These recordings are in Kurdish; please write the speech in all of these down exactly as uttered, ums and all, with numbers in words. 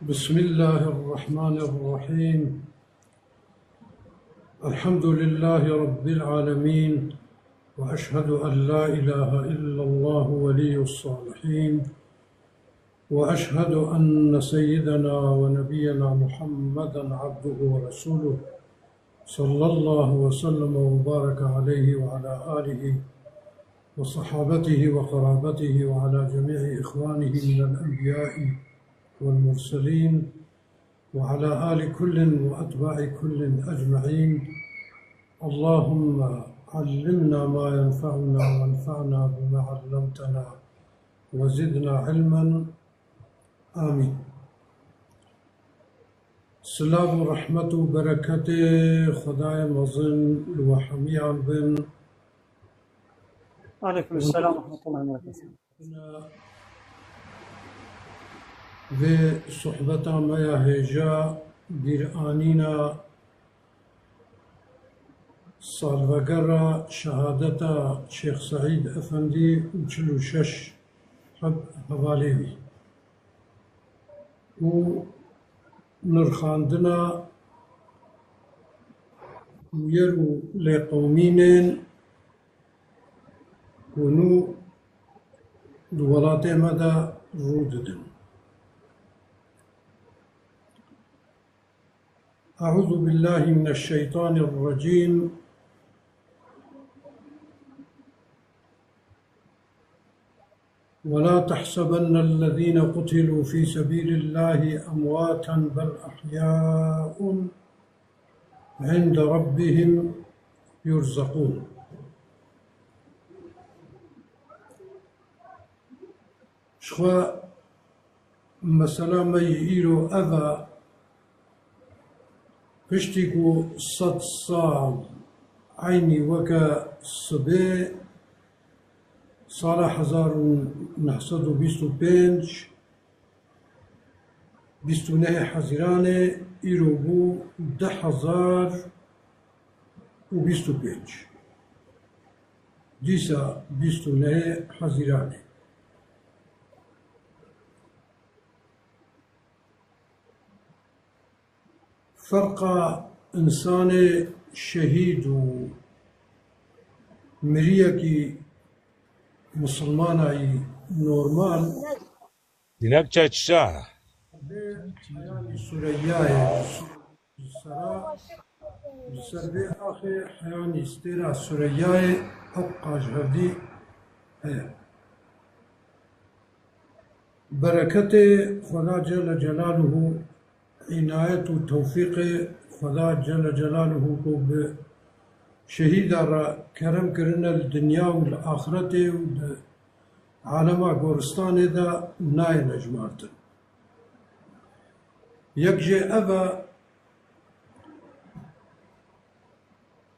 بسم الله الرحمن الرحيم. الحمد لله رب العالمين، وأشهد أن لا إله إلا الله ولي الصالحين، وأشهد أن سيدنا ونبينا محمدا عبده ورسوله، صلى الله وسلم وبارك عليه وعلى آله وصحابته وقرابته وعلى جميع إخوانه من الأنبياء والمرسلين وعلى آل كل وأتباع كل أجمعين. اللهم علمنا ما ينفعنا وانفعنا بما علمتنا وزدنا علما. آمين. Silav û rehmet û bereketê Xwedayê mezin li we hemiyan bin. Aleyküm selam ve rahmetullahi ve berekatuhu. Vê sohbeta me ya hêja bîranîna salvegera şehadeta Şêx Seîd Efendî û çil û şeş heb hevalê wî û nirxandina bûyer û lêqewimînên ku nû di welatê me de rû didin. أعوذ بالله من الشيطان الرجيم. ولا تحسبن الذين قتلوا في سبيل الله أمواتا بل أحياء عند ربهم يرزقون. Ji xwe mesela me yî îro ev e, piştî ku sed sal eynî weke sibê sala hezar û neh sed û bîst û pênc, bîst û nehê Hezîranê, îro bû deh hezar û bîst û pênc. Dîsa bîst û nehê Hezîranê. Ferqa însanê şehîd û miriyekî misilmana yî normal. Dilek çeçça. Vê heyanî Sureyya ye. Sera, li ser vê axê heyanî stêra Sureyyayê hewqa ji hevdî heye. Bereketê Xweda Celle Celaluhu, înayet û tewfîqê Xweda Celle Celaluhu ku bi şehîda re kerem kirine li dinya û li axretê û di alema goristanê de nayê nejmartin. Yek jê ev e,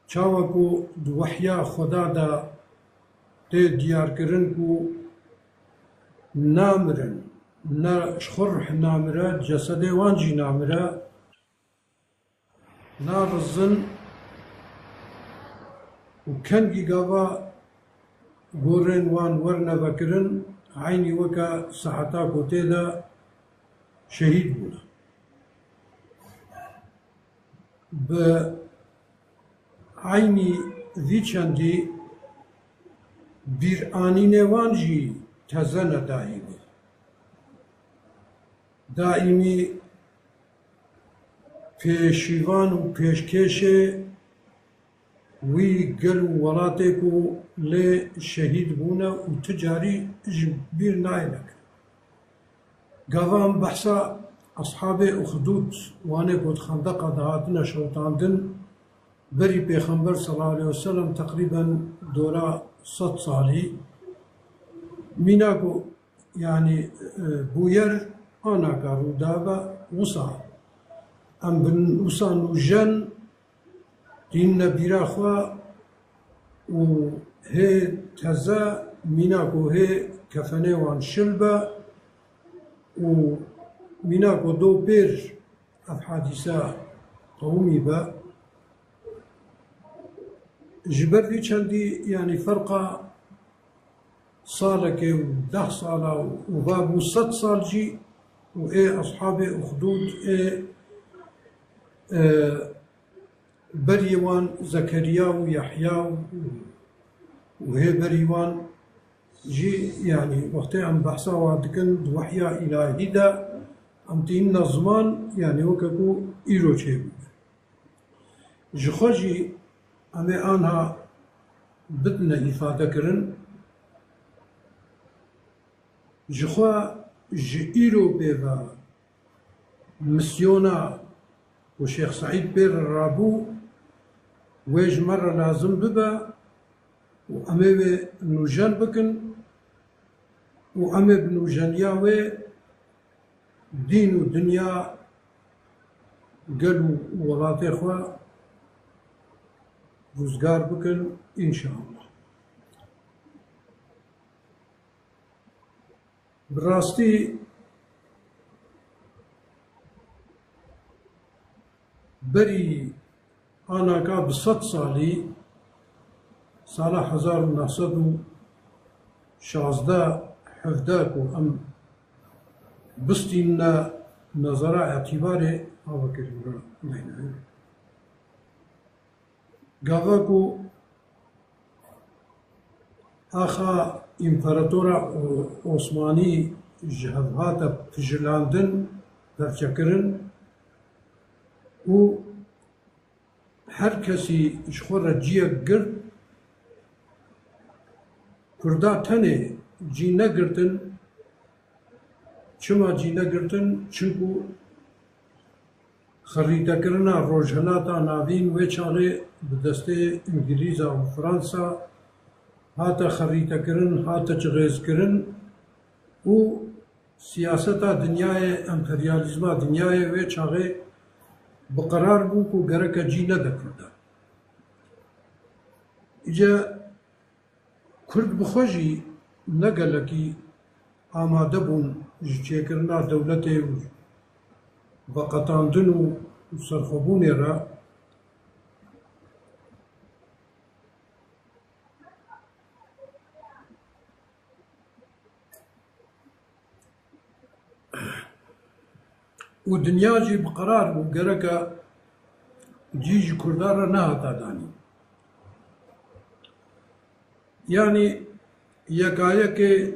çawa ku di wehya Xweda de tê diyarkirin ku namirin, ne ji xwe rih namire, cesedê wan jî namire, narizin û kengî gava gorên wan werne vekirin, eynî weke seheta ku tê de şehîd bûne. Bi eynî vî çendî bîranînê wan jî teze ne daîmî. Daîmî pêşîvan û pêşkêşê wî gel û welatê ku lê şehîd bûne û ti carî ji bîr nayê nekirin. Gava em behsa Eshabê Uxdûd, wanê ku di xendeqa de hatine şewitandin, berî Pêxember sallallahu aleyhi ve sellem teqrîben dora sed salî, mîna ku, yanî, e, bûyer anaka rû dabe, wisa em bin wisa nûjen dînine bîra xwe û hê teze mîna ku hê kefenê wan şil be û mîna ku do pêr ev hadîse qewimî be. Ji ber vî çendî, yanî ferqa salekê û deh sala û va bû sed sal jî û ê eshabê Uxdûd ê, e, berî wan Zekeriya û Yehya û, û hê berî wan jî, yanî wextê em behsa wan dikin di wehya îlahî de, em tînine ziman, yanî weke ku îro çêbû. Ji xwe jî em ê anha bidine îfade kirin. Ji xwe ji îro pê ve misyona ku Şêx Seîd pê re rabû, wê ji me re lazim bibe û em ê wê nûjen bikin û em ê bi nûjeniya wê dîn û dinya, gel û welatê xwe rûzgar bikin, înşallah. Bi rastî berî anaka bi sed salî, sala hezar û neh sed û şazdeh hevdeh ku em bistînne nezara îtîbarê, ha vekirî bira neyne. Gava ku axa împaratora O-, Osmanî ji hev hate pijilandin, perçekirin û her kesî ji xwe re ciyek girt, Kurda tenê cî negirtin. Çima cî negirtin? Çimku xerîtekirina Rojhilata Navîn wê çaxê bi destê Îngilîza û Fransa hate xerîtekirin, hate çixêzkirin û siyaseta dinyayê, emperyalîzma dinyayê wê çaxê bi qerar bû ku gereke cî nede Kurdan. Îca Kurd bi xwe jî ne gelekî amade bûn ji çêkirina dewletê û veqetandin û serxwebûnê re. Û dinya jî bi qerar bû gereke cî ji Kurdan re nehata danîn. Yanî yekayekê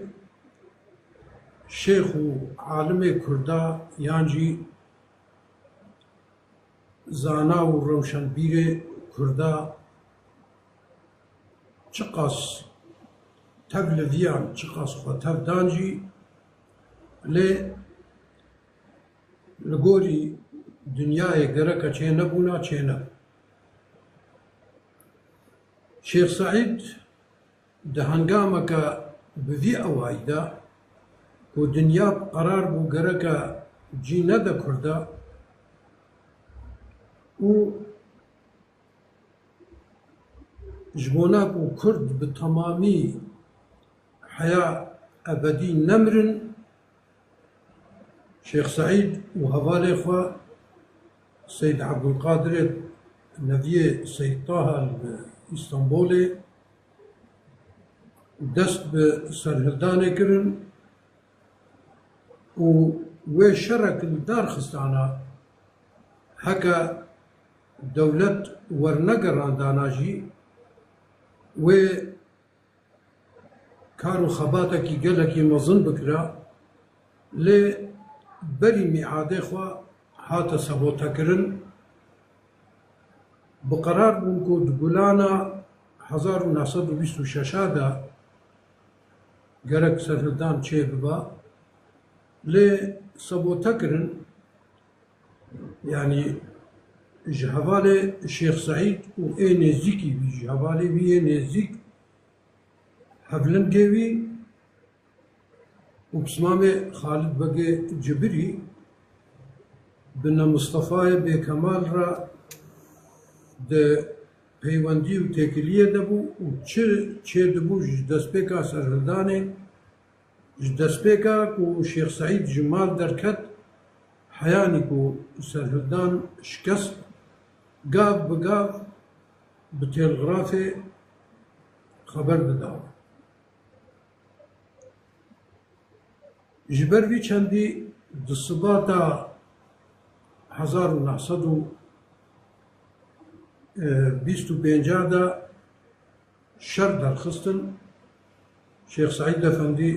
şêx û alimê Kurda yan jî zana û rewşenbîrê Kurda çiqas tev liviyan, çiqas xwe tev dan jî, lê li gorî dinyayê gereke çênebûna çênebû. Şêx Seîd di hengameke bi vî awayî de ku dinya bi qerar bû gereke cî nede Kurda û ji bona ku Kurd bi temamî heya ebedî nemirin, Şêx Seîd û hevalê xwe Seyd Ebdulqadirê neviyê Seyd Taha li Îstanbolê dest bi serhildanê kirin û wê şerek li dar xistana, heke dewlet wernegerandana jî wê kar û xebatekî gelekî mezin bikira, lê berî mîadê xwe hate sabotekirin. Bi qerar bûn ku di Gulana hezar û neh sed û bîst û şeş de gerek serhildan çêbiba, lê sabote kirin. Yanî ji hevalê Şêx Seîd û ê nêzîkî wî, ji hevalê wî yê nêzîk, hevlingê wî û pismamê Xalid Begê Cibirî bi ne Mistefayê Bêkemal re di peywendî û têkiliyê de bû û çi çêdibû ji destpêka serhildanê, ji destpêka ku Şêx Seîd ji mal derket, heyanî ku serhildan şikest, gav bi gav bi têlgrafê xeber dida. Ji ber vî çendî Di sibata hezar û neh sed û bîst û pênc de şer derxistin. Şêx Seîd Efendî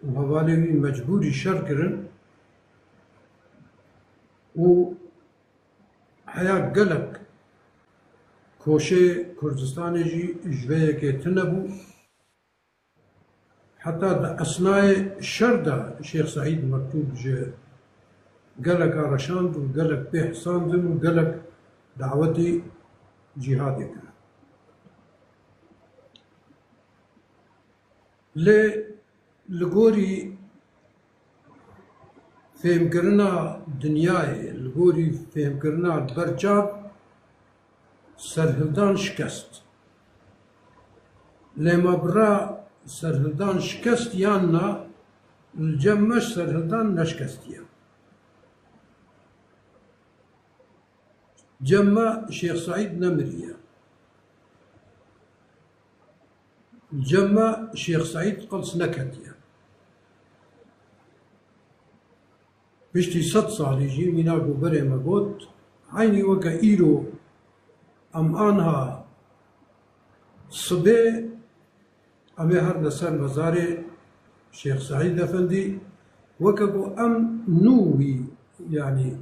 û hevalê wî mecbûrî şer kirin û heya gelek koşê Kurdistanê jî ji vê yekê tune bû. Heta di esnayê şer de Şêx Seîd mektûb ji geleka reşand û gelek pê hisandin û gelek dawetî cîhadê kirin. Lê li gorî fêhmkirina dinyayê, li gorî fêhmkirina berçav, serhildan şikest. Lê ma bira serhildan şikest yan na, li cem me serhildan neşikestiye. Cem me Şêx Seîd nemiriye. Cem me Şêx Seîd qels neketiye. Piştî sed salî jî mîna ku berê me got, eynî weke îro em anha sibê em ê herne ser mezarê Şêx Seîd Efendî, weke ku em nû wî, yanî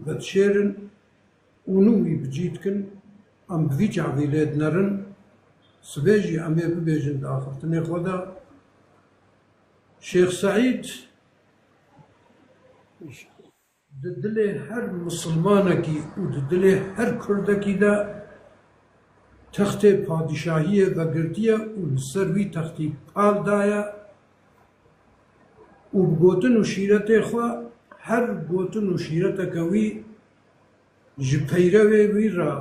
vedişêrin û nû wî bi cî dikin, em bi vî çavî lê dinerin, sibê jî em ê bibêjin di axiftinê xwe de. Şêx Seîd di dilê her misilmanekî û di dilê her kurdekî de textê padîşahiyê vegirtiye û li ser wî textî pal daye û bi gotin û şîretê xwe, her gotin û şîreteke wî ji peyrevê wî re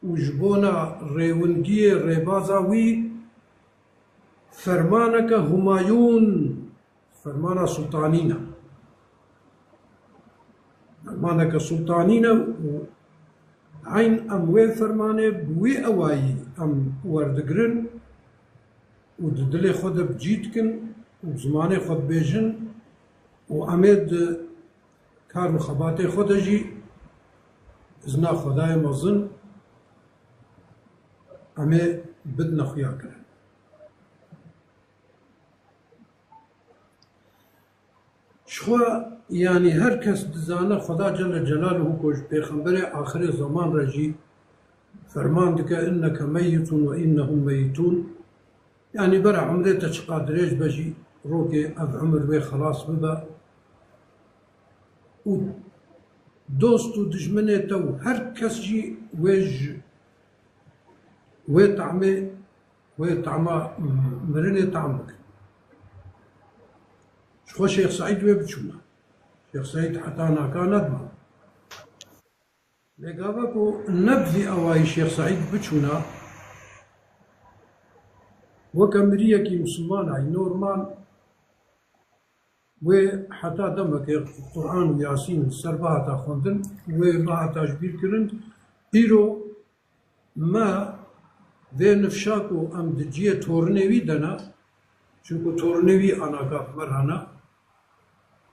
û ji bona rêwingiyê rêbaza wî fermaneke Humayûn, fermana sultanî ne. Fermaneke sultanî ne û eyn em wê fermanê bi wî ewayî em werdigirin û di dilê xwe de bi cî dikin û bi zimanê xwe dibêjin û em ê di kar û xebatê xwe de jî izna Xwedayê mezin em ê bidine xuyakirin. Ji xwe, yanî her kes dizane Xweda Celle Celaluhu ku ji Pêxemberê axirê zeman re jî ferman dike, "Inneke meyyitun ve innehum meyyitun." Yanî bera umrê te çiqa dirêj be jî rokê ev umir wê xelas bibe. Û dost û dijminê te û her kes jî wê ji wê tamê wê tama mirinê tam bikin. Ji xwe Şêx Seîd wê biçûna. Şêx Seîd heta naka nedima. Lê gava ku ne bi vî awayî Şêx Seîd biçûna, weke miriyekî misilmanayî normal, wê heta demekê Quran û Yasîn li ser bihata xwendin, wê bihata ji bîr kirin. Îro me vê nifşa ku em di ciyê torinê wî de ne, çunku torinê wî anaka bi me re ne,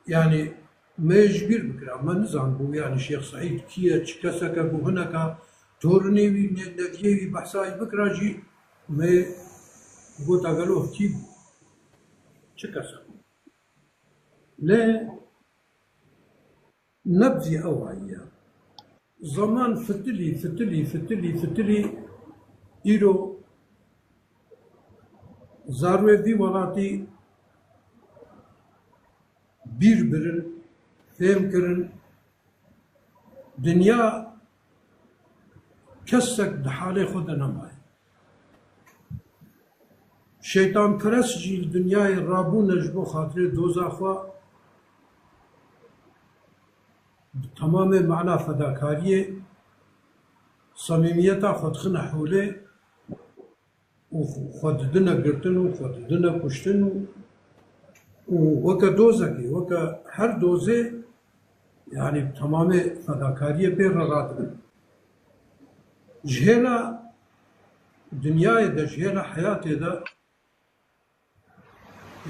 yanî me ji bîr bikira, me nizanibû, yanî Şêx Seîd kî ye, çi keseke ku hineka torinê wî, ne-, neviyê wî behsa wî bikira jî me gota gelo kî bû, çi kesek bû. Lê ne bi vî awayî ye. Zeman fitilî, fitilî, fitilî, fitilî îro zarwê vî welatî bîr birin, fêm kirin. Dinya kesek di halê xwe de nemaye. Şeytanperest jî li dinyayê rabûne ji bo xatirê doza xwe bi temamê mana fedakariyê, samîmiyeta xwe dixine holê û xwe didine girtin û xwe didine kuştin û, û weke dozekê, weke her dozê, yanî bi temamê fedakariyê pê re radibin. Ji hêla dinyayê de, ji hêla heyatê de,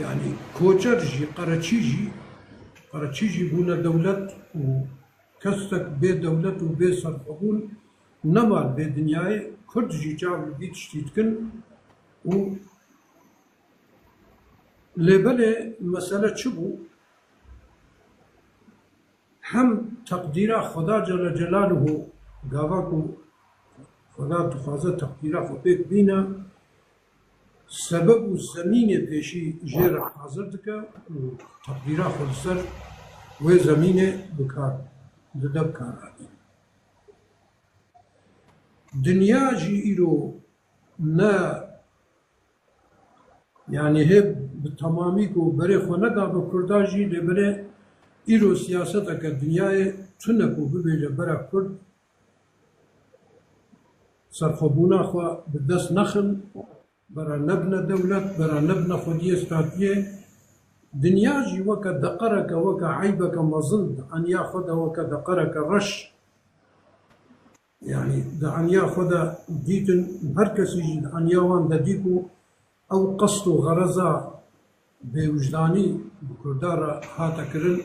yanî koçer jî, qereçî jî, Çî jî bûne dewlet û kesek bê dewlet û bê serxwebûn nema li vê dinyayê. Kurd jî çav li vî tiştî dikin û lê belê mesele çi bû? Hem teqdîra Xweda Celle Celaluhu, gava ku Xweda dixwaze teqdîra xwe pêk bîne, sebeb û zemînê pêşî jê re hazir dike û teqdîra xwe li ser wê zemînê bi kar dide, bi kar hatî. Dinya jî îro ne, yanî hê bi temamî ku berê xwe nedabe Kurda jî, lê belê îro siyaseteke dinyayê tune ku bibêje bera Kurd serxwebûna xwe bi dest nexin, bera nebine dewlet, bera nebine xwediyê statuyê. Dinya jî weke deqereke, weke eybeke mezin di eniya xwe de, weke deqereke reş, yanî di eniya xwe de dîtin, her kesî jî di eniya wan de dî ku ew qest û xereza bêwijdanî bi Kurda re hate kirin,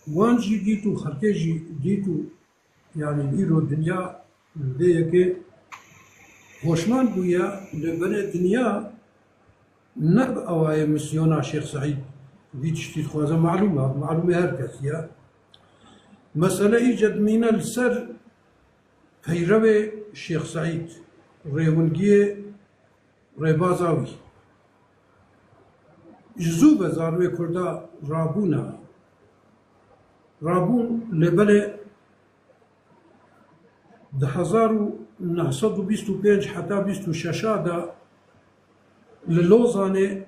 wan jî dît û xelkê jî dît û, yanî îro dinya li vê yekê hoşman bûye, lê belê dinya ne bi awayê misyona Şêx Seîd vî tiştî dixwaze, malûm e, malûmê her kesî ye. Mesele îce dimîne li ser peyrevê Şêx Seîd, rêwingiyê rêbaza wî. Ji zû ve zarwê Kurda rabûne. Rabûn, lê belê di hezar û neh sed û bîst û pênc heta bîst û şeş de li Lozanê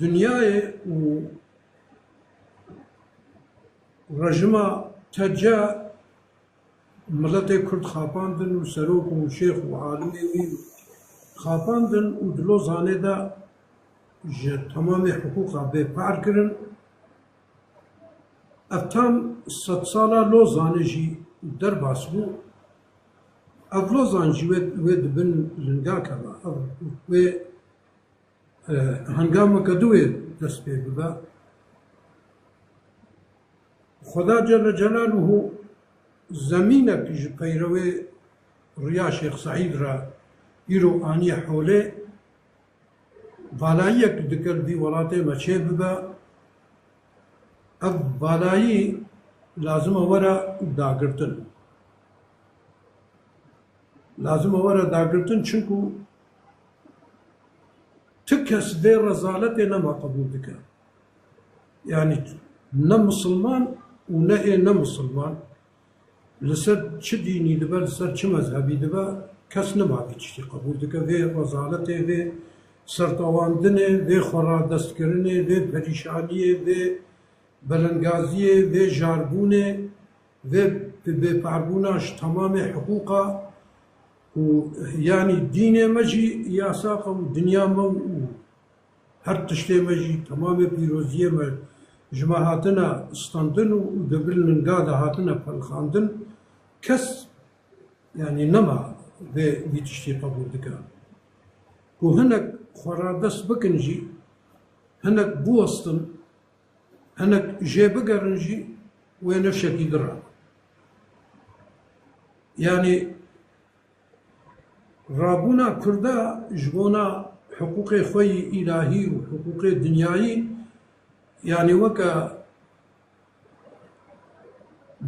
dinyayê û rejima T C miletê Kurd xapandin û serok û şêx û alimê wî xapandin û di Lozanê de ji temamê hiqûqa bêpar kirin. Ev tam sedsala Lozanê jî derbas bû. Ev Lozan jî wê, wê di bin linga keve. Ev wê, e, hengameke di wê dest pê bibe. Xweda Celle Celaluhu zemînek ji peyrewê riya Şêx Seîd re îro aniye holê. Valayiyek dike li vî welatê me çê bibe. Ev valayî lazim e were dagirtin. Lazim e were dagirtin, çinku ti kes vê rezaletê nema qebûl dike. Yanî ne misilman û ne ê ne misilman, li ser çi dînî dibe, li ser çi mezhebî dibe, kes nema vê tiştî qebûl dike. Vê rezaletê, vê sertewandinê, vê xweradestkirinê, vê perîşaniyê, vê belengaziyê, vê jarbûnê, vê bêparbûna ji temamê hiqûqa û, yanî dînê me jî yasax e û dinya me û her tiştê me jî, temamê pîroziyê me ji me hatine standin û, û di bin linga de hatine pelxandin. Kes, yanî nema vê, vî tiştî qebûl dike. Ku hinek xwe radest bikin jî, hinek biwestin, hinek jê bigerin jî, wê nifşekî din re. Yanî rabûna Kurda ji bona hiqûqê xwe yî îlahî û hiqûqê dinyayî, yanî weke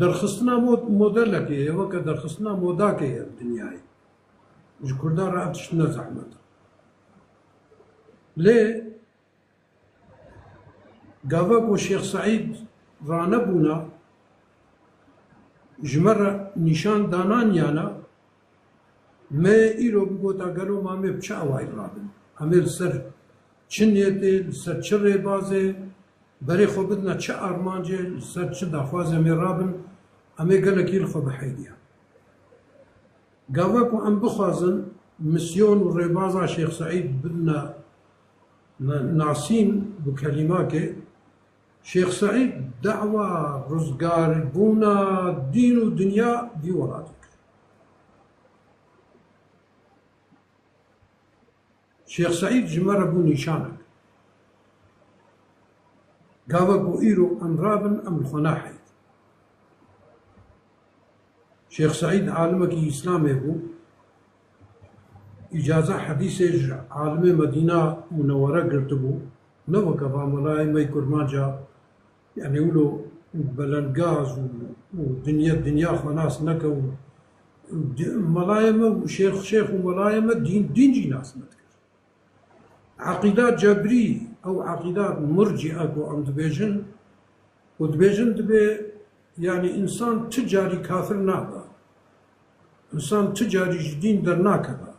derxistina mod-, modelekê ye, weke derxistina modakê ye li dinyayê. Ji Kurdan re ev tişt ne zehmet e. Lê gava ku Şêx Seîd ranebûna, ji me re nîşan dananiyana, me îro bigota gelo ma em ê bi çi awayî rabin? Em ê li ser çi niyetê, li ser çi rêbazê, berê xwe bidine çi armancê, li ser çi daxwazê em ê rabin, em ê gelekî li xwe biheydiyan. Gava ku em bixwazin misyon û rêbaza Şêx Seîd bidine na-, nasîn bi kelîmakê, Şêx Seîd dawa rizgarbûna dîn û dinya vî welatê kir. Şêx Seîd ji me re bû nîşanek. Gava ku îro em rabin, em li xwe naheydin. Şêx Seîd alimekî Îslamê bû, îcaza hedîsê ji alimê Medîna Munewwere girtibû, ne weke va melayê me yê Kurmanca, yanî wilo belengaz û, û dinya, dinya xwe nas neke û di-, melayê me û şêx, şêx û melayê me dîn, dîn jî nas nedikir. Eqîda cebrî, ew eqîda murcîe ku em dibêjin, ku dibêjin dibê, yanî însan ti carî kafir nabe. Însan ti carî ji dîn dernakeve.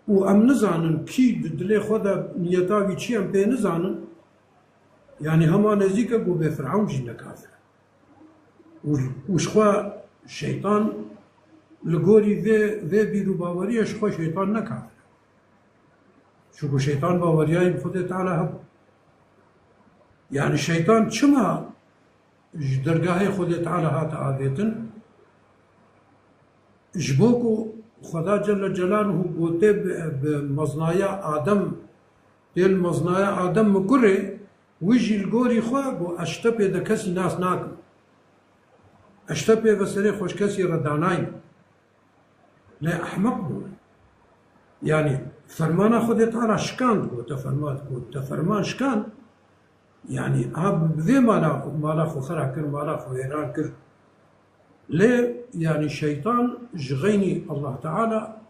Û em nizanin kî di dilê xwe de niyeta wî çi ye, em pê nizanin. Yanî hema nêzîk e ku bê Firewn jî ne kafir e. Û, û ji xwe şeytan li gorî vê, vê bîr û baweriyê ji xwe şeytan ne kafir e. Çunku şeytan baweriyayî bi Xwedê Teala hebû. Yanî şeytan çima ji dergahê Xwedê Teala hate avêtin? Ji bo ku Xweda Celle Celaluhu gotê bi, bi meznaya Adem, tê li meznaya Adem mikurê, wî jî li gorî xwe got, ez ji te pê de kesî nas nakim. Ez ji te pê ve serê xwe ji kesî re danayim. Lê ehmeq bû. Yanî fermana Xwedê Teala şikand, got, te ferman, got, te ferman şikand. Yanî ha bi vê mala, mala xwe xera kir, mala xwe wêran kir. Lê yanî şeytan ji xeynî Allah Teala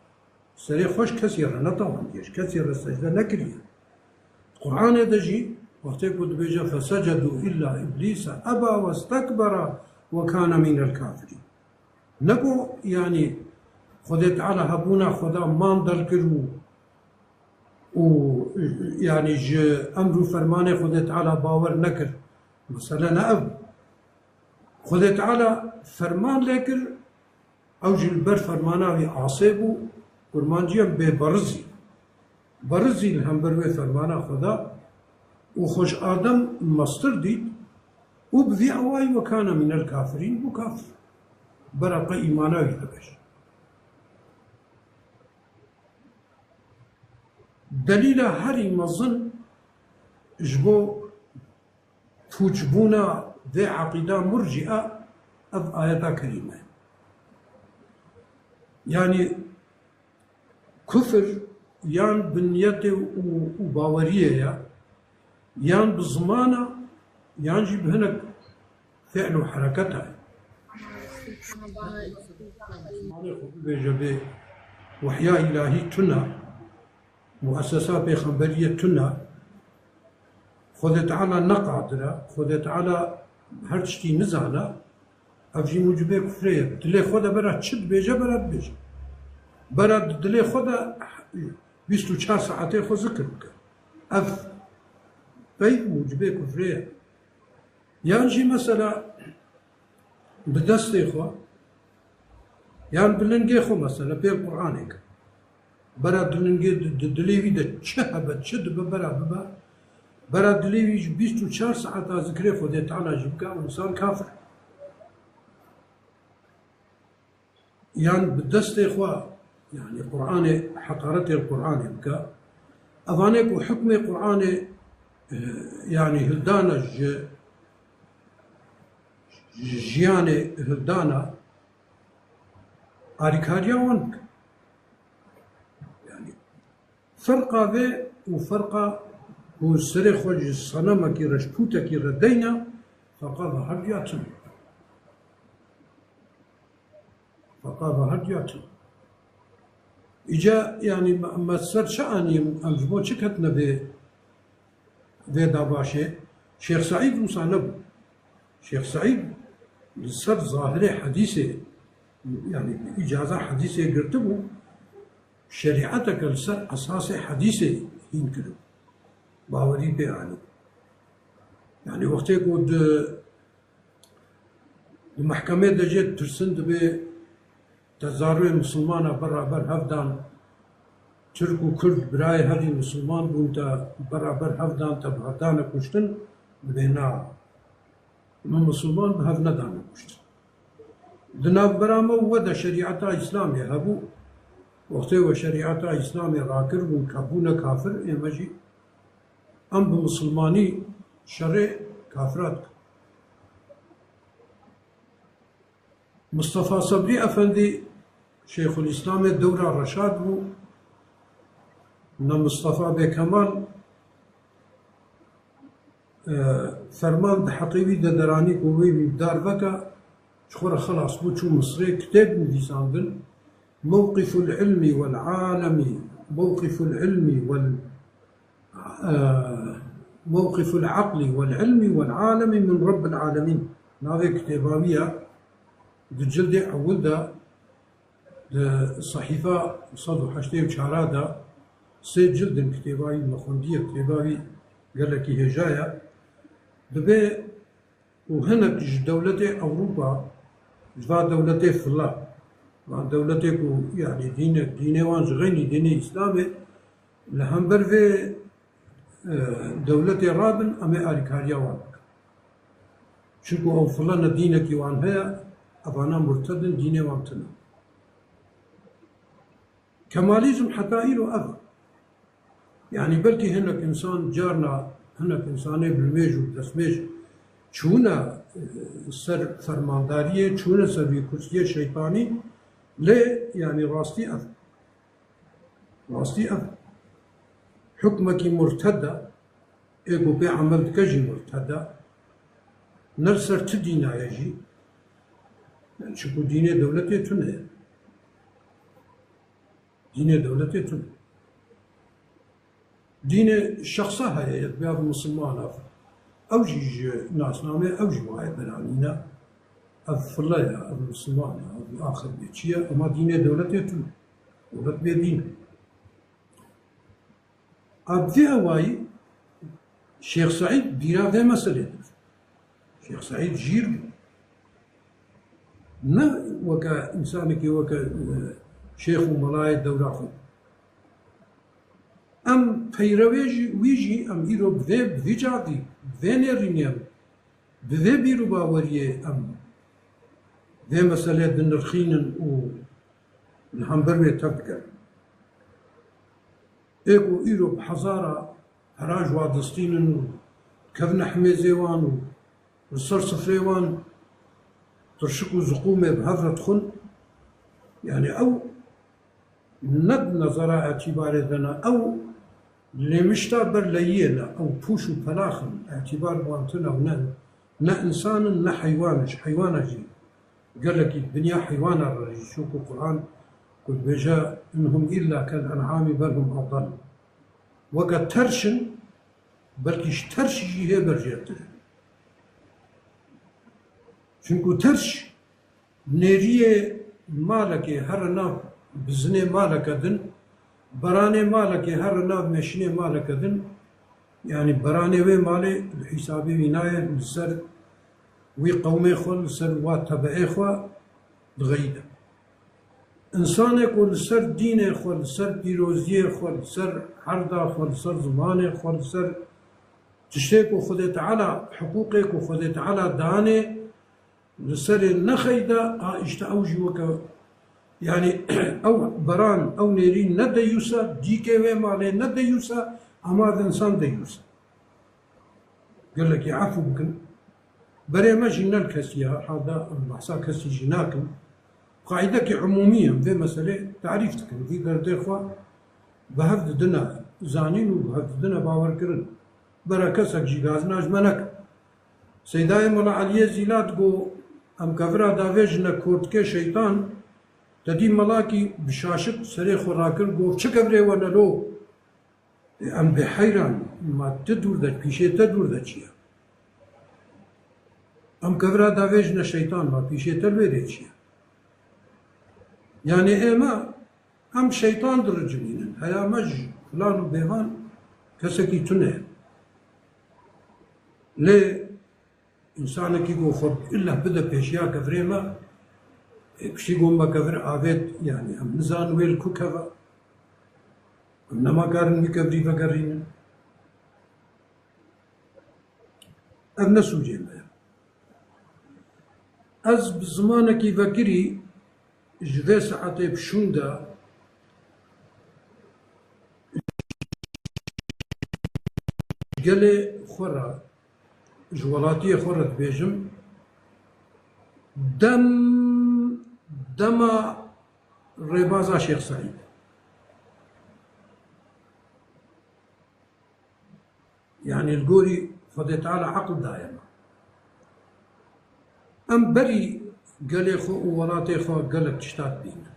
serê xwe ji kesî re netawandiye, ji kesî re secde nekiriye. Qur'anê de jî wextê ku dibêje, "Fesecedû îlla îblîse eba westekbera we kane mînel kafirîn." Ne ku, yanî, Xwedê Teala hebûna Xweda man derkir û, û, yanî, ji emr û fermanê Xwedê Teala bawer nekir. Mesele ne ev. Xwedê Teala ferman lê kir, ew jî li ber fermana wî asê bû, kurmanciyan bê berizî. Berizî li hember wê fermana Xweda û xwe ji Adem mestir dît û bi vî awayî we kane mînel kafirîn, bû kafir. Bera qe îmana wî hebêj. Delîla herî mezin ji bo pûçbûna vê eqîda murcîa ev ayeta kerîme. Yanî kufir yan bi niyetê û, û baweriyê ye, yan bi ziman e, yan jî bi hinek fi'l û hereketa ye. Zimanê xwe bibêje bê wehya îlahî tune, muessesa pêxemberiyê tune, Xwedê Teala ne qadir e, Xwedê Teala her tiştî nizane, ev jî mucibê kufrê ye. Dilê xwe de bera çi dibêje, bera dibêje. Bera di dilê xwe de bîst û çar saetê xwe zikir bike. Ev pey mucibê kufrê ye. Yan jî mesela bi destê xwe, yan bi lingê xwe mesela pê Qur'anê ke. Bera di lingê di, di dilê wî de çi hebe, çi dibe bera bibe. Bera dilê wî ji bîst û çar saeta zikrê Xwedê Teala jî bike, ew însan kafir. Yan bi destê xwe, yanî Qur'anê, heqaretê Qur'anê bike. Evanê ku hukmê Qur'anê, e, yanî hildana ji, ji jiyanê hildana, alîkariya wan bike. Yanî ferqa vê û ferqa ku serê xwe ji senemekî re, ji pûtekî re deyne, ferqa ve herduya tune. Ferqa ve herduya tune. Îca, yanî me, me ser çi anî, em ji bo çi ketine vê, vê dabaşê? Şêx Seîd wisa nebû. Şêx Seîd li ser zahirê hedîsê, yanî îcaza hedîsê girtibû, şerîeteke li ser esasê hedîsê hîn kiribû. Bawerî pê anî. Yanî wextê ku di, di mehkemê de jê tirsin dibê, tezarûyê misilmana beraber hev dan, Tirk û Kurd birayê hev î misilman bûn, te beraber hev dan, te bi hev dane kuştin, dibê na. Me misilman bi hev nedane kuştin. Di navbera me û we de şerîeta Îslamê hebû. Wextê we şerîeta Îslamê rakiribûn, kebûne kafir, ême jî em bi misilmanî şerê kafira dikin. Mistefa Sebrî Efendî Şeyxulîslamê dewra Reşad bû, ne Mistefa Bêkemal, e, ferman di heqê wî de deranî ku wê wî bi dar veke, ji xwe re xelas bû, çû Misirê, kitêb nivîsandin, Mewqiful ilmi wel alemi, mewqiful ilmi wel, e, mewqiful aqli wel ilmi wel alemi min Rabbil alemin. Navê kitêba wî ye. Di cildê ewil de, di sehîfa sed û heştê û çar de, sê cild in kitêba wî, me xwendiye, kitêba wî gelekî hêja ye. Dibê û hinek ji dewletê Ewropa, ji va dewletê fila, van dewletê ku, yanî, dîne, dînê wan ji xeynî dînê Îslamê, li hember vê, e, dewletê rabin, em ê alîkariya wan bikin. Çunku ew fila ne dînekî wan heye, evana murted in, dînê wan tune. Kemalîzm heta îro ev e. Yanî belkî hinek însan carna, hinek însanê bilmêj û destmêj çûne, e, ser fermandariyê, çûne ser vî kursiyê şeytanî, lê yanî rastî ev. Rastî ev. Hukmekî murted e, ê ku pê emel dike jî murted e. Ne li ser ti dîna ye jî. Çunku dînê dewletê tune ye. Dînê dewletê tune. Dînê şexsa heye, yek bi ya misilman e. Ew jî ji nasnamê ew jî wayê beranîne. Ev file ye, ev misilman e, ev axir bê çi ye, ema dînê dewletê tune. Dewlet bê dîn. A bi vî awayî Şêx Seîd bîra vê meselê dikir. Şêx Seîd jîr bû. Ne weke însanekî weke, e, şêx û melayê dewra xwe. Em peyrewê jî, wî jî em îro bi vê, bi vî cadî, bi vê nêrînê em, bi vê bîr û baweriyê em vê meselê dinirxînin û li hember wê tev digerin. Ê ku îro bi hezara hera ji wa distînin û kevne himêzê wan û li ser sifrê wan tirşik û ziqûmê bi hev re dixwin, yanî ew ne di nezera îtîbarê de ne, ew lêmişta ber leyiyê ne, ew pûş û pelax in, îtîbar bi wan tune û ne, ne însan in, ne heywan in, ji heywana jî gelekî dinya heywana re jî, çunku Quran ku dibêje, "In hum îlla kel en'amî bel hum edal." Weke terş in, belkî ji terşî jî hê berjêrtir in. Çunku terş nêriyê malekê here nav bizinê maleke din, beranê malekê here nav meşinê maleke din, yanî beranê wê malê li hîsabê wî nayê, li ser wî qewmê xwe, li ser wa tebeê xwe dixeyîde. Însanê ku li ser dînê xwe, li ser pîroziyê xwe, li ser herda xwe, li ser zimanê xwe, li ser tiştê ku Xwedê Teala, hiqûqê ku Xwedê Teala danê, li serê nexeyde, a, îşte ew jî weke, yanî ew beran, ew nêrî ne deyûs e, dîkê wê malê ne deyûs e, ema di însan deyûs e. Gelekî efû bikin. Berê me jî ne li kesî ye, herhalde em behsa kesî jî nakin. Qaîdekî umûmî em vê meselê tarîf dikin. Vî derdê xwe bi hev didine zanîn û bi hev didine bawerkirin. Bere kesek jî gazina ji me neke. Seydayê Mela Eliyê Zîla digo, em kevira davêjine kortikê şeytan, te dî melakî bi şaşik serê xwe rakir, got, "Çi kevirê we ne lo?" Ê, em bê heyran, ma tu dûr de, pîşê te dûr de çi ye? Em kevira davêjine şeytan, ma pîşê te li wê dê çi ye? Yanî ême, em şeytan diricimînin. Heya me ji filan û bêvan kesekî tune ye. Lê Însanekî ku xwe illa bide pêşiya kevirê me, ê, piştî ku me kevir avêt, yanî em nizanin wê li ku keve. Em nema karin wî kevirî vegerînin. Ev ne sûcê me ye. Ez bi zimanekî vekirî ji vê saetê bi şûn de ji gelê xwe re Ji welatiyê xwe re dibêjim, dem, dema rêbaza Şêx Seîd. Yanî li gorî Xwedê Teala eql daye me. Em berî gelê xwe û welatê xwe gelek tişta dibînin.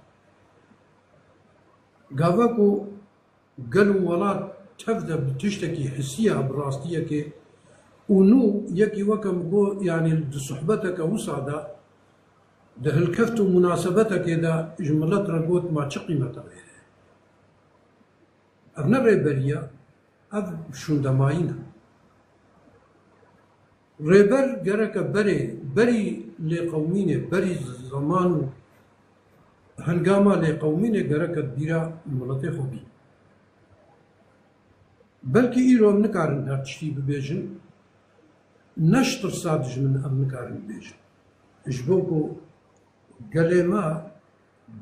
Gava ku gel û welat tev de bi tiştekî hisiya, bi rastiyekê û nû yekî weke min got, yanî di sohbeteke wisa de, di hilkeft û munasebetekê de ji milet re got, ma çi qîmeta wê heye? Ev ne rêberî ye, ev şûndemayîn e. Rêber gereke berê, berî lêqewimînê, berî zeman û hengama lêqewimînê gereke bîra miletê xwe bî. Belkî îro em nikarin her tiştî bibêjin, ne ji tirsa dijmin em nikarin bibêjin. Ji bo ku gelê me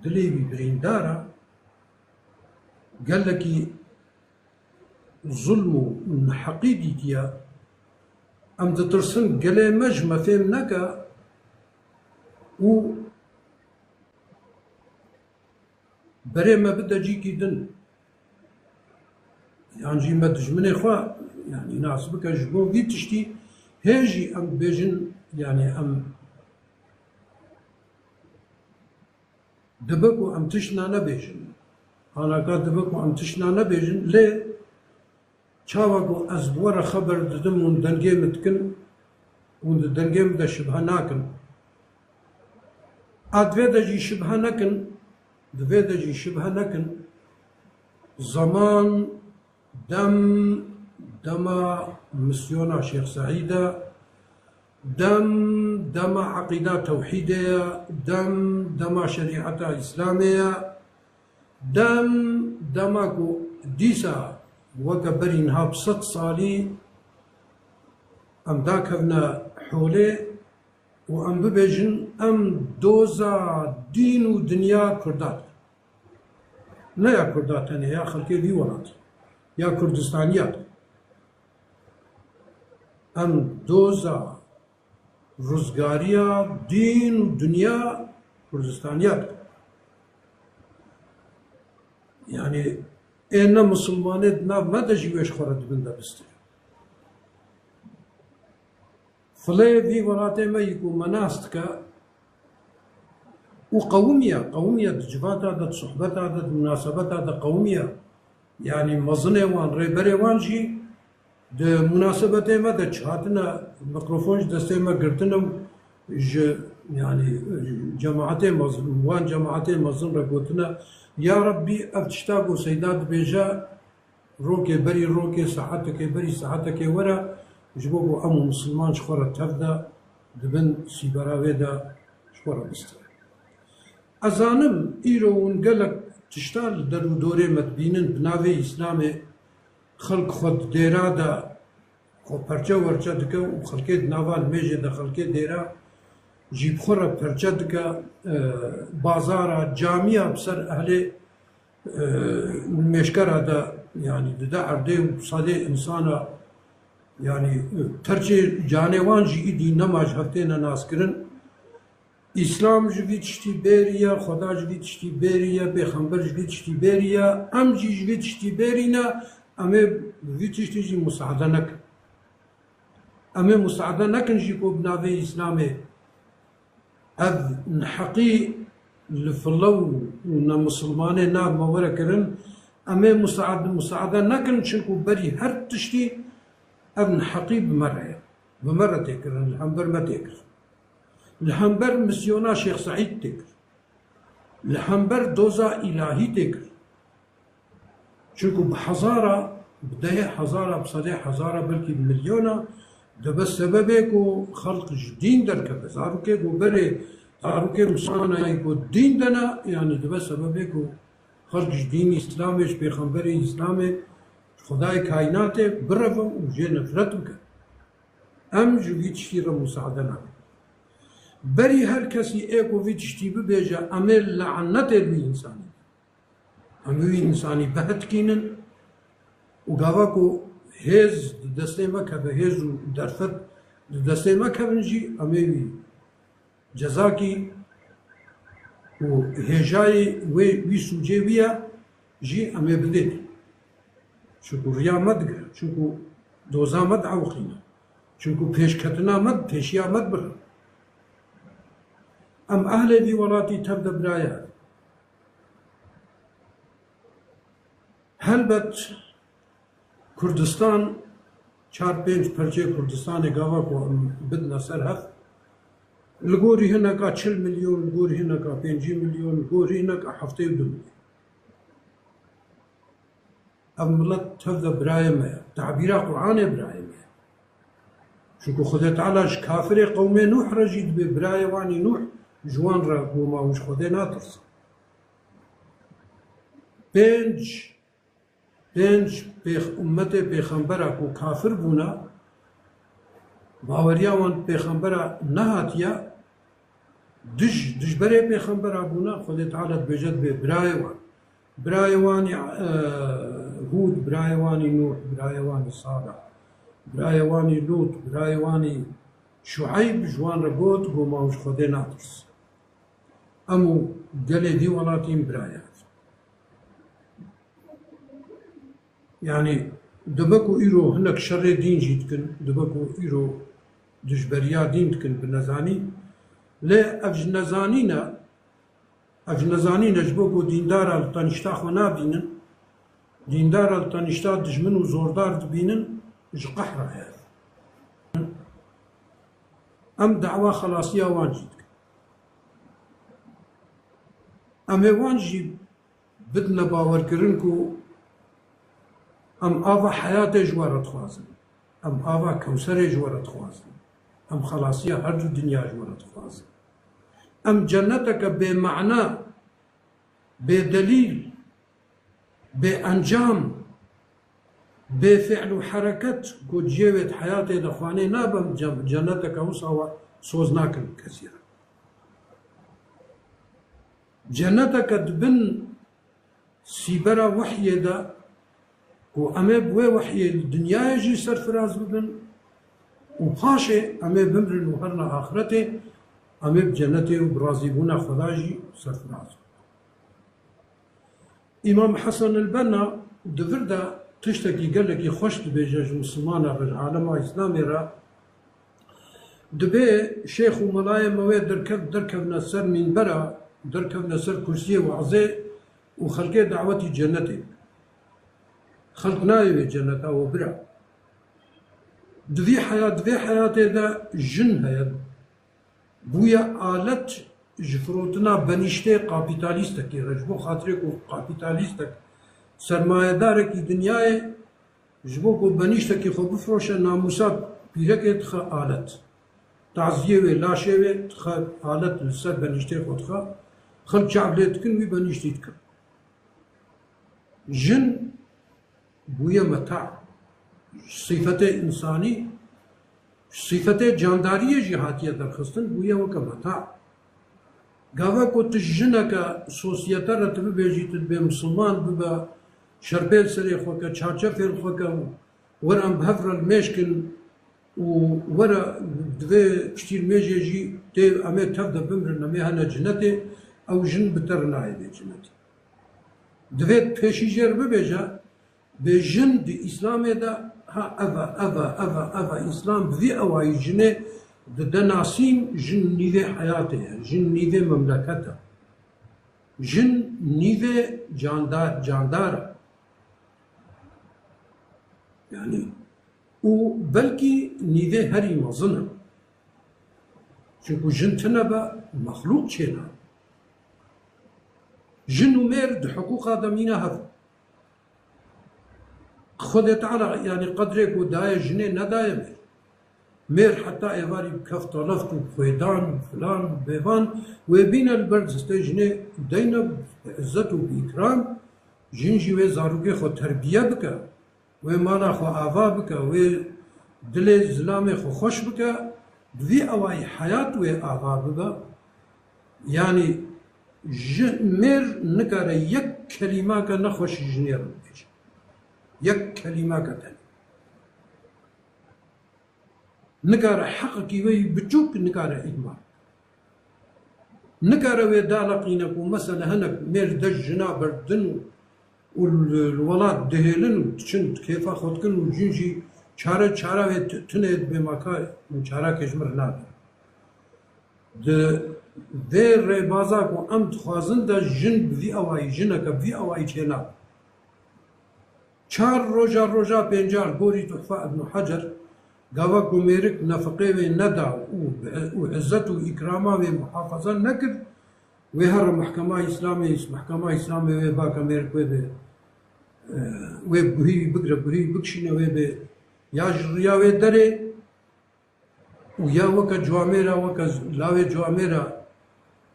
dilê wî birîndar e, gelekî zulm û neheqî dîtiye. Em ditirsin gelê me ji me fêm neke û berê me bide cîkî din. Yan jî me dijminê xwe, yanî nas bike ji bo vî tiştî, hê jî em dibêjin, yanî em dibe ku em tiştna nebêjin. Anaka dibe ku em tiştna nebêjin, lê çawa ku ez bi we re xeber didim, hûn dengê min dikin, hûn di dengê min de şibhe nakin. A divê de jî şibhe nekin, divê de jî şibhe nekin. Zeman, dem, dema misyona Şêx Seîd e, dem, dema eqîda tewhîdê ye, dem, dema şerîeta Îslamê ye, dem, dema ku dîsa weke berî niha bi sed salî em dakevne holê û em bibêjin, em doza dîn û dinya Kurda dikin. Ne ya Kurda tenê, ya xelkê vî welatî, ya Kurdistaniya. Em doza rizgariya dîn û dinya Kurdistaniya dikin. Yanî ê ne misilmanê di nav me de jî wê ji xwe re dibin de bistir. Filê vî welatê me yî ku me nas dike û qewimiye, qewimiye di civata de, di sohbeta de, di munasebeta de qewimiye. Yanî mezinê wan, rêberê wan jî di munasebetê me de çi hatine, mikrofon ji destê me girtine û ji, yanî, cemaetê mezin, wan cemaetê mezin re gotine, ya Rebbî, ev tişta ku Seyda dibêje, rokê berî rokê, saetekê berî saetekê were, ji bo ku em û misilman ji xwe re tev de, di bin sîbera wê de ji xwe re bistire. Ez zanim, îro hûn gelek tişta li der û dorê me dibînin, bi navê Îslamê xelk xwe di dêra de xwe perçe werçe dike û xelkê di nava nimêjê de, xelkê dêra jî bi xwe re perçe dike, e, bazara, camiya bi ser ehlê e, nimêjkera de, yanî dide erdê û sedê insana, yanî, e, perçê canê wan jî îdî nema ji hev têne naskirin. Îslam ji vî tiştî bêrî ye, Xweda ji vî tiştî bêrî ye, Pêxember ji vî tiştî bêrî ye, em jî ji vî tiştî bêrî ne, em ê vî tiştî jî musaade nekin. Em ê musaade nekin jî ku bi navê Îslamê ev neheqî li file û nemisilmanê nav me were kirin. Em ê musaade, musaade nekin, çinku berî her tiştî ev neheqî bi me re ye. Bi me re tê kirin, li hember me tê kirin. Li hember misyona Şêx Seîd tê kirin. Li hember doza îlahî tê kirin. Çunku bi hezara, bi dehê hezara, bi sedê hezara, belkî bi milyona, dibe sebebê ku xelq ji dîn derkeve. Zarokê ku berê, zarokê misilmanayî ku dîn de ne, yanî dibe sebebê ku xelk ji dîn Îslamê, ji pêxemberê Îslamê, ji Xwedayê kaînatê bireve û jê nefret bike. Em ji vî tiştî re musaade nakin. Berî her kesî ê ku vî tiştî bibêje, em ê lanetê li wî însanî. Em wî însanî bihetkînin û gava ku hêz di destê me keve, hêz û derfet Di destê me kevin jî, em ê wî cezakî û hêjayê wê, wî sûcê wî ye jî em ê bidê. Çunku riya me digire, çunku doza me diewiqîne, çunku pêşketina me, pêşiya me dibire. Em ehlê vî welatî tev de biraye. Helbet Kurdistan, çar pênc perçê Kurdistanê gava ku em bidine ser hev, li gorî hineka çil milyon, li gorî hineka pêncî milyon, li gorî hineka heftê û du milyon. Ev milet tev de birayê me ye. Tabîra Quranê birayê me ye. Çunku Xwedê Teala ji kafirê qewmê Nûh re jî dibê birayê wan î Nûh ji wan re goma û ji Xwedê natirsin. Pênc, pênc pêx-, ummetê pêxembera ku kafir bûne, baweriya wan pêxembera nehatiye, dij, dijberê pêxembera bûne, Xwedê Teala dibêje dibê birayê wan. Birayê wan î, e, Hûd, birayê wan î Nûh, birayê wan î Salih, birayê wan î Lût, birayê wan î Şueyb ji wan re got, goma û ji Xwedê natirsin. Em û gelê vî welatî in birayê hev. Yanî dibe ku îro hinek şerê dîn jî dikin, dibe ku îro dijberiya dîn dikin bi nezanî, lê ev ji nezanî ne, ev ji nezanî ne, ji bo ku dîndara li tenişta xwe nabînin, dîndara li tenişta dijmin û zordar dibînin, ji qehra ye. Em dawa xelasiya wan jî dikin. Em ê wan jî bidine bawerkirin ku em ava heyatê ji we re dixwazin. Em ava Kewserê ji we re dixwazin. Em xelasiya her du dinya ji we re dixwazin. Em cenneteke bê mana, bê delîl, bê encam, bê fi'l û hereket ku cihê wê di heyatê de xwanê nabe, em ce-, cenneteke wisa wa soz nakin bi kesî re. Cenneteke di bin sîbera wehyê de ku em ê bi wê wehyê li dinyayê jî serfiraz bibin û paşê em ê bimrin û herna axretê em ê bi cennetê û bi razîbûna Xweda jî serfiraz bibin. Îmam Hesen el Benna di vir de tiştekî gelekî xweş dibêje ji misilmana re, ji alema Îslamê re. Dibê şêx û melayê me wê derkev-, derkevne ser mînbera, derkevne ser kursiyê we'zê û xelkê dawetî cennetê bike. Xelk nayê wê cenneta we bira. Di vî heya-, di vê heyatê de jin heye. Bûye alet ji firotina benîştê kapîtalîstekî re. Ji bo xatirê ku kapîtalîstek, sermayedarekî dinyayê, ji bo ku benîştekî xwe bifroşe, namûsa pîrekê dixe alet. Taziyê wê, laşê wê dixe alet, li ser benîştê xwe dixe. Xelk çav lê dikin, wî benîştî dikin. Jin bûye meta. Sîfetê însanî, sîfetê candariyê jî hatiye derxistin, bûye weke meta. Gava ku tu ji jineke sosyete re tu bibêjî, tu dibê misilman bibe, şerpê li serê xwe ke, çarçefê li xwe ke, were em bi hev re li mêj kin û were divê piştî li mêjê jî tê em ê tev de bimrin, em ê hene cinetê, ew jin bi te re nayê vê cinetê. Divê pêşî jê re bibêje, bê jin di Îslamê de, ha, ev e, ev e, ev e, ev e, Îslam bi vî awayî jinê dide nasîn, jin nîvê heyatê ye, jin nîvê memleket e. Jin nîvê canda-, candar e. Yanî, û belkî nîvê herî mezin e. Çunku jin tune be, mexlûq çênabe. Jin û mêr di hiqûqa de mîne hev. Xwedê Teala, yanî qedrê ku daye jinê, nedaye mêr. Mêr heta êvarî bi kef teleft û xwêdan û filan û bêvan wê bîne li ber destê jinê deyne bi îzzet û bi îkram, jin jî wê zarokê xwe terbiye bike, wê mala xwe ava bike, wê dilê zilamê xwe xweş bike, bi vî awayî heyat wê ava bibe. Yanî ji mêr nikare yek kelîmake nexweş ji jinê re bibêje. Yek kelîmake tenê. Nikare heqekî wê yî biçûk nikare îhmal. Nikare wê daleqîne ku mesela hinek mêr deş jina berdin û, û li, li welat dihêlin û diçin kêfa xwe dikin û jin jî çare, çara wê tu-, tunê dibê maka, çara kê ji mir nabe. Di vê rêbaza ku em dixwazin de jin bi vî awayî, jineke bi vî awayî çênabe. Çar roja, roja pêncar gorî Tuhfa Ibn Hacer, gava ku mêrik nefeqê wê neda û, û izzet û îkrama wê muhafaza nekir, wê here mehkema Îslamê, mehkema Îslamê wê bake mêrik wê bê, e, wê guhî bigire, guhî bikişîne wê bê, ya ji riya wê derê, û ya weke ciwamêra, weke lawê ciwamêra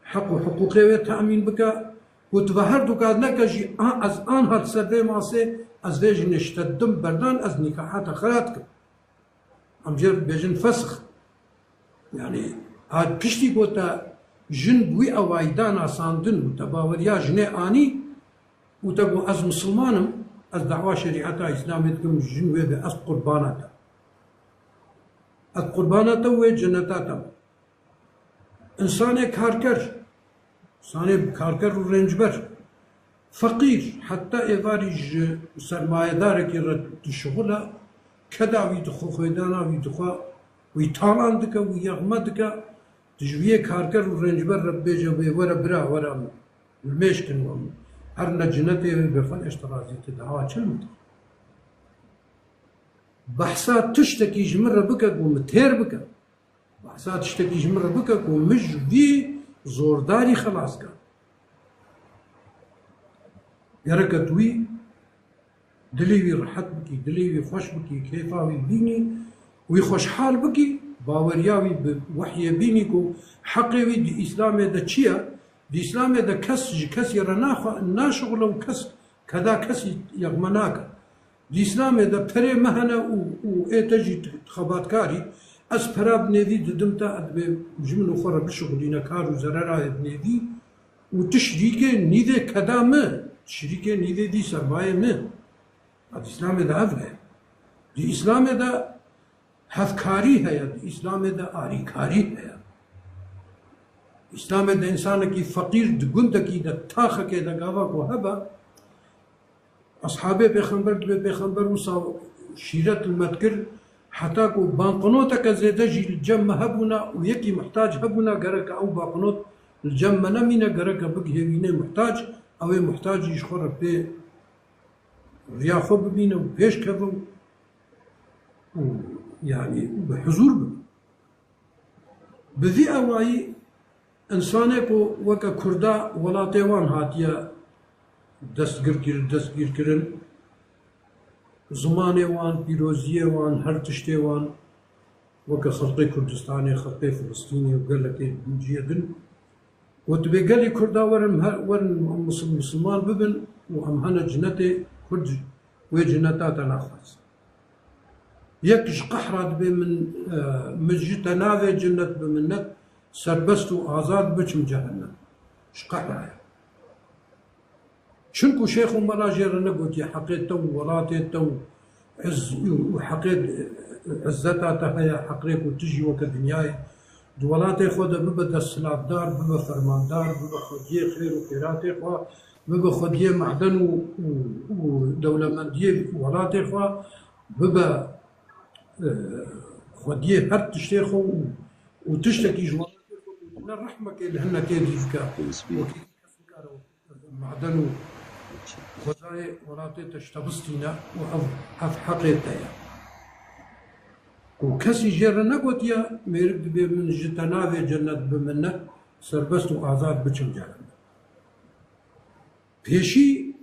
heq û hiqûqê wê temîn bike, got, ve her du kat neke jî, a, ez anha li ser vê masê, ez vê jinê ji te didim berdan, ez nîkaha te xira dikim. Em jê re dibêjin fesx. Yanî, a piştî ku te jin bi wî awayî da nasandin û te baweriya jinê anî, û te got, ez misilman im, ez dawa şerîeta Îslamê dikim, jin wê be, ez qurbana te. Ez qurbana te û wê ceneta te. Însanê karker, însanê karker û rêncber, feqîr, heta êvarî ji sermayedarekî re dişixule, keda wî dixwe, xwêdana wî dixwe, wî talan dike, wî yexme dike, tu ji wî yê karker û rêncber re bibêje wê, were bira, were em limêj kin, em herine cinetê wê bê, xwe eşterazî, tu dawa çi li min dixwe? Behsa tiştekî ji min re bike ku min têr bike. Behsa tiştekî ji min re bike ku min ji vî zordarî xelas ke. Gereke tu wî dilê wî rehet bikî, dilê wî xweş bikî, kêfa wî bînî, wî xweşhal bikî, baweriya wî bi wehyê bînî ku heqê wî di Îslamê de çi ye, di Îslamê de kes ji kesî re naxwe-, naşixule û kes keda kesî yexme nake. Di Îslamê de perê me hene û, û ê te jî xebatkarî, ez pera bi nêvî didim te, ez dibê ji min û xwe re bişixulîne kar û zerera ye bi nêvî û tu şirîkê nîvê keda min, tu şirîkê nîvê vî sermayê min. Di Îslamê de ev heye. Di Îslamê de hevkarî heye, di Îslamê de arîkarî heye. Îslamê de însanekî feqîr di gundekî de, taxekê de gava ku hebe, eshabê pêxember dibê pêxember wisa şîret li me dikir, heta ku banqinoteke zêde jî li cem me hebûna û yekî muhtac hebûna, gereke ew banqinot li cem me nemîne, gereke bigihê wînê muhtac, ew ê muhtac jî ji xwe re pê riya xwe bibîne û pêş keve û û, yanî, bi huzûr bibin. Bi vî awayî, însanê ku weke Kurda welatê wan hatiye destgirkir-, destgîrkirin, zimanê wan, pîroziyê wan, her tiştê wan, weke xelqê Kurdistanê, xelqê Filistînê û gelekê ciyê din, Got, dibê gelê Kurda werin, her, werin misil-, misilman bibin û em hene cinetê Kurd wê cineta te naxwazin. Yek ji qehra dibê min, e, min ji te navê cinet bi minnet, serbest û azad biçim cehennem. Ji qehra ye. Çinku şêx û mela jê re negotiye heqê te û welatê te û iz-, û heqê izzeta te heye, heqê ku tu jî weke dinyayê di welatê xwe de bibe desthilatdar, bibe fermandar, bibe xwediyê xêr û xêratê xwe, bibe xwediyê mehden û, û, û dewlemendiyê welatê xwe, bibe, e, xwediyê her tiştê xwe û, û tiştekî ji welatê xwe ne rehmekê li hinekê dî bike. Wekî kes nikare wekî Maden û xwezayê welatê te ji te bistîne û ev, ev heqê te ye. Ku kesî jê re negotiye, mêrik dibê min ji te navê cennet bi minnet, serbest û azad biçim cehennem. Pêşî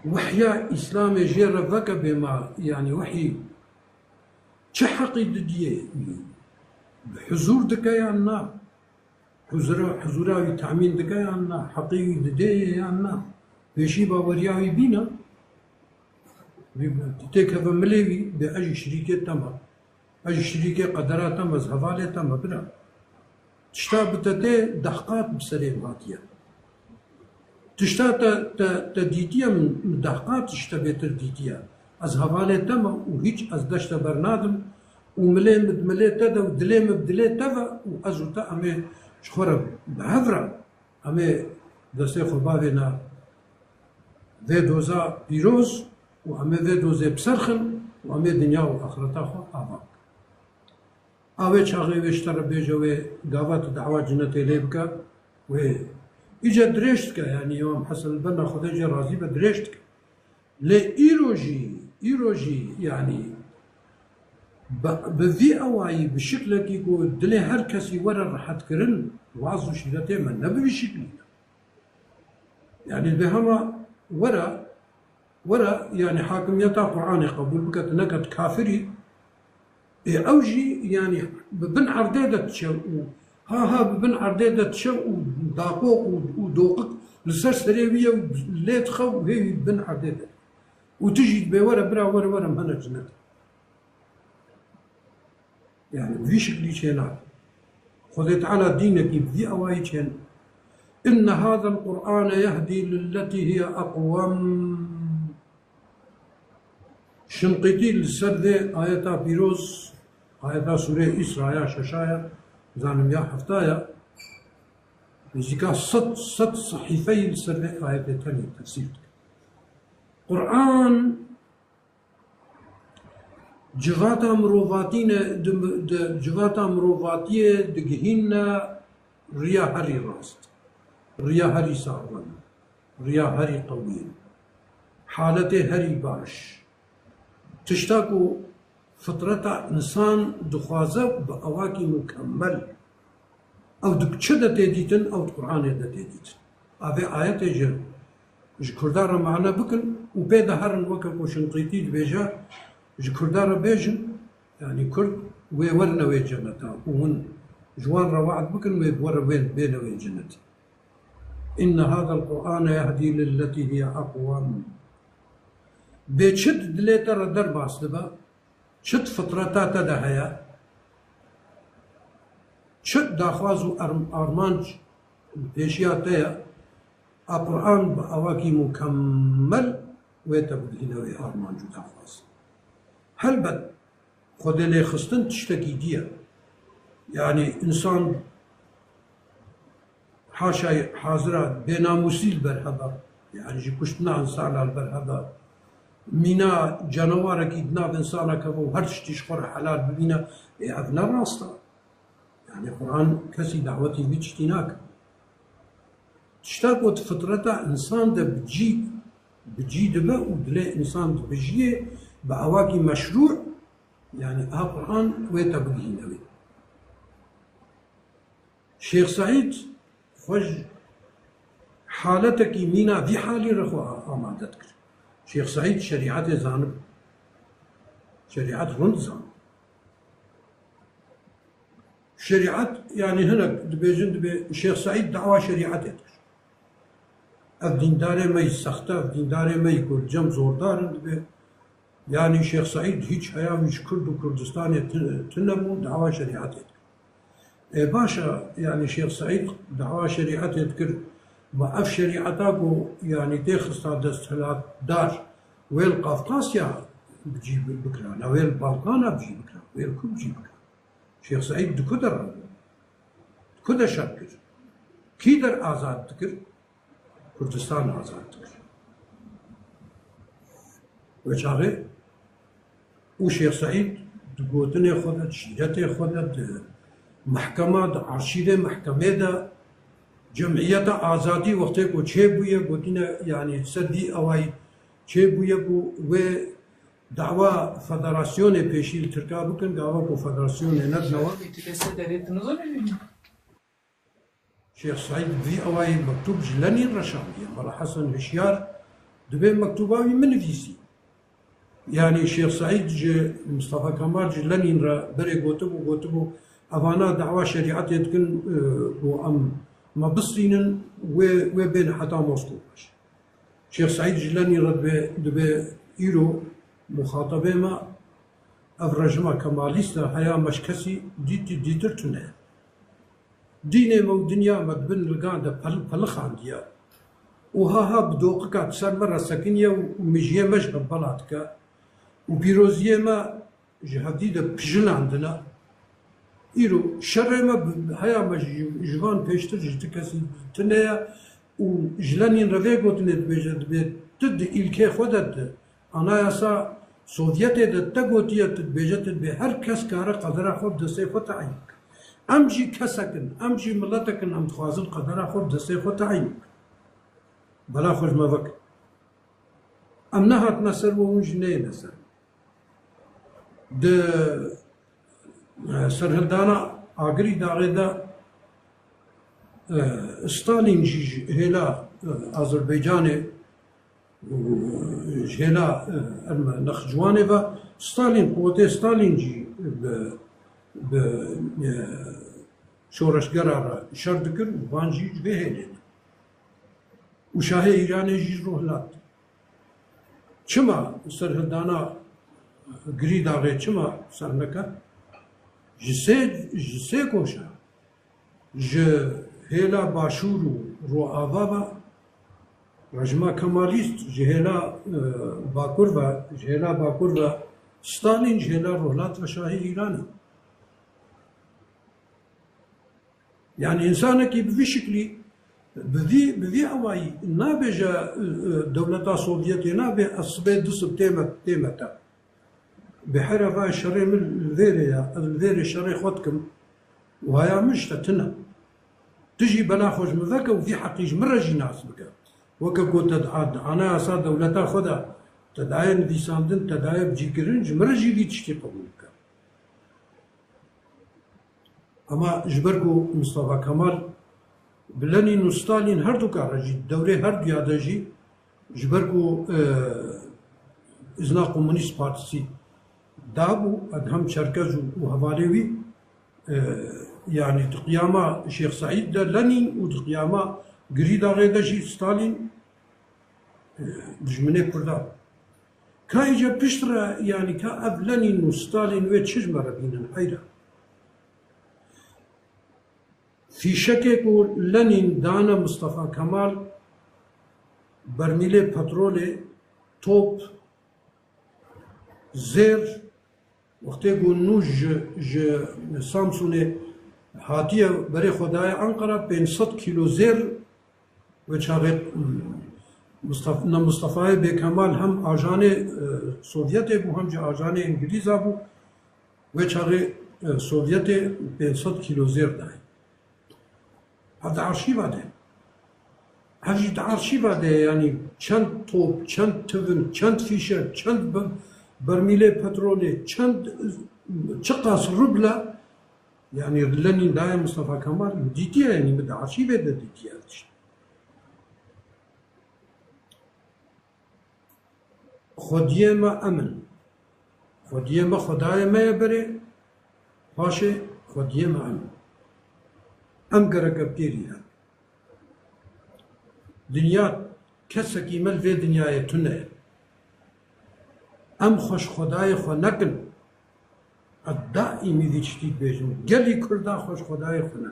wehya Îslamê jê re veke bêma, yanî wehyî çi heqî didiyê wî? Bi huzûr dike yan na? Huzura, huzura wî temîn dike yan na? Heqî wî didê yan na? Pêşî baweriya wî bîne? Wî têkeve milê wî, bê ez jî şirîkê te me. Ez jî şirîkê qedera te me, ez hevalê te me, bira. Tişta bi te tê deh qat bi serê min hatiye. Tişta te, te, te dîtiye min, min deh qat ji te bêtir dîtiye. Ez hevalê te me û hîç ez deş te bernadim. û milê min di milê te de û dilê min bi dilê te ve û ez û te em ê ji xwe re bi hev re em ê destê xwe bavêne vê doza pîroz û em ê vê dozê bi ser xin û em ê dinya û axireta xwe ava bikin. A wê çaxê wê ji te re bêje wê gava tu dawa cinetê lê bike, wê îce dirêj dike, yanî Îmam Hesen li benda Xwedê jê razî be dirêj dike. Lê îro jî, îro jî, yanî bi, bi vî awayî, bi şiklekî ku dilê her kesî were rehetkirin, waz û şîretê me ne bi vî şiklî ne. Yanî dibê hema were, were, yanî hakimiyeta Qur'anê qebûl bike, tu neke tu kafirî, ê ew jî, yanî bi bin erdê de diçe û ha ha bi bin erdê de diçe û daqoq û, û doqik li ser serê wî ye û lê dixe û hê wî bin erdê de. Û tu jî dibê were bira were were em hene cinet. Yani bi vî şiklî çênake. Xwedê Teala dînekî bi vî awayî çên. Inne hazel Qur'ane yehdî lilletî hiye aqwem. Şinqîtî li ser vê ayeta pîroz, ayeta Sûreyê Îsra ya şeşa ya, zanim ya hefta ya, nêzîka sed, sed sehîfeyî li ser vê ayetê tenê tefsîr dike. Qur'an civata mirovatî ne, di, di civata mirovatiyê digihîne riya herî rast, riya herî saxlem, riya herî qewî, haletê herî baş. Tişta ku fitreta însan dixwaze bi awakî mukemmel. Ew di çi de tê dîtin, ew di Qur'anê de tê dîtin. A vê ayetê jî ji Kurda re mane bikin û pê de herin weke ku Şinqîtî dibêje, ji Kurda re bêjin, yanî Kurd wê werine wê ceneta û hûn ji wan re we'd bikin wê bi we re wê bêne wê cenetê. Inne hazel Qur'ane yehdî lilletî hiye aqwem. Bê çi di dilê te re derbas dibe, çi di fitreta te de heye, çi daxwaz û erm-, armanc li pêşiya te ye, a Qur'an bi awakî mukemmel wê te bigihîne wê armanc û daxwaz. Helbet, Xwedê lê xistin tiştekî dî ye. Yanî însan haşa hazira bênamûsî li ber hebe, yanî ji kuştina însana li ber hebe, mîna canawarekî di nav însana keve û her tiştî ji xwe re helal bibîne, ê ev ne rast e. Yanî Quran kesî dawetî vî tiştî nake. Tişta ku di fitreta însan de bi cî, bi cî dibe û dilê însan dibijiyê bi awakî meşrû, yanî a Quran wê te bigihîne wê. Şêx Seîd xwe ji haletekî mîna vî halî re xwe amade dikir. Şêx Seîd şerîetê zanib. Şerîet rind zanib. Şerîet, yanî hinek dibêjin, dibê Şêx Seîd dawa şerîetê dikir. Ev dîndarê me yî sexte, ev dîndarê me yî ku li cem zordar in, dibê, yanî Şêx Seîd hîç heya wî ji Kurd û Kurdistanê tu-, tune bû, dawa şerîetê dikir. Ê baş e, yanî Şêx Seîd dawa şerîetê dikir, ma ev şerîeta ku, yanî tê xista desthilatdar, wê li Qafqasya bi cî bi-, bikira, ne wê li Balkana bi cî bikira, wê li ku bi cî bikira? Şêx Seîd di ku de re bû? Di ku de şer kir? Kî der azad dikir? Kurdistan azad dikir. Wê çaxê û Şêx Seîd di gotinê xwe de, di şîretê xwe de, di mehkema, di arşîvê mehkemê de, cemiyeta azadî wextê ku çêbûye, gotine, yanî ser vî awayî çêbûye ku wê dawa federasyonê pêşî li Tirka bikin, gava ku federasyonê nedine wan. Şêx Seîd bi vî awayî mektûb ji Lenîn re şandiye. Mela Hesen Hişyar dibê mektûba wî min nivîsî. Yanî Şêx Seîd ji Mistefa Kemal ji Lenîn re berê gotibû, gotibû, evana dawa şerîetê dikin, e, ku em me bistînin, wê, wê bêne heta Moskow baş. Şêx Seîd ji Lenîn re dibê, dibê îro muxatebê me, ev rejima kemalîst e, heya me ji kesî dîtî-, dîtir tune ye. Dînê me û dinya me di bin ligan de pel-, pelixandiye û ha ha bi doqika di ser me re sekiniye û, û mijiyê me ji hevbela dike û pîroziyê me ji hevdî de pijilandine. Îro şerê me bi, heya me ji, ji van pêştir ji ti kesî tune ye û ji Lenîn re vê gotinê dibêje, dibê tu di îlkê xwe de, di Anayasa Sovyetê de te gotiye, tu dibêje, tu dibê her kes kare qedera xwe bi destê xwe tayîn bike. Em jî kesek in, em jî miletek in, em dixwazin qedera xwe bi destê xwe tayîn bikin. Bela xwe ji me veke. Em nehatine ser we, hûn jî neyêne ser. Di, e, serhildana Agirî Daxê de, e, Stalîn jî ji hêla, e, Azerbaycanê û ji hêla, e, Erme-, Nexciwanê ve Stalîn, quwetê Stalîn jî bi, bi, e, şoreşgera re şer dikir û van jî ji vê hêlê ne. Û şahê Îranê jî rohilat. Çima serhildana Girî Daxê çima ser neke? Ji sê, ji sê goşa, ji hêla Başûr û Roava ve rejîma Kemalîst, ji hêla, e, Bakur ve, ji hêla Bakur ve Stalîn, ji hêla Rohilat ve şahê Îranê. Yani însanekî bi vî şiklî, bi vî, bi vî awayî nabêje, e, e, dewleta Sovyetê nabê ez sibê du sib tême, tême te. Bi here va şerê min li vêrê ye, ez li vêrê şerê xwe dikim û haya min ji te tune. Tu jî bela xwe ji min veke û vî heqî ji min re jî nas bike. Weke ku te di a-, di anayasa dewleta xwe de te daye nivîsandin, te daye bicîkirin, ji min re jî vî tiştî qebûl bike. Ama ji ber ku Mustafa Kemal bi Lenîn û Stalîn herduka re jî, dewrê herduya de jî, ji ber ku, e, îzna Komunîst Partîsî dabû, edhem Çerkez û, û hevalê wî, e, yanî di qiyama Şêx Seîd de Lenîn û di qiyama Girîdaxê de jî Stalîn, e, dijminê Kurdan. Ka îca pişt re, yanî ka ev Lenîn û Stalîn wê çi ji me re bînin heyra? Fîşekê ku Lenîn dane Mustafa Kemal, bermîlê petrolê, top, zêr, wextê ku nû ji, ji Samsûnê hatiye berê xwe daye Enqera, pênc sed kîlo zêr, wê çaxê, Mustaf-, ne Mustafayê Bêkemal hem ajanê, e, Sovyetê bû, hem jî ajanê Îngilîza bû. Wê çaxê, e, Sovyetê pênc sed kîlo zêr dayê. Ev di arşîva de. Ev jî di arşîva de ye, yanî çend top, çend tivin, çend fîşek, çend be-, bermîlê petrolê, çend, e, çiqas ruble, yanî Lenîn daye Mustafa Kemal, dîtiye, yanî min di arşîvê de dîtiye ev tişt. Xwediyê me em in. Xwediyê me Xwedayê me ye berê, paşê xwediyê me em in. Em gereke pêrî ne. Dinya, kesekî me li vê dinyayê tune ye. Em xwe ji Xwedayê xwe nekin. Ez daîmî vî tiştî dibêjim. Gelî Kurda xwe ji Xwedayê xwe ne.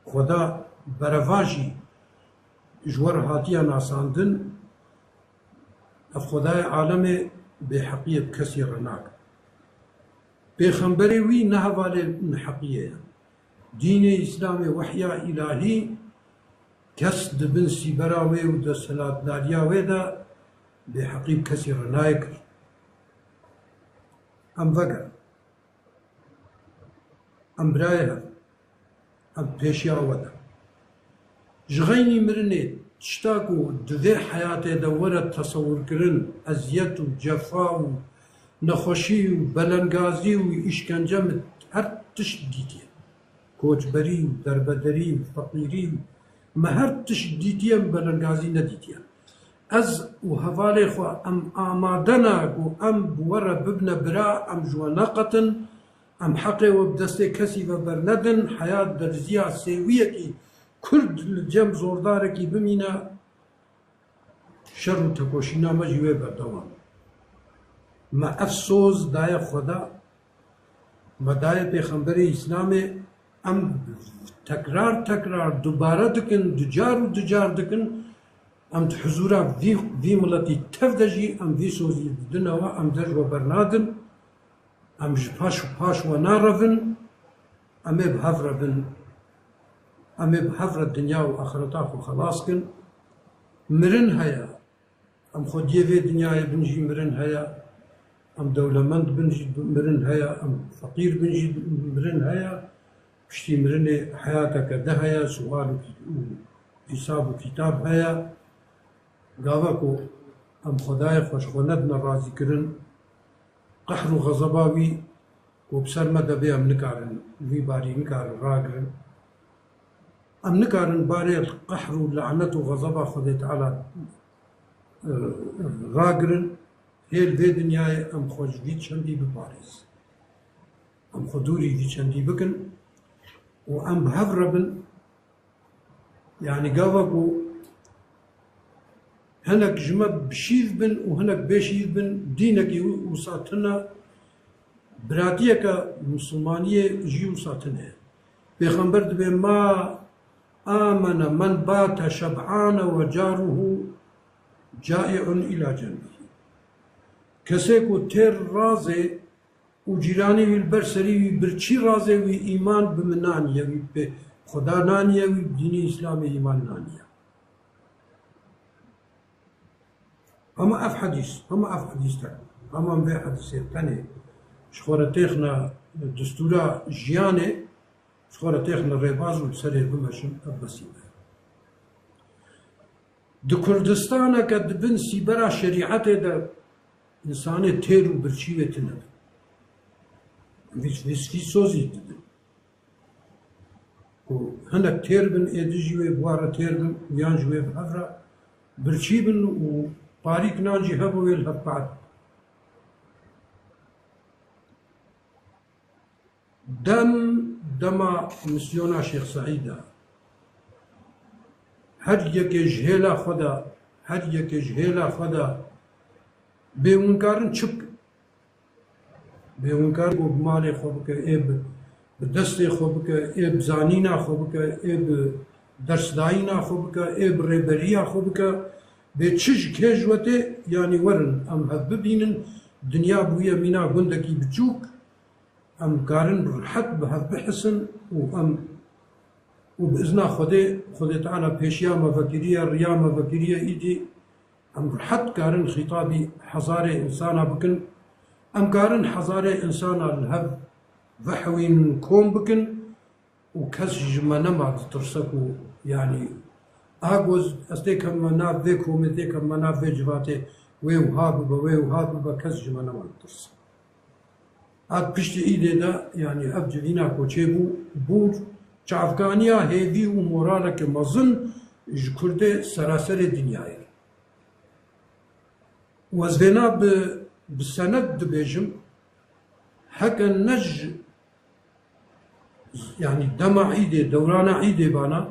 Xweda berevajî ji we re hatiye nasandin. Ev Xwedayê alemê bêheqiyê bi kesî re nake. Pêxemberê wî ne hevalê neheqiyê ye. Dînê Îslamê wehya îlahî, kes di bin sîbera wê û desthilatdariya wê de bêheqî bi kesî re nayê kir. Em vegerin. Em birayê hev in. Em pêşiya we de. Ji xeynî mirinê, tişta ku di vê heyatê de were tesewirkirin, eziyet û cefa û nexweşî û belengazî û îşkence, min her tişt dîtiye. Koçberî û derbederî û feqîrî û me her tişt dîtiye, min belengazî nedîtiye. Ez û hevalê xwe em amade ne ku em bi we re bibine bira, em ji we neqetin, em heqê we bi destê kesî ve bernedin, heya derziya sêwiyekî Kurd li cem zordarekî bimîne, şer û tekoşîna me jî wê berdewam. Me ev soz daye Xweda, me daye Pêxemberê Îslamê, em tekrar tekrar dubare dikin, ducar û ducar dikin, em di huzûra vî, vî miletî tev de jî em vî sozî didine we, em de ji we bernadin. Em ji paş û paş we narevin, em ê bi hev re bin. Em ê bi hev re dinya û axireta xwe xelas kin. Mirin heye. Em xwediyê vê dinyayê bin jî mirin heye. Em dewlemend bin jî mirin heye. Em feqîr bin jî mirin heye. Piştî mirinê heyateke din heye, sual û kî-, û hîsab û kîtab heye. Gava ku em Xwedayê xwe ji xwe nedine razîkirin, qehr û xezeba wî ku bi ser me de bê, em nikarin, vî barî nikarin ragirin. Em nikarin barê qehr û lanet û xezeba Xwedê Teala, e, ragirin. Hê li vê dinyayê em xwe ji vî çendî biparêzin. Em xwe dûrî vî çendî bikin û em bi hev re bin. Yanî gava ku hinek ji me bi şîv bin û hinek bê şîv bin, dînekî wi-, wisa tune, biratiyeke misilmaniyê jî wisa tune. Pêxember dibê, "Ma amene men bate şeb'ane ve caruhu cai'un ila cenbihi." Kesê ku têr razê û cîranê wî li ber serî wî birçî razê, wî îman bi min naniye, wî bi Xuda naniye, wî bi dînê Îslamê îman naniye. Hema ev hedîs, hema ev hedîs te, hema vê hedîsê tenê ji xwe re têxine distûra jiyanê, ji xwe re têxine rêbaz û li serê bimeşin, ev besî me. Di Kurdistaneke di bin sîbera şerîetê de însanê têr û birçî wê tune bin. Vî, vî sozî didin. Ku hinek têr bin, êdî jî wê bi wan re têr bin û yan jî wê bi hev re birçî bin û parîk nan jî hebo wê li hev qehet bin. Dem dema misyona Şêx Seîd e. Her yekê ji hêla xwe de, her yekê ji hêla xwe de bê hûn karin çi bikin? Bê hûn karin ku bi malê xwe bike, ê bi, bi destê xwe bike, ê bi zanîna xwe bike, ê bi dersdayîna xwe bike, ê bi rêberiya xwe bike, bê çi ji kê ji we tê, yanî werin em hev bibînin, dinya bûye mîna gundekî biçûk, em karin rehet bi hev bihisin û em û bi izna Xwedê, Xwedê Teala pêşiya me vekiriye, riya me vekiriye, îdî em rehet karin xîtabî hezarê însana bikin. Em karin hezarê însana li hev vehewînin, kom bikin û kes ji me nema ditirse ku, yanî, aha ku ez, ez têkevime nav vê komê, têkevime nav vê civatê, wê wiha bibe, wê wiha bibe, kes ji me nema ditirse. Hat piştî îdê de, yanî ev civîna ku çêbû, bû çavkaniya hêvî û moraleke mezin ji Kurdê seraserê dinyayê. Û ez vêna bi, bi sened dibêjim, heke ne ji, yanî dema îdê, dewrana îdê bana,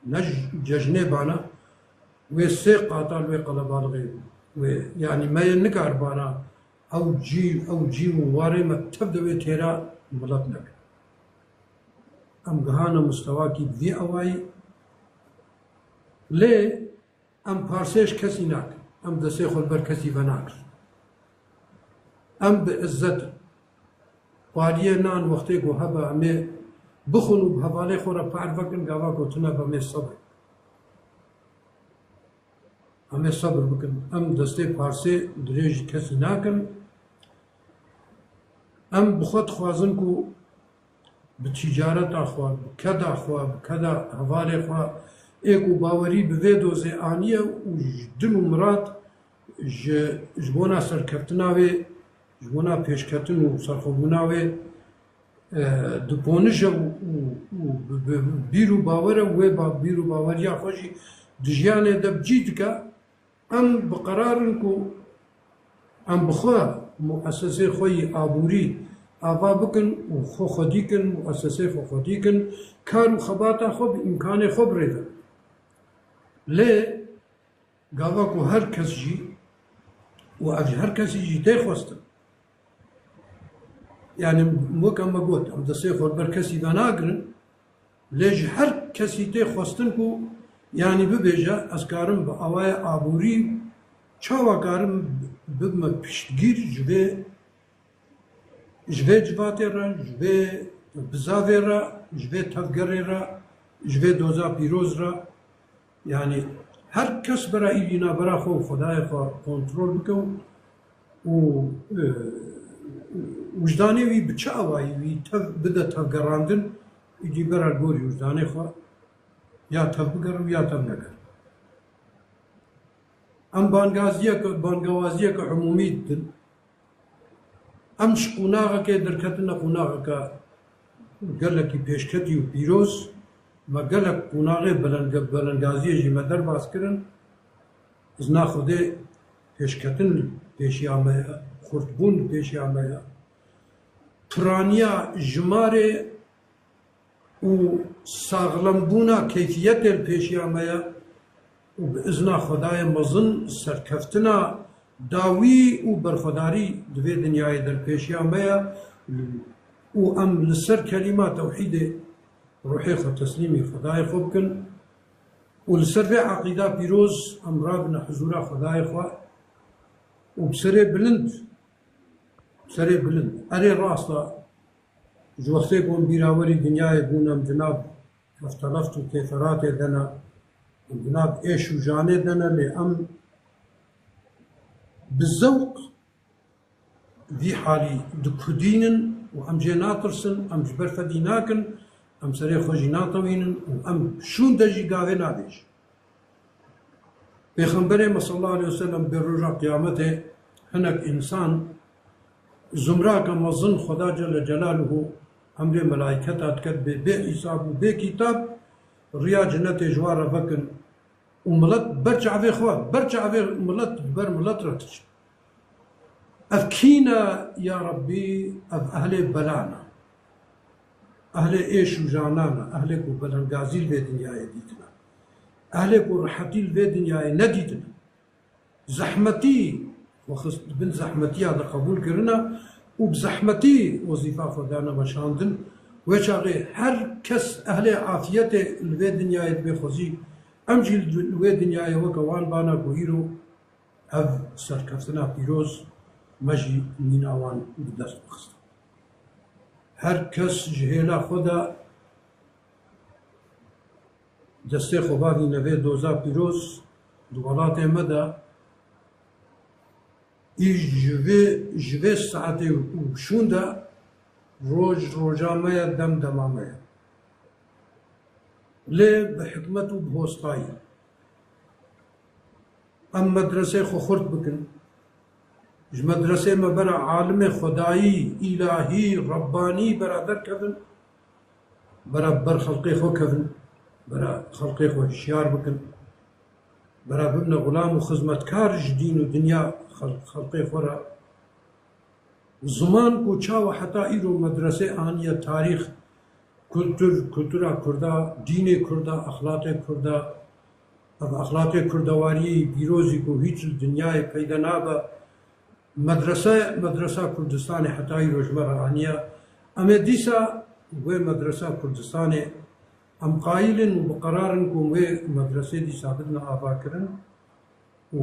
ne ji cejnê bana, wê sê qata li wê qelebalixê wê, yanî me yê nikaribana ew cî, ew cî û warê me tev de wê têra milet nekin. Em gihane mistewakî bi vî awayî. Lê em parsê ji kesî nakin. Em destê xwe li ber kesî venagirin. Em bi izzet in. Pariyê nan wextê ku hebe em ê bixwin û bi hevalê xwe re parve kin, gava ku tune be em ê sebir. Em ê sebir bikin. Em destê parsê dirêj ji kesî nakin. Em bi xwe dixwazin ku bi tîcareta xwe, bi keda xwe, bi keda hevalê xwe, ê ku bawerî bi vê dozê aniye û ji din û mirad ji, ji bona serkeftina wê, ji bona pêşketin û serxwebûna wê, e, diponije û, û, û bi, bi, bi bîr û bawere wê ba-, bîr û baweriya xwe jî di jiyanê de bi cî dike, em bi qerar in ku em bi xwe muesesê xwe yî aborî ava bikin û xwe xwedî kin, muesesê xwe xwedî kin, kar û xebata xwe bi îmkanê xwe birêvin. Lê gava ku her kes jî, û ev ji her kesî jî tê xwestin. Yanî weke me got, em destê xwe li ber kesî venagirin, lê ji her kesî tê xwestin ku, yanî bibêje, ez karim bi awayê aborî, çawa karim bibime piştgîr ji vê Ji vê civatê re, ji vê bizavê re, ji vê tevgerê re, ji vê doza pîroz re, yanî her kes bera îlî navbera xwe û Xwedayê xwe kontrol bike û, û, e, wijdanê wî bi çi awayî wî tev-, bide tevgerandin, îdî bera gorî wijdanê xwe ya tev bigere û ya tev negere. Em bangaziyeke, bangawaziyeke umûmî didin. Em ji qonaxekê derketine qonaxeke gelekî pêşketî û pîroz. Me gelek qonaxê belenge-, belengaziyê jî me derbas kirin. Izna Xwedê pêşketin li pêşiya me ye, xurtbûn li pêşiya me ye. Piraniya jimarê û saxlembûna keyfiyetê li pêşiya me ye û bi izna Xwedayê mezin serkeftina dawî û berxwedarî di vê dinyayê de li pêşiya me ye û em li ser kelîma tewhîdê ruhê xwe teslîmî Xwedayê xwe bikin û li ser vê eqîda pîroz em rabine hizûra Xwedayê xwe û bi serê bilind, bi serê bilind, erê rast e, Ji wextê ku em bîrawerî dinyayê bûn, em di nav kefteleft û kêferatê de ne, em di nav êş û janê de ne, lê em bi zewq vî halî dikudînin û em jê natirsin, em ji ber fedî nakin, em serê xwe jî natewînin û em şûnde jî gavê nabêjin. Pêxemberê me sallallahu aleyhi ve sellem bê roja qiyametê hinek însan, zumraka mezin Xweda Celle Celaluhu emrê melayketa diket bê, bê hîsab û bê kîtab riya cinetê ji wan re vekin û milet ber çavê xwe, ber çavê milet, ber milet re diçin. Ev kî ne ya Rebbî? Ev ehlê bela ne. Ehlê êş û jana ne. Ehlê ku belengazî li vê dinyayê dîtine. Ehlê ku rihetî li vê dinyayê nedîtine. Zehmetî xwe xist, bin zehmetiya de qebûl kirine û bi zehmetî wezîfa xwe dane meşandin. Wê çaxê her kes ehlê afiyetê li vê dinyayê dibe xwezî. Em jî li wê dinyayê weke wan bana ku îro ev serkeftina pîroz me jî mîna wan bi dest bixistin. Her kes ji hêla xwe de destê xwe bavîne vê doza pîroz di welatê me de, îş ji vê, ji vê saetê û şûn de roj roja me ye, dem dema me ye. Lê bi hikmet û bi hostayî. Em medresê xwe xurt bikin. Ji medresê me bera alimê xwedayî, îlahî, rebbanî bera derkevin. Bera ber xelqê xwe kevin. Bera xelqê xwe hişyar bikin. Bera bibine xulam û xizmetkar ji dîn û dinya xel-, xelqê xwe re. Ziman ku çawa heta îro medresê aniye tarîx, kultur, kultura kurda, dînê kurda, exlaqê kurda, ev exlaqê kurdewariyê pîrozî ku hîç li dinyayê peyde nabe, medrese, medresa Kurdistanê heta îro ji me re aniye. Em ê dîsa wê medresa Kurdistanê, em qayîl in û bi qerar in ku wê medresê dîsa bidine avakirin û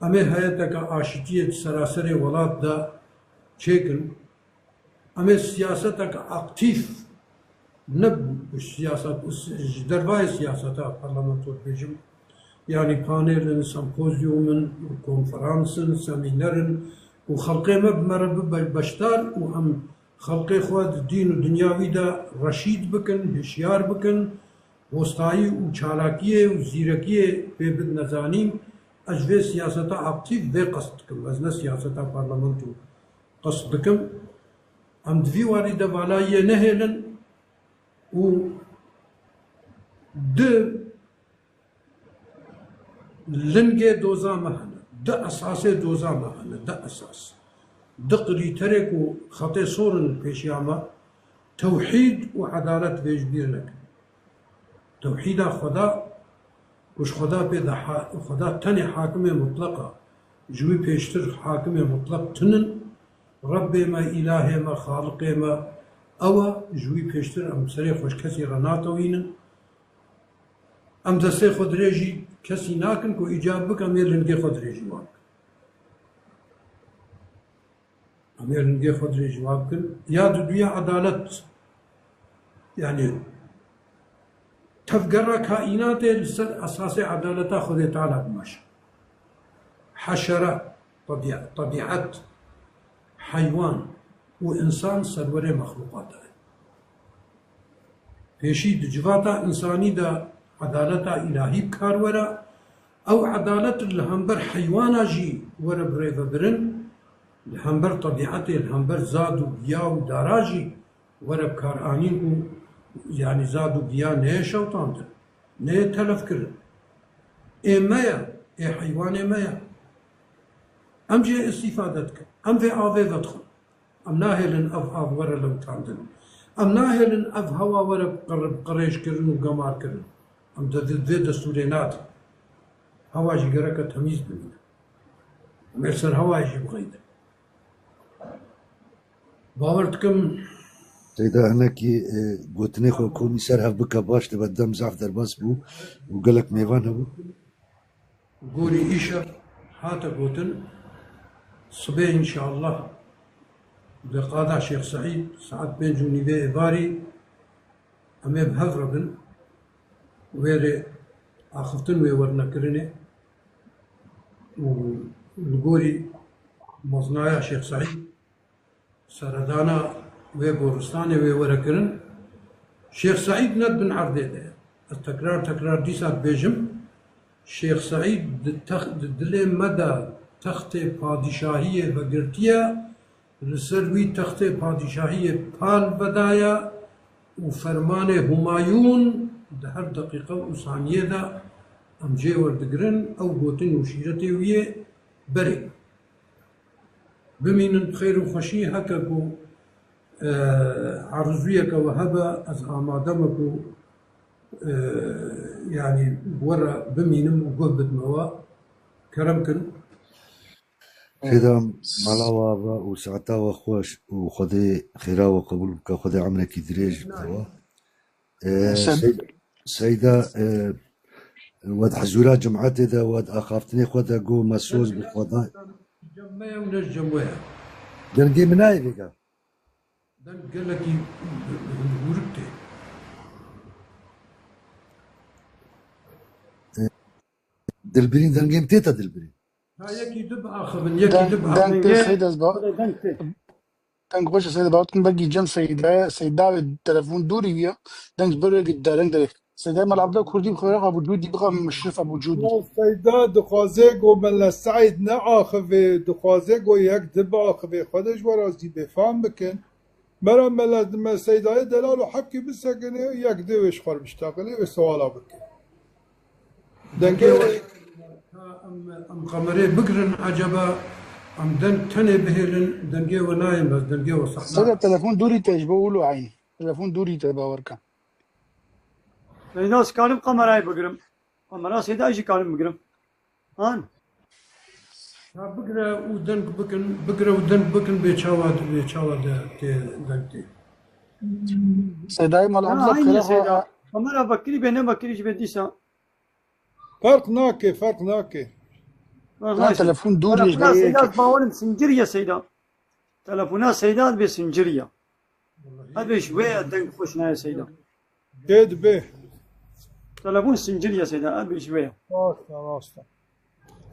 em ê heyeteke aşitiyê di seraserê welat de çêkin. Em ê siyaseteke aktîf, ne siyaset, ji dervayê siyaseta parlamento dibêjim, yanî panelin, sempozyumin, konferansin, semînerin û xelqê me bi me re bibe beşdar û em xelqê xwe di dîn û dinya wî de reşîd bikin, hişyar bikin, hostayî û çalakiyê û zîrekiyê pê bidine zanîn. Ez ji vê siyaseta aktîf vê qest dikim. Ez ne siyaseta parlamento qest dikim. Em di vî warî de valayiyê nehêlin û di lingê doza me hene, di esasê doza me hene, di esas. Di krîterê ku xetê sor in li pêşiya me, tewhîd û edalet vê ji bîr nekin. Tewhîda Xweda, ku ji Xweda pê de ha-, Xweda tenê hakimê mutleq e, ji wî pêştir hakimê mutleq tinin, Rebbê me, îlahê me, xaliqê me ew e, ji wî pêştir em serê xwe ji kesî re natewînin. Em destê xwe dirêjî kesî nakin ku îcab bike, em ê lingê xwe dirêjî wan bikin. Em ê lingê xwe dirêj wa bikin. Ya diduya edalet. Yani tevgera kaînatê li ser esasê edaleta Xwedê Teala dimeşe. Heşere, tebî-, tebîet, heywan û însan serwerê mexlûqat e. Pêşî di civata însanî de edaleta îlahî bi kar were, ew edalet li hember heywana jî were birêvebirin, li hember tebîetê, li hember zad û giya û dara jî were bikaranîn ku, yanî zad û giya neyê şewitandin, neyê telef kirin. Ê me ye, ê heywanê me ye. Em jê îstîfade dikin. Em vê avê vedixwin. Em nahêlin ev av were lewitandin. Em nahêlin ev hewa were qir-, qirêjkirin û gemarkirin. Em de-, vê destûrê nadin. Hewa jî gereke temîz bimîne. Em ê ser hewayê jî bixeyidin. Bawer dikim. Seyda hinekî, e, gotinê xwe komî ser hev bike baş dibe, dem zaf derbas bû û gelek mêvan hebû. Gorî îşev hate gotin, sibê înşallah bi qada Şêx Seîd saet pênc û nîvê êvarî em ê bi hev re bin, wê rê axiftin wê werine kirinê û li gorî mezinaya Şêx Seîd seredana wê goristanê wê were kirin. Şêx Seîd ne di bin erdê de ye. Ez tekrar tekrar dîsa dibêjim, Şêx Seîd di tex-, di dilê me de textê padîşahiyê vegirtiye, li ser wî textê padîşahiyê pal vedaye û fermanê Humayûn di her deqîqe û saniyê de em jê werdigirin, ew gotin û şîretê wî yê berê. Bimînin bi xêr û xweşî, heke ku, e, arzûyeke we hebe, ez amade me ku, e, yanî we re bimînim û guh bidime we. Kerem kin. Seyda, mala we ava û saeta we xweş û Xwedê xêra we qebûl bike, Xwedê emrekî dirêj bide we. E, Sen Sey-, Seyda, e, we di hizûra cumetê de, we di axaftinê xwe de got me soz bi Xweda. Cem me ye û ne ji cem we ye. Dengê min nayê vêga. Deng gelekî hûrik tê. E, Dilbirîn, dengê min tê te Dilbirîn. Ha, yekî di biaxivin, yekî Deng, di deng biaxivin. Tê Seyda, ez ba-, Deng tê. Deng xweş e Seyda, bawer dikim belkî cem Seyda, Seyda wê telefon dûrî wî ya. Deng ji ber wê dereng derê. Seyda Mel Abdullah Kurdî bi xwe Abu Cûdî bixa Meşrif Abu Cûdî. Ya Seyda dixwaze go Mele Seîd neaxivê, dixwaze go yek di biaxivê. Xwedê ji we razî bê, fam bikin. Mera Mele, me Seydayê delal û hepkî bisekinê, yek dê wê ji xwe re biştexilê, wê sewala bike. Dengê wê ka em, em kamerê bigirin, eceba em deng tenê bihêlin, dengê we nayê me, dengê we sehna. Seyda, telefon dûrî te ji bo wilo eyn. Telefon dûrî te, bawer ke. Seyda, ez karim kamerayê bigirim. Kamera Seyda jî karim bigirim. Han. Ya bigire û deng bikin, bigire û deng bikin bê çawa, bê çawa de tê deng tê. Seydayê Mala Ha, Hamza aynı xêra xwe Seyda. Kamera vekirî bê ne vekirî ji bê dîsa. Ferq nake, ferq nake. Ha, Lan neyse. Telefon dûr Telefona Seyda, ez bawerim sinciriye Seyda. Telefona Seyda bê sinciriye. Ebê ji wê ya deng xweş nayê Seyda. Dê dibe. Telefon sinciriye Seyda, ebê ji wê ya. Rast e, rast e.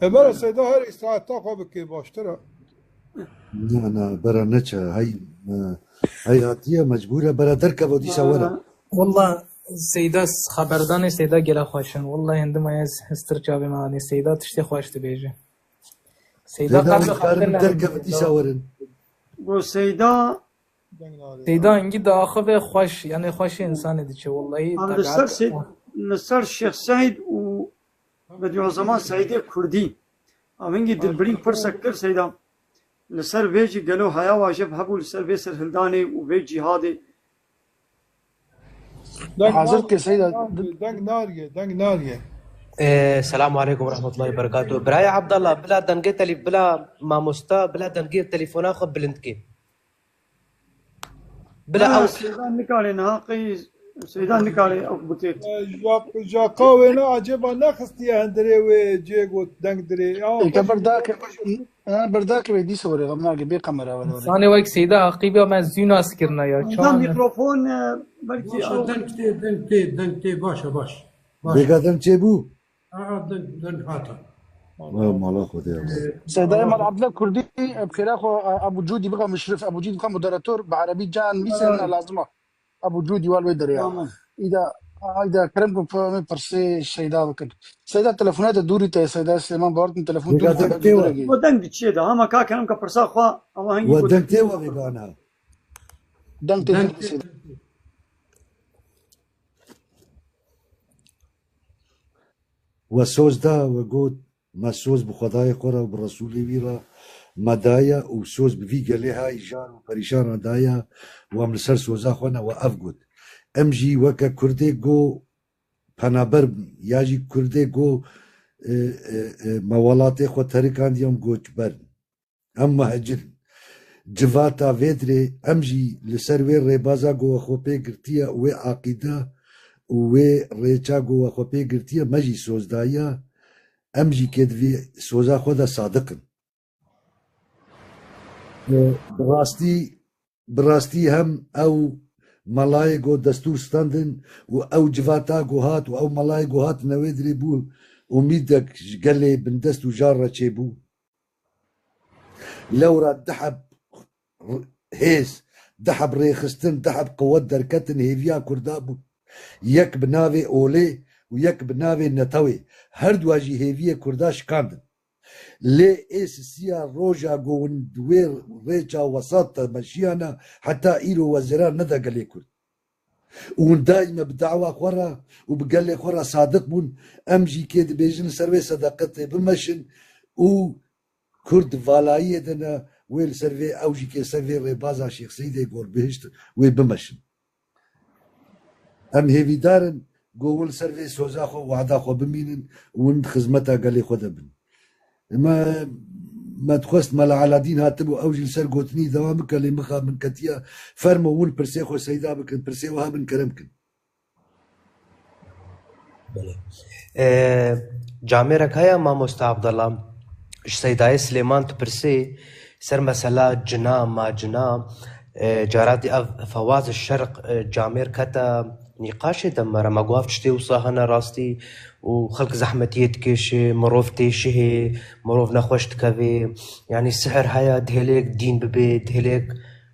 E, bera Seyda her îsaeta xwe bike baştir e. Na, na, bera neçe, hey, e, hey hatiye, mecbûr e, bera derkeve dîsa were. Wallah, Seyda, xeberdanê Seyda gele xweş in. Wallah, hindima ez histir çavê me anî. Seyda tiştê xweş dibêje. Seyda Seyda, qebla em karin xatir derkeve dîsa werin. Go Seyda Seyda hingî diaxive xweş, yani xweşê insanê diçe, wellahî. Em li ser tebiat Sey-, li ser Şêx Seîd û Bediüzzaman Seîdê Kurdî. Em hingî dilbirîn pirsek kir Seyda. Li ser vê jî gelo heya wajev hebû li ser vê serhildanê û vê cîhadê. Deng Hazir nariye, ke Seyda. Deng nariye, deng nariye. Ee, selamu aleykum ve rahmetullahi ve berekatuhu. Birayê Abdallah, bila dengê telî-, bila mamosta, bila dengê telefona xwe bilind ke. Bila Ha, ew Seyda nikare niha qey Seyda nikare ew bike. Jaka wêne acêba nexistiye hundirê wê cê got deng dirê. Ya, Eke berdake, ha, berdake wê dîsa were, xem nake, bê kamera were were. Sanê wek Seyda Aqîbê me zû nas kirina ya. Seyda Çawan e? mikrofon e, belkî Baş ew e, deng tê, deng tê, deng tê, baş e, baş. Baş. Vêga deng çêbû? Aa, deng, deng hata. Wa mala Xwedê ya. Seydayê Mal Abdullah Kurdî, bi xêra xwe, Ebu Cûdî bika muşrif, Ebu Cûdî bika moderator, bi erebî can nivîse ne lazim e. Ebu Cûdî wal wê derê ya. Tamam. Îda, ayda kerem ku pê min pirsê Seyda bikin. Seyda telefona de dûrî te, Seyda Silêman, bawer dikim telefon dûrî Vêga te, deng tê we. derê. O deng diçiye de. Hema ka kerem ka pirsa xwe ama hengî We ku deng tê we vêgana. Deng tê Deng te, tê, Seyda. deng tê. We soz da, we got, me soz bi Xwedayê xwe re û bi Resûlê wî re me daye û soz bi vî gelê hay jar û perîşan re daye, we em li ser soza xwe ne, we ev got. Em jî weke Kurdê go penaber bin, ya jî Kurdê go, e, e, e, me welatê xwe terikandiye em goçber in. Em muhecir in. Civata vê dirê em jî li ser wê rêbaza ku we xwe pê girtiye û wê aqîde û wê rêça ku we xwe pê girtiye me jî soz daye, em jî kê di vî soza xwe de sadiq in. E, bi rastî, bi rastî hem ew melayê ku destûr standin û ew civata ku hat û ew melayê ku hatine wê dirê bû umîdek ji gelê bindest û jar re çêbû. Lewra du heb hêz, du heb rêxistin, du heb qewet derketin hêviya Kurda bûn. Yek bi navê Olê û yek bi navê Netewê. Her dua jî hêviyê Kurda şikandin. Lê ê sisiya roja ku hûn di wê rêça wesat de meşiyane heta îro we zêra nede gelê Kurd. Û hûn daîme bi dawa xwe re û bi gelê xwe re sadiq bûn. Em jî kê dibêjin li ser wê sedeqetê bimeşin û Kurd di valayiyê de ne, wê li ser vê, ew jî kê ser vê rêbaza Şêx Seîdê gor bihişt wê bimeşin. Em hêvîdar in ku hûn li ser vê soza xwe, wehda xwe bimînin û hûn di xizmeta gelê xwe de bin. Me, me dixwest Mela Eladîn hatibû, ew jî li ser gotinî dewam bike, lê mixa min ketiye. Fermo hûn pirsê xwe Seyda bikin, pirsê we hebin kerem kin. Belê. E, camêrek heye mamoste Abdullah, ji Seydayê Silêman dipirsê ser mesela cina, macina, e, caratî ev Fewaz Şerq, e, camêr kete nîqaşê de me re, me got ev tiştê wisa hene rastî û xelk zehmetiyê dikêşê, mirov têşihê, mirov nexweş dikevê, yanî sihir heye, dihêlêk dîn bibê, dihêlêk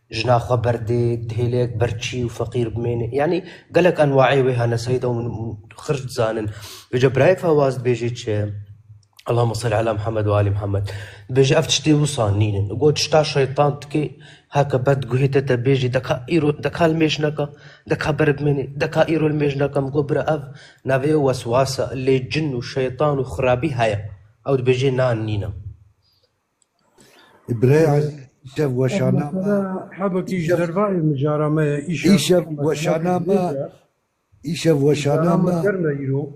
jina xwe berdê, dihêlêk berçî û feqîr bimêne. Yanî gelek enwaê wê hene Seyda û min, min xirc dizanin. Vêca birayê Fewaz dibêjê çi? Allahumma salli ala Muhammed ve ali Muhammed. Dibêje ev tiştê wisa nînin. Got tişta şeytan dike, heke ber diguhê te te bêjî, deka îro, deka li mêj neka, deka ber bimêne, deka îro li mêj neka. Min got bira ev navê weswasa, lê cin û şeytan û xirabî heye. Ew dibêje na nîne. Birayê Ezîz, îşev weşana me. Mesela hebekî ji dervayê mijara me ye. Îşev, Îşev mesela weşana me. Kurdê de, Îşev weşana mijara me me. germ e îro.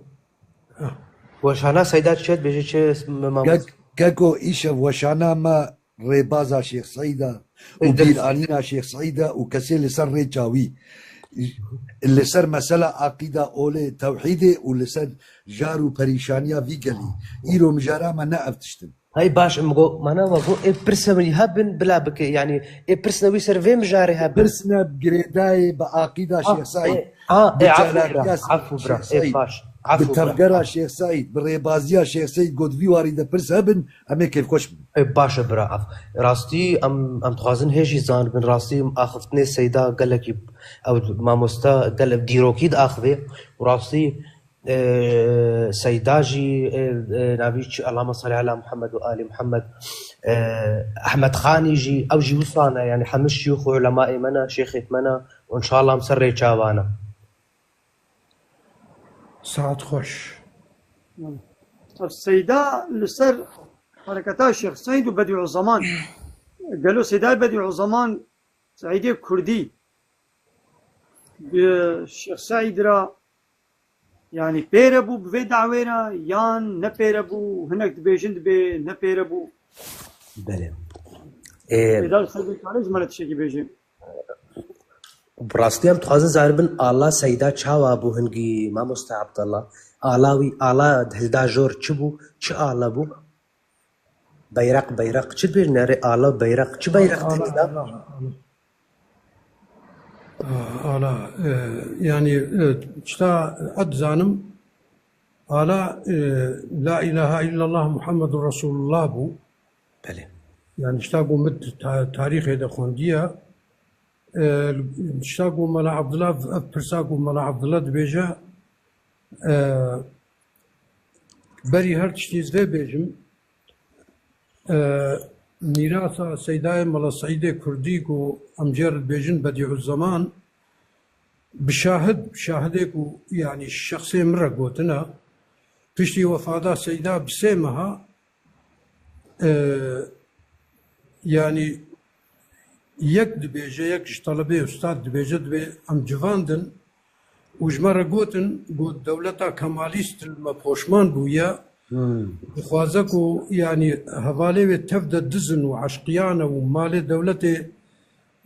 Weşana Seyda çi dibêje çi mamoste? Kek-, Keko, îşev weşana me rêbaza Şêx Seîda û Êdir. bîranîna Şêx Seîda û kesê li ser rêça wî. Li ser mesela aqîda olê tewhîdê û li ser jar û perîşaniya vî gelî. Îro mijara me ne ev tiştin. Hey baş, em go, mana we go, ê pirse wî hebin, bila bike, yanî, ê pirsine wî ser vê mijarê hebin. Pirsine girêdayê bi aqîda Şêx Seîd. Ha, Bi ê, afû bira, çalakiya afû bira, Şêx Seîd. ê baş, Bi afû bira. tevgera Şêx Seîd, bi rêbaziya Şêx Seîd, got vî warî de pirs hebin, em ê kêfxweş bin. Ê, baş e bira, af. Rastî, em, em dixwazin hê jî zanibin, rastî axiftinê Seyda gelekî, ew mamoste, gelek dîrokî diaxive, û rastî, e, Seyda jî, e, e, navî çi, Allahümme salli ala Muhammed ve ali Muhammed, e, Ehmed Xanî jî, ew jî wisa ne, yanî hemî şiyûx û ulemayê me ne, şêxêt me ne, û înşallah em ser rêça wan e. Saet xweş. Ev Seyda li ser hereketa Şêx Seîd û Bedîuzeman. Gelo Seydayê Bedîuzeman Seîdê Kurdî bi Şêx Seîd re, yanî pêre bû bi vê dawê re yan ne pêre bû, hinek dibêjin dibê ne pêre bû. Belê. E, Seyda li ser vê karê ji me re tiştekî bêje. Bi rastî em dixwazin zaribin ala Seyda çawa bû hingî mamoste Abdullah? Ala wî, ala hilda jor çi bû? Çi ala bû? Beyraq, beyraq çi dibêjin erê? Ala, beyraq çi, beyraq Ala, têkila? Ala, ala. Ala, e, yani, e, çita ez dizanim, ala, e, La ilahe illallah Muhammedur Resulullah bû. Belê. Yani çita ku min ta-, tarîxê de xwendiye, e, çita ku Mela Abdullah, ev pirsa ku Mela Abdullah dibêje, e, berî her tiştî ez vê bêjim, e, mîrasa Seydayê Mela Seîdê Kurdî ku em jê re dibêjin Bedîuzzeman, bi şahid, bi şahidê ku, yani, şexsê min re gotine, piştî wefada Seyda bi sê meha, e, yani, yek dibêje, yek ji talebê ustad dibêje, dibê em civandin û ji me re gotin, got, dewleta Kemalîst li me poşman bûye, Hmm. dixwaze ku, yani, hevalê wê tev de dizin û eşqiyan e û malê dewletê,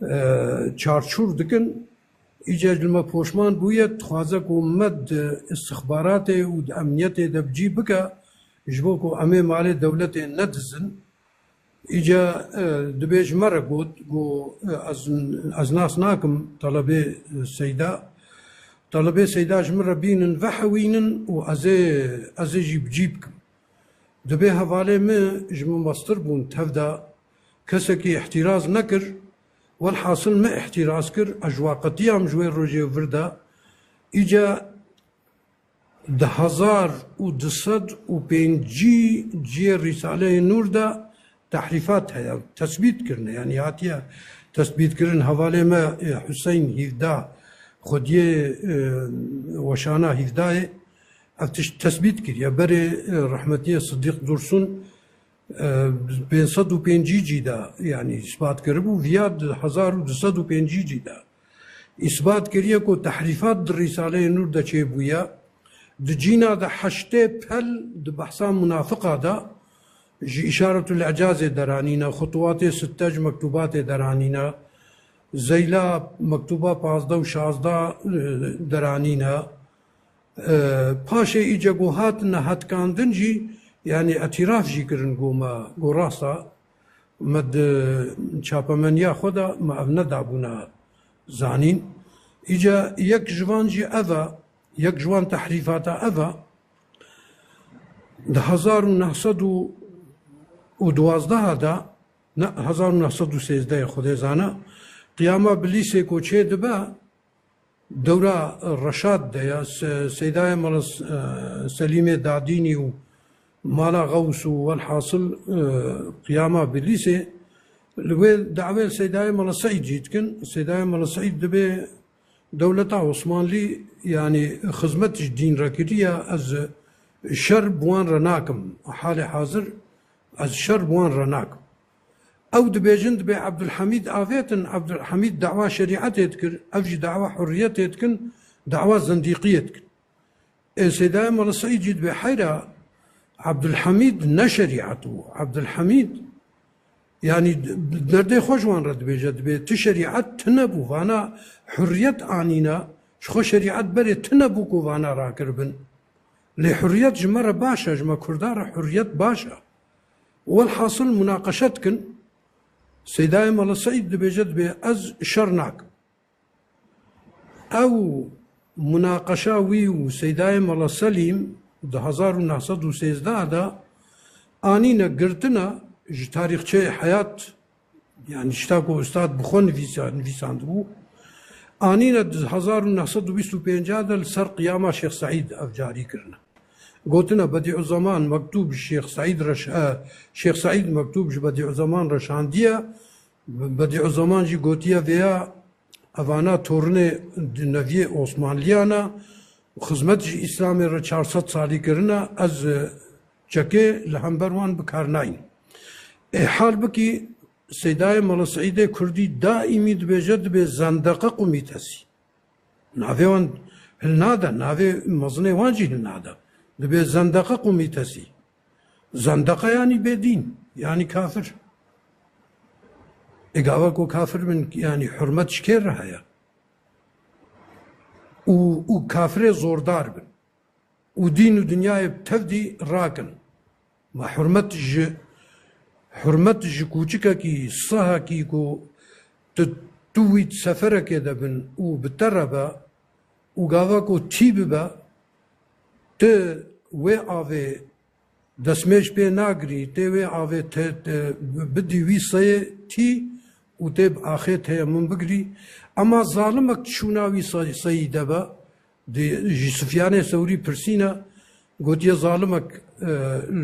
e, çarçûr dikin. Îca ji me poşman bûye, dixwaze ku me di istixbaratê û di emniyetê de bi cî bike, ji bo ku em ê malê dewletê nedizin. Îca, e, dibê ji me re got, got, e, ez, ez nas nakim talebê, e, Seyda. Talebê Seyda ji min re bînin, vehewînin û ez ê, ez ê jî bi cî bikim. Dibê hevalê min ji min mestir bûn, tev de kesekî îhtîraz nekir. Welhasil min îhtîraz kir, ez ji we qetiyam ji wê rojê vir de. Îca di hezar û du sed û pêncî ciyê Rîsaleyê Nûr de tehrîfat heye, tesbît kirine, yanî hatiye tesbîtkirin. Hevalê me, e, Huseyn Hîvda, xwediyê, e, weşana Hîvdayê, ev tişt tesbît kiriye. Berê, e, rehmetiyê Sidîq Dursun, e, pênc sed û pêncî cî de, yanî, îsbat kiribû, viya di hezar û du sed û pêncî cî de îsbat kiriye ku tehrîfat di Rîsaleyê Nûr de çêbûye. Di cîna de heştê pel di behsa munafiqa de ji Îşaretul Îcazê deranîne, Xutuwatê Sitte ji mektûbatê deranîne, Zeyla mektûba pazdeh û şazdeh, e, deranîne. E, paşê îca ku hatine hetkandin jî, yanî îtiraf jî kirin ku me, ku rast e, me di çapemeniya xwe de me ev nedabûne zanîn. Îca yek ji van jî ev e, yek ji van tehrîfata ev e. Di hezar û neh sed û duwazdeh de, ne, hezar û neh sed û sêzdeh, Xwedê zane, qiyama Bilîsê ku çêdibe, dewra Reşad de ya, Se-, Seydayê Mela S-, e, Selîmê Dadînî û Mala Xews û welhasil, e, qiyama Bilîsê, li wê dawê Seydayê Mela Seîd jî dikin. Seydayê Mela Seîd dibê dewleta Osmanlî, yanî, xizmet ji dîn re kiriye, ez şer bi wan re nakim. Halê hazir ez şer bi wan re nakim. Ew dibêjin, dibê Ebdulhemîd avêtin, Ebdulhemîd dawa şerîetê dikir, ev jî dawa hurriyetê dikin, dawa zindîqiyê dikin. Ê Seydayê Mela Seîd jî dibê heyra, Ebdulhemîd ne şerîet bû. Ebdulhemîd, yanî, derdê xwe ji wan re dibêje, dibê ti şerîet tune bû, vana hurriyet anîne, ji xwe şerîet berê tune bû ku vana rakiribin. Lê hurriyet ji me re baş e, ji me Kurda re hurriyet baş e. Welhasil munaqeşe dikin. Seydayê Mela Seîd dibêje, dibê ez şer nakim. Ew munaqeşa wî û Seydayê Mela Selîm di hezar û neh sed û sêzdeh de anîne girtine, ji tarîxçeyê heyat, yani tişta ku ustad bi xwe nivîsa-, nivîsandibû, anîne di hezar û neh sed û bîst û pênc de li ser qiyama Şêx Seîd ev carî kirine. Gotine Bedîuzeman mektûb ji Şêx Seîd re ş-, e, Şêx Seîd mektûb ji Bedîuzeman re şandiye, Be-, Bedîuzeman jî gotiye vêya evana tornê di neviyê Osmanliyan e, xizmet ji Îslamê re çar sed salî kirine, ez, e, çekê li hember wan bi kar nayîm. Ê halbikî Seydayê Mela Seîdê Kurdî daîmî dibêje, dibê zendeqe qumîtesî. Navê wan hilnade, navê mezinê wan jî hilnade. Dibê zendeqe qumîtesî. Zendeqe yanî bêdîn, yanî kafir. Ê gava ku kafir bin, yanî hurmet ji kê re heye? û, û kafirê zordar bin û dîn û dinyayê bi tevdî rakin. Ma hurmet ji, hurmet ji kûçikekî, sehekî ku tu, tu wî seferekê de bin û bi te re be û gava ku tî bibe, tu wê avê destmêj pê nagirî, tê wê avê te, te bidî wî seyê tî û tê bi axê teyemum bigirî. Ema zalimek çûna wî sey-, seyî de be, di, ji Sufyanê Sewrî pirsîne, gotiye, zalimek, e,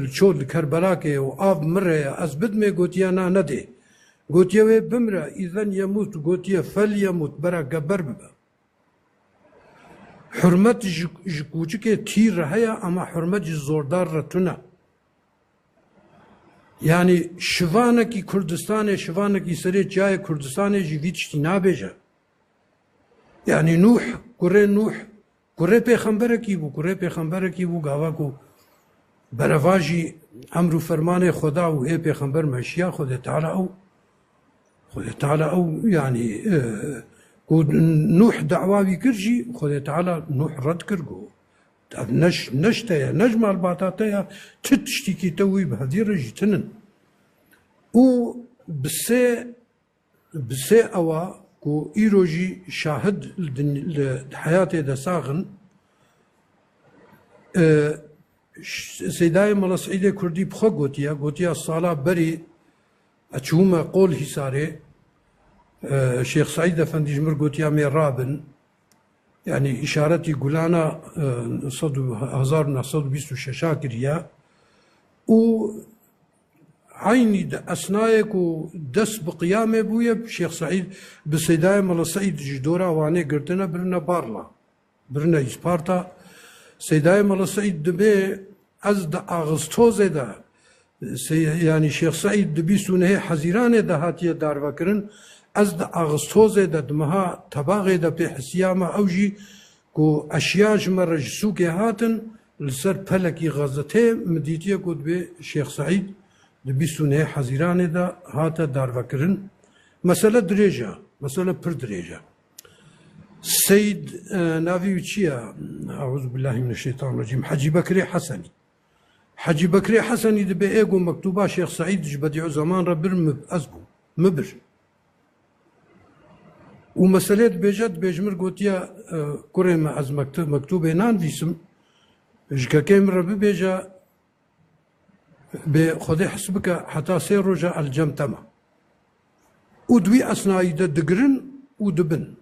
li ço li Kerbelakê û av min re ye, ez bidimê? Gotiye, na, nedê. Gotiye, wê bimre, îzen yemût, gotiye, fel yemût, bera geber bibe. Hurmet ji, ji kûçikê tî re heye, ama hurmet ji zordar re tune. Yanî şivanekî Kurdistanê, şivanekî serê çiyayê Kurdistanê jî vî tiştî nabêje. Yanî Nûh, kurê Nûh, kurê pêxemberekî bû, kurê pêxemberekî bû, gava ku berevajî emr û fermanê Xweda û hê pêxember meşiya, Xwedê Teala ew Xwedê Teala ew, yanî, e, ku Nuh dawa wî kir jî, Xwedê Teala Nuh red kir, got, ev ne ji, ne ji te ye, ne ji malbata te ye, ti tiştîkî te wî bi hevdî re jî tinin. Û bi sê, bi sê ewa ku îro jî şahid li din-, li heyatê de sax in, e, Ş-, Seydayê Mela Seîdê Kurdî bi xwe gotiye, gotiye, sala berî ez çûme Qol Hîsarê, e, Şêx Seîd Efendî ji mir gotiye, mê rabin. Yanî îşaretî gulana, e, sed û, hezar û neh sed û bîst û şeş a kiriye. Û eynî di esnayê ku dest bi qiyamê bûye, Şêx Seîd bi Seydayê Mela Seîd ji dora Wanê girtine, birine Barla. Birine Îsparta. Seydayê Mela Seîd dibê, ez di Axistozê de, Sey-, yanî Şêx Seîd di bîst û nehê Hezîranê de hatiye darvekirin. Ez di Axistozê de, di meha Tebaxê de pê hisiyama, ew jî ku eşya ji me re ji sûkê hatin, li ser pelekî xezetê min dîtiye ku dibê Şêx Seîd di bîst û nehê Hezîranê de hate darvekirin. Mesele dirêj e, mesele pir dirêj e. Seyd, e, navê wî çi ye? Eûzubillahimineşşeytanirrecîm. Hecî Bekirê Hesenî. Hecî Bekirê Hesenî dibê ê ku mektuba Şêx Seîd ji Bedîuzeman re bir, min, ez bûm. Min bir. Û meselê dibêje, dibê ji mir gotiye, e, kurê me, ez mektu-, mektubê nanivîsim. Ji kekê min re bibêje, bê Xwedê hes bike, heta sê roja el cem te me. Û di wî esnayî de digirin û dibin.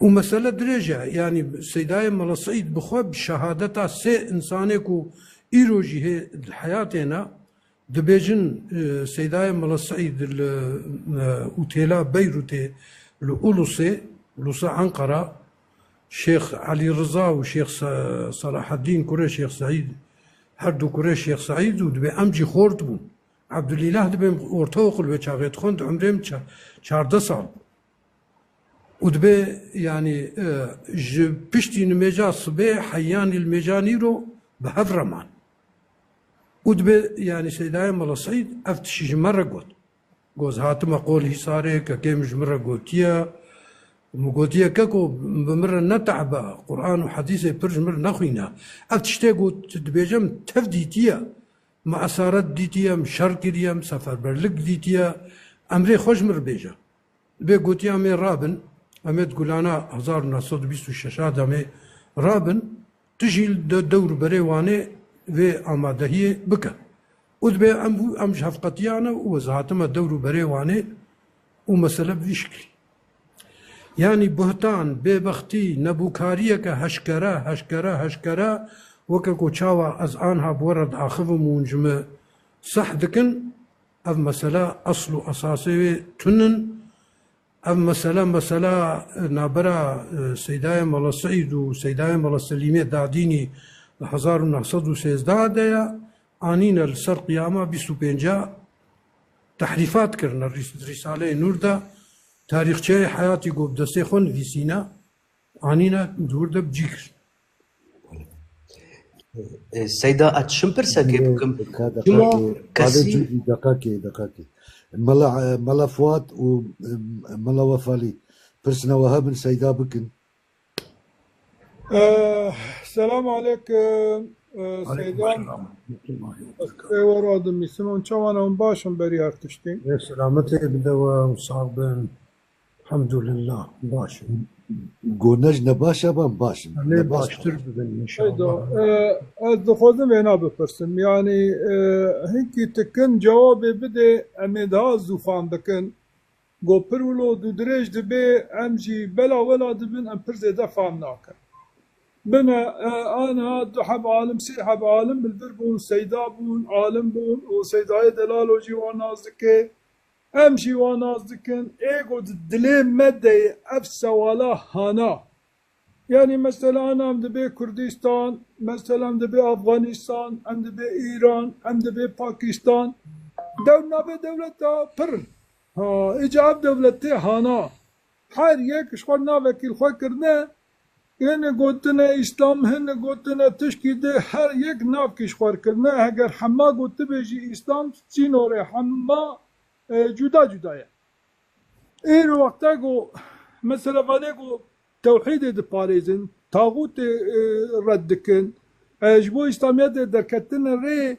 Û mesele dirêj e, yanî Seydayê Mela Seîd bi xwe bi şehadeta sê insanê ku îro jî hê di heyatê ne, dibêjin, e, Seydayê Mela Seîd li, e, otêla Beyrûtê, li Ulusê, Ulusa Enqera, Şêx Elî Riza û Şêx Se-, Selaheddîn kurê Şêx Seîd, her du kurê Şêx Seîd û dibê em jî xort bûn. Ebdulîlah dibê ortaokul wê çaxê dixwend, umrê min ça-, çardeh sal bû. Û dibê, yanî, e, ji piştî nimêja sibê heyanî li mêja nîro bi hev re man. Û dibê, yanî, Seydayê Mela Seîd ev tişî ji me re got. Got, ez hatime Qol Hîsarê, kekê min ji min re gotiye. Min gotiye, keko, bi min re netehbe, Quran û hedîsê pir ji min re nexwîne. Ev tiştê got, dibêje, min tev dîtiye. Min esaret dîtiye, min şer kiriye, min seferberlik dîtiye. Emrê xwe ji min re bêje. Dibê gotiya, em ê rabin, em ê di gulana hezar û neh sed û bîst û şeş a de em ê rabin, tu jî li de-, dewr û berê Wanê vê amadehiyê bike. Û dibê em bû, em ji hevqetiya ne û ez hatime dewr û berê Wanê û mesele bi vî şiklî. Yanî buhtan, bêbextî, nebûkariyeke heşkere, heşkere, heşkere, weke ku çawa ez anha bi we re diaxivim û hûn ji min seh dikin, ev mesele esl û esasê wê tun in. Ev mesele, mesela, e, navbera, e, Seydayê Mela Seîd û Seydayê Mela Selîmê Dadînî li hezar û neh sed û sêzdeh de ye, anîne li ser qiyama bîst û pênc a tehrîfat kirine. Rîs-, Rîsaleyê Nûr de tarîxçeyê heyatî ku bi destê xwe nivîsîne, anîne dûr de bi cî kir. E, Seyda, ez çim pirsekê bikim. Çima kesî... Deqakê, deqakê. Mela, e, Mela Fuat û, e, Mela Wefalî pirsine we hebin, Seyda bikin. Ee, Selam aleykum. Ee, Aleykum Seydan. Selam. Ê we radimîsim, hûn çawan, hûn baş in berî her tiştî? Ê selametê bide we, hûn sax bin. Elhamdulillah, baş in. Go ne ji nebaş e, ban baş in. Lê Nebaş baştir bibin inşallah. Seyda, e, ez dixwazim vêna bipirsim. Yanî, e, hinkî tikin cewabê bidê, em ê daha zû fam bikin. Go pir wilo dûdirêj dibe, em jî bela wela dibin, em pir zêde fam nakin. Bine, e, ana du heb alim, sê heb alim li vir bûn, Seyda bûn, alim bûn û Seydayê Delalo jî wan nas dike. Em jî wan nas dikin. Ê go di dilê me de ye ev sewala hana. Yanî mesela ana em dibê Kurdistan, mesela em dibê Afganistan, em dibê Îran, em dibê Pakistan. Dew navê dewleta pir in. Ha, îca ev dewletê hana. Her yek ji xwe navekî li xwe kirine. Hini gotine Îslam, hini gotine tişkî di, her yek navkî ji xwe kirine. Heger hema got tu bêjî Îslam, sînorê hema, e, cuda cuda ye. Êro wexta ku mesela vanê ku tewhîdê diparêzin, taxûtê, e, red dikin, e, ji bo Îslamiyetê derketine rê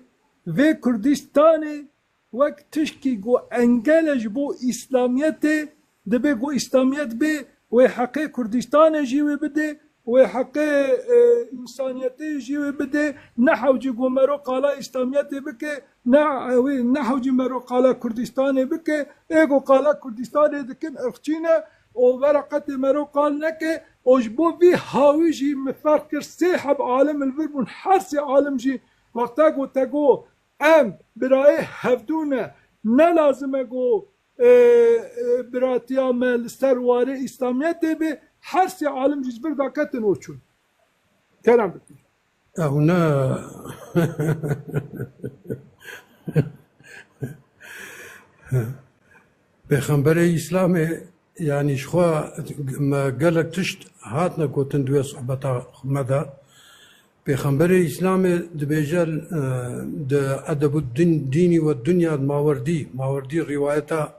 vê Kurdistanê wek tişkî ku engel e ji bo Îslamiyetê, dibe ku Îslamiyet bê, wê heqê Kurdistanê jî wê bidê, wê heqê, e, însaniyetê jî wê bidê, ne hewcî ku mero qala Îslamiyetê bike, ne, wê ne hewcî mero qala Kurdistanê bike, ê ku qala Kurdistanê dikin, irqçî ne, û vera qetê mero qal neke, û ji bo vî hawî jî min ferq kir, sê heb alim li vir bûn, her sê alim jî wexta ku te got, Em birayê hevdû ne. Ne lazim e ku, e, e, biratiya me li ser warê Îslamiyetê be. Her sê alim jî ji vir daketin û çûn. Kerem bikin. Ew ne. Pêxemberê Îslamê, yanî ji xwe me gelek tişt hatine gotin di wê sohbeta me de. Pêxemberê Îslamê dibêje, e, di Edebud Din-, Dînî we Dunya Mawerdî, Mawerdî rîwayeta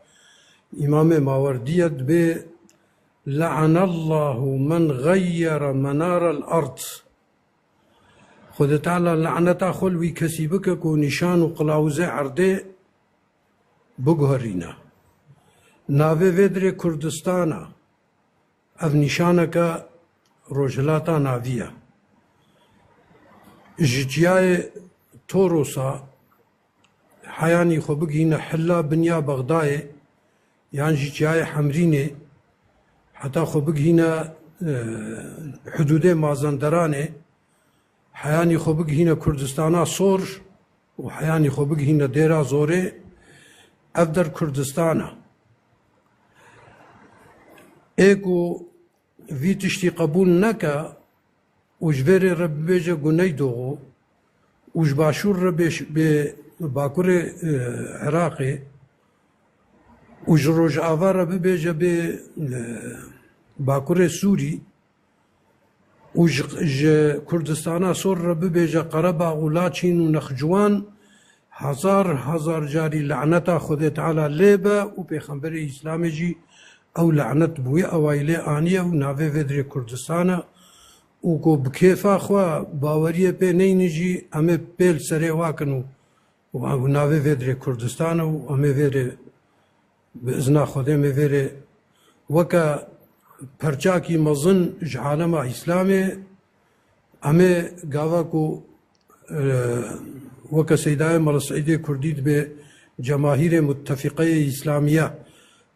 Îmamê Mawerdî ye, dibê, "Le'anallahu men gayyere menarel ard." Xwedê Teala laneta xwe li wî kesî bike ku nîşan û qilawizê erdê biguherîne. Navê vê dirê Kurdistan e. Ev nîşaneke Rojhilata Navî ye. Ji çiyayê Torosa heyanî xwe bigihîne hilla binya Bexdayê, yan jî çiyayê Hemrînê, heta xwe bigihîne, e, hidûdê Mazenderanê, heyanî xwe bigihîne Kurdistana Sor û heyanî xwe bigihîne Dêra Zorê, ev der Kurdistan e. Ê ku vî tiştî qebûl neke û ji vê rê re bibêje Guneydoxo û ji başûr re bê, bê bakurê, e, Iraqê û ji rojava re bibêje bê, e, bakurê Sûrî û ji, ji Kurdistana Sor re bibêje Qerebax û Laçîn û Nexciwan, hezar hezar carî laneta Xwedê Teala lê be û Pêxemberê Îslamê jî ew lanet bi wî awayî lê aniye û navê vê dirê Kurdistan e û ku bi kêfa xwe baweriyê pê neynin jî em ê pê li serê wakin û, û ew navê vê dirê Kurdistan e û em ê vê rê bi izna Xwedê em ê vê rê weke perçakî mezin ji alema Îslamê em ê gava ku, e, weke Seydayê Mela Seîdê Kurdî dibe cemahîrê mutefîqeyê Îslamiye.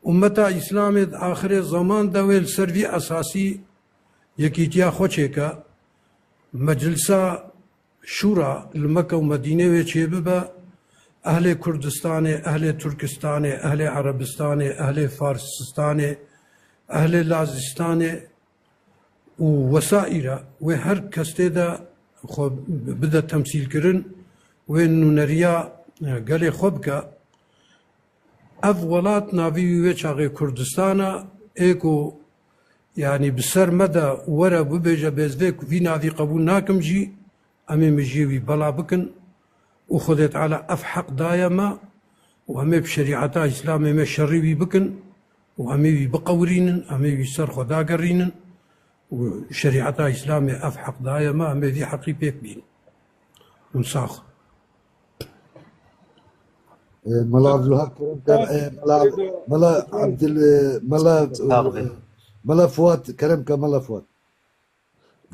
Ummeta Îslamê di axirê zeman de wê li ser vî esasî yekîtiya xwe çêke. Meclisa Şûra li Mekke û Medînê wê çêbibe, ehlê Kurdistanê, ehlê Turkistanê, ehlê Erebistanê, ehlê Farsistanê, ehlê Lazistanê û wesaîre wê her kes tê de xwe bide temsîlkirin, wê nûneriya, e, gelê xwe bike. Ev welat navê wî wê çaxê Kurdistan e, ê ku, yanî, bi ser me de were bibêje, bê ez vê, vî navî qebûl nakim jî, em ê mijiyê wî bela bikin û Xwedê Teala ev heq daye me û em ê bi şerîeta Îslamê me şerî wî bikin û em ê wî biqewirînin, em ê wî ser xwe dagerînin û şerîeta Îslamê ev heq daye me, em ê vî heqî pêk bîn. Hûn sax. E, Mela Abdulwahab Keremke, e, Mela, Mela Abdul, e, Mela, Sax be. e, Mela Fuat Keremke, Mela Fuat.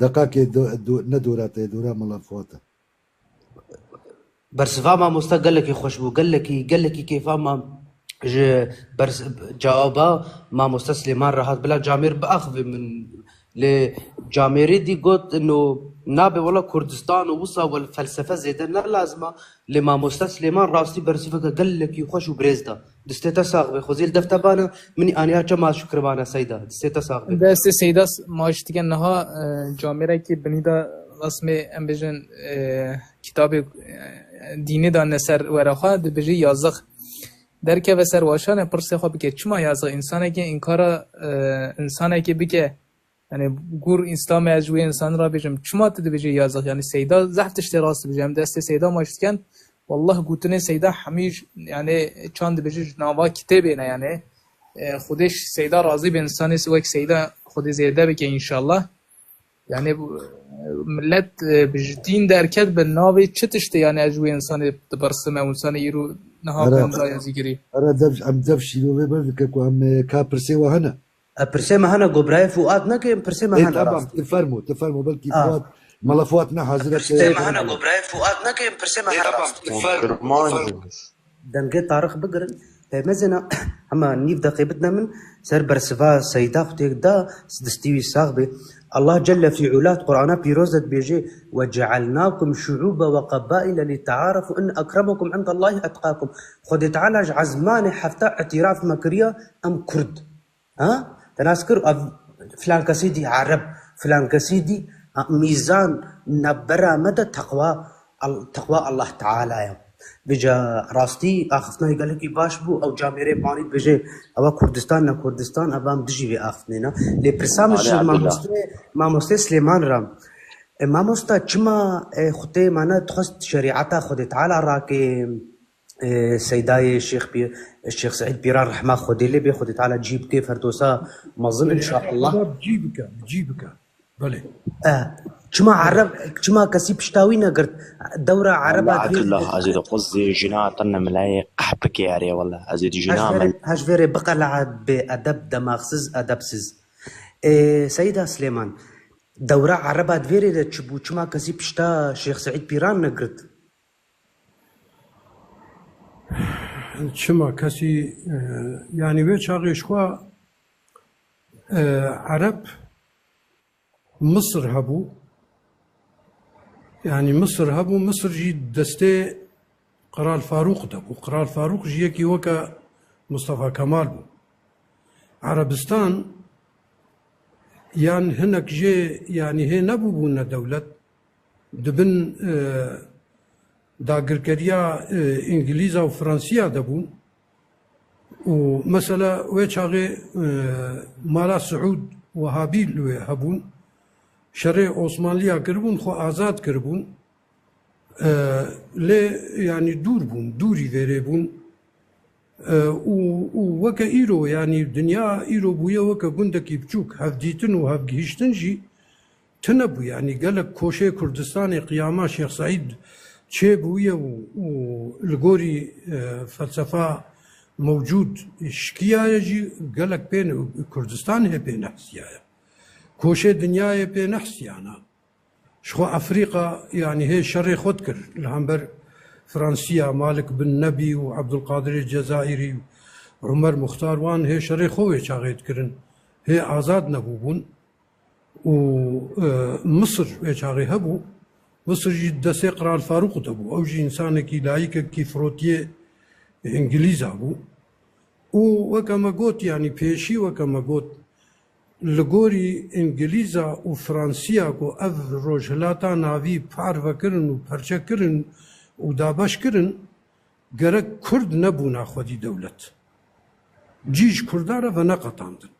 Deqakê do, do, ne dora te, dora Mela Fuat e. Bersiva mamoste gelekî xweş bû, gelekî, gelekî kêfa mam ji bers-, cewaba mamoste Silêman re hat. Bila camêr biaxive min, lê camêrê dî got, no, nabe wela Kurdistan û wisa wel felsefe zêde ne lazim e, lê mamoste Silêman rastî bersiveke gelekî xweş û birêz da. Distê te sax be. Xwezî li def te bana, minî aniya çema şukribana Seyda. Distê te sax be. Destê Seyda s-, maç dike niha, e, camêrekî binî de resmê em bêjin, e, kitabê, e, dînê danine ser wera xwe, dibêje yazix. Derkeve ser waşanê pirsê xwe bike. Çima yazix? Însanekî înkara, e, însanekî bike. Yani gor Îslamê ez ji wê însanî re bêjim. Çima tu dibêjî yazix? Yani Seyda zehf tiştê rast dibêje. Em destê Seyda maç dikin. Wallah gotinê Seyda hemî j-, yani çand dibêje ji nava kitêbê ne yani. E, Xwedê ş-, Seyda razî be, însanê wek Seyda Xwedê zêde bike înşallah. Yani bu, e, millet, e, bi ji dîn derket bi navê çi tiştê yani ez ji wê însanê dibirsime, û însanê îro niha Ara, benda ya zîgirî. Ara dev, em dev şîrovê berdike ku em, e, ka pirsê we hene. E, pirsê me hene ku birayê Fuat neke, em pirsê me Ê, hene tamam, rast. Tu fermo, tu fermo, belkî A. Fuat, Mala Fuat ne hazir e. Pirsê me hene ku birayê Fuat neke, em pirsê me hene rast. Kirmanc. Dengê Tarix bigirin. Pêmezêna hema nîv deqê bidne min, ser bersiva Seyda xwe têk da, distî wî sax bê. Allah Celle fî Ula di Qur'ana pîroz de dibêje, "Ve cealnakum şu'uba ve qabaile li te'arafu inne ekremekum indallahi etqakum." Xwedê Teala ji ezmanê hefta îtiraf me kiriya, em Kurd. Ha? Te nas kir, ev filan kesî dî Ereb, filan kesî dî, ha, mîzan navbera me de teqwa, Al-, teqwa Allah Teala ye. Vêca rastî axiftinayê gelekî baş bû, ew camêrê banî dibêje, ewa Kurdistan ne Kurdistan, ev em dijî vê axiftinê ne. Lê pirsa min Alê ji Abdullah. Mamoste, Mamoste Silêman re. E, mamosta, çima, e, xutê mane dixwest şerîeta Xwedê Teala rakê? E, Seydayê Şêx Pî-, Şêx Seîd Pîran rehma Xwedê lê bê, Xwedê Teala cî bike, Ferdosa mezin, inşallah. Xweda bi cî bike, bi cî bike. Belê. E, çima Ereb, çima kesî pişta wî negirt? Dewra Ereba Allah dê Abdullah, ez ê di quzê jina te ne milayê qehpikê erê, wala. Ez ê di jina Hej verê, hej verê biqelea bê edeb, demaxiz, edebsiz. E, Seyda Silêman, dewra Ereba di vêrê de çi bû? Çima kesî pişta Şêx Seîd Pîran negirt? Çima kesî, e, yanî wê çaxê ji xwe, e, Ereb Misir hebû. Yanî Misir hebû, Misir jî destê Qral Farûq de bû. Qral Farûq jî yekî weke Mustafa Kemal bû. Erebistan yan hinek jê, yanî hê nebûbûne dewlet. Di bin, e, dagirkeriya, e, Îngilîza û Fransiya de bûn. Û mesela wê çaxê, e, mala Siûd Wehabî li wê hebûn. Şerê Osmanliya kiribûn, xwe azad kiribûn. E, lê yanî dûr bûn, dûrî vêrê bûn. E, û, û weke îro, yanî dinya îro bûye weke gundekî biçûk. Hevdîtin û hevgihîştin jî tune bû. Yanî gelek koşê Kurdistanê qiyama Şêx Seîd çêbûye û, û li gorî, e, felsefa mewcûd şikiyaye jî gelek pê ne, Kurdistanê hê pê nehsiyaye. Koşê dinyayê pê nehsiyana. Ji xwe Efrîqa, yanî hê şerê xwe dikir li hember Fransiya, Malik bin Nebî û Ebdulqadirê Cezayirî û Umer Muxtar, wan hê şerê xwe wê çaxê dikirin. Hê azad nebûbûn û, e, Misir wê çaxê hebû. Misir jî destê Qral Farûq de bû. Ew jî însanekî layikekî firotiyê Îngilîza bû. Û weke me got, yanî pêşî weke me got, li gorî Îngilîza û Fransiya ku ev Rojhilata Navî parve kirin û perçe kirin û dabeş kirin, gerek Kurd nebûna xwedî dewlet. Cî ji Kurda re veneqetandin.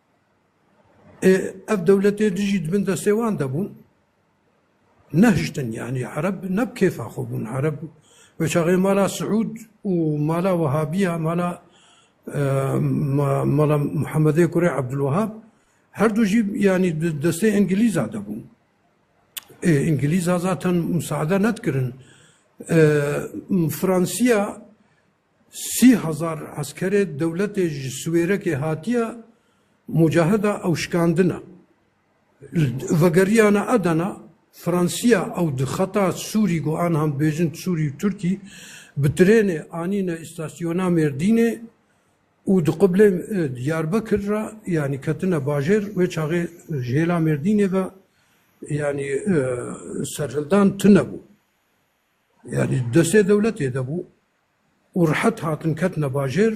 Ê, ev dewletê dijî di bin destê wan de bûn. Nehiştin, yanî Ereb ne bi kêfa xwe bûn. Ereb wê çaxê mala Siûd û mala Wehabiya, mala, e, ma-, mala Muhammedê kurê Ebdulwehab, Her du jî, yanî, di destê Îngilîza de bûn. Ê, Îngilîza zaten musaade nedikirin. Ê, Fransiya sî hezar eskerê dewletê ji Swêrekê hatiye mucahida ew şikandine. Vegeriyane Edena, Fransiya ew di xeta Sûrî, ku an hem dibêjin Sûrî û Tirkî, bi trênê anîne îstasyona Mêrdînê û di qiblê, e, Diyarbekir re, yanî ketine bajêr, wê çaxê ji hêla Mêrdînê ve, yanî, e, serhildan tune bû. Yanî destê dewletê de bû û rehet hatin ketine bajêr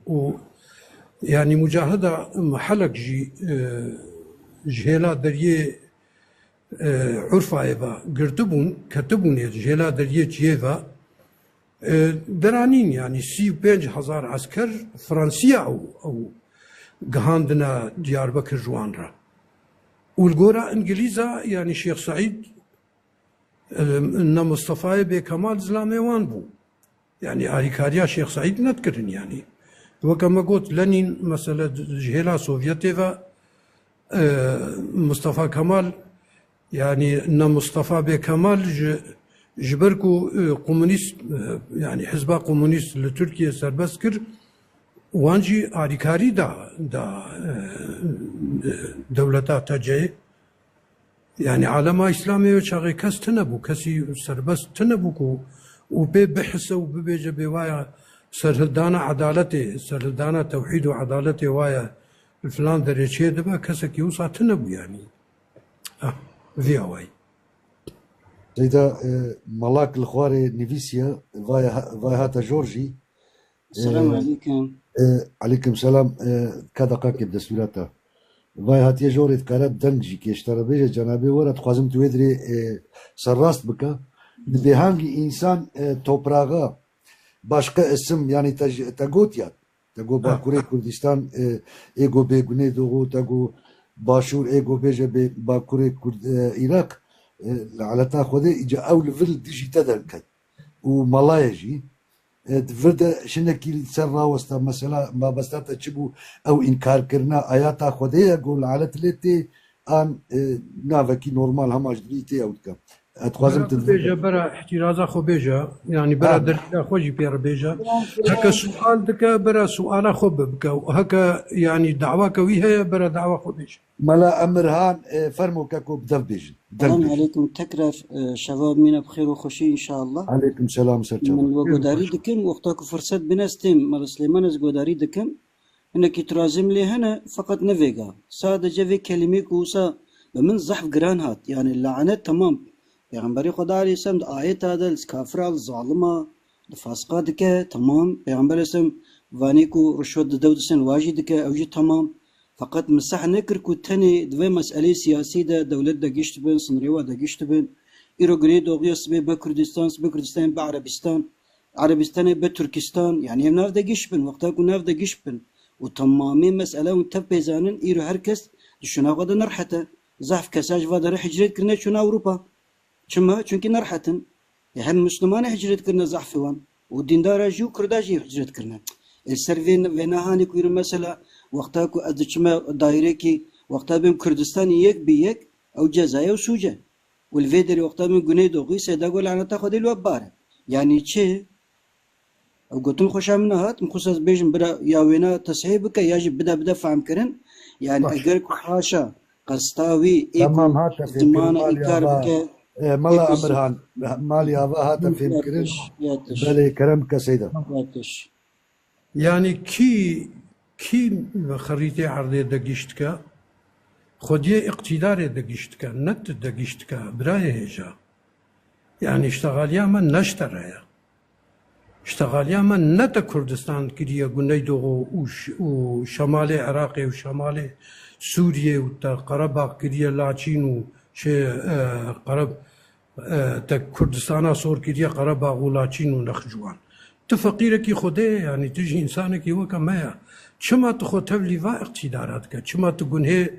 û, yanî, mucahida Helek jî, e, ji hêla deriyê, e, Urfayê ve girtibûn, ketibûnê ji hêla deriyê çiyê ve, e, deranîn, yanî sî û pênc hezar esker Fransiya ew, ew gihandine Diyarbekir ji wan re. Û li gora Îngilîza, yanî Şêx Seîd, e, ne Mistefayê Bêkemal zilamê wan bû. Yanî alîkariya Şêx Seîd nedikirin yanî. Weke me got Lenîn, mesele ji hêla Sovyetê ve, e, Mistefa Kemal, yanî ne Mistefa Bêkemal ji, ji ber ku, e, komunîst, e, yanî Hizba Komunîst li Tirkiyê serbest kir, wan jî alîkarî da, da, e, dewleta T C'yê. Yanî alema Îslamê wê çaxê kes tune bû, kesî serbest tune bû ku û pê bihise û bibêje bê waya serhildana edaletê, serhildana tewhîd û edaletê waya li filan derê çê dibe, kesekî wisa tune bû yanî. Ah, vî awayî. Seyda, e, Malak li xwarê nivîsiye, vay ha-, vay hate jor jî. Selam Ee, aleykum. E, aleykum selam. E, ka deqakê bi destûra te. Vay hatiye jorê dikare deng jî kê ji te re bêje, cenabê we re dixwazim tu wê dirê, e, serrast bike. Dibê hangî însan, e, toprağa başka isim, yanî te ji, te got ya, te got Ha. Bakurê Kurdistan, e, ê go bê Güneydoğu, te got Başûr, ê go bêje bê Bakurê Kurd-, e, Iraq, e, laneta Xwedê, îca ew li vir li dijî te derket. Û malayê jî, e, di vir de şinekî li ser rawesta, mesela mabesta te çi bû, ew înkarkirina ayata Xwedê ye, ku lanet lê tê, an, e, navekî normal hema ji dilî tê ew dike. Ez dixwazim Bera tu bêje, bera îhtîraza xwe bêje, yanî bera Ha. delîla xwe jî pê re bêje. Heke sual dike, bera suala xwe bi-, bike. Heke, yanî, dawake wî heye, bera dawa xwe bêje. Mela Emirhan, e, fermo keko bi dev bêjin. Dev Selam bêjin. Aleykum tekrar, e, şeva mîne bi xêr û xweşî înşallah. Aleykum selam, ser çava. Min we Xêr û godarî xweş. dikim, wexta ku firset bine stêm, Mela Silêman ez godarî dikim. Hinekî tirazim lê hene, feqet ne vêga. Sadece vê kelimê ku wisa bi min zehf giran hat. Yani lanet tamam. Peyxemberê Xweda aleyhisselam di ayeta de li kafira, li zalima, li fasqa dike, tamam. Peyxember aleyhisselam vanê ku rişwet dide û disin wa jî dike, ew jî tamam. Feqet min seh nekir ku tenê di vê meselê siyasî de dewlet de gişt bin, sinrê wa de gişt bin. Îro Güneydoğuya sibê be Kurdistan, sibê Kurdistan be Erebistan. Erebistanê be Tirkistan, yani em nav de giş bin, wexta ku nav de giş bin û temamê mesele hûn tev pê zanin, îro her kes di şûna xwe de nirhete. Zehf kesa ji va derê hicret kirine çûne Ewropa. Çima? Çunkî nirhetin. Ya hem Mislimanê hicret kirine zehfê wan û dîndara jî û Kurda jî hicret kirine. Ê ser vê, vê nehanê ku îro mesela wexta ku ez diçime dairekî, wexta bêm Kurdistanê yek bi yek, ew ceza ye û sûc e. Û li vê derê wexta min Güneydoğu, Seyda got laneta Xwedê li we bibare. Yanî çi? Ew gotin xweşa min nehat, min xwest ez bêjim bira ya wêna tesihê bike ya jî bide bide fehmkirin. Yani Baş. eger ku haşa qesta wî ê Tamam, ku hate fêmkirin, dimana malî înkar ava. bike, E, Mela ê ku Emirhan, malî ava hate fêmkirin. Yatiş, yatiş. Belê, kerem bike Seyda. Yatiş. Yanî kî, kî xerîtê erdê de giş dike? Xwediyê îqtîdarê de giş dike, ne tu de giş dike, birayê hêja. Yanî îştexaliya me ne ji te re ye. Îştexaliya me ne te Kurdistan kiriye Güneydoğu û ş-, û şemalê Iraqê û şemalê Sûriyê û te Qerebax kiriye Laçîn û şey, e, Qereb-, e, te Kurdistana sor kiriye Qerebax û Laçîn û Nexciwan. Tu feqîrekî Xwedê ye, yanî tu jî însanekî weke me ye. Çima tu xwe tevlî va îqtîdara dike? Çima tu gunhê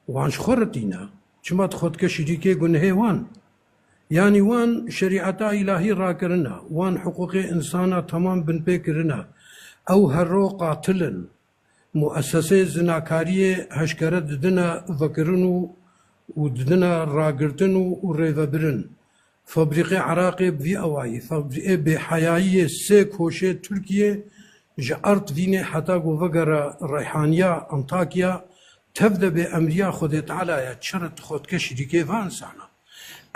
wan ji xwe re tîne? Çima tu xwe dike şirîkê gunhê wan? Yanî wan şerîeta îlahî rakirine, wan hiqûqê însana temam binpê kirine. Ew herro qatil in. Mueseseyê zinakariyê heşkere didine vekirin û, û didine ragirtin û, û rêvebirin. Fabrîqê Iraqê bi vî awayî, fabrîqê bêheyayiyê sê koşê Tirkiyê ji Artvînê heta ku vegere Reyhaniya Antakya, tev de bê emriya Xwedê Teala ye, çi re tu xwe dike şirîkê van insana.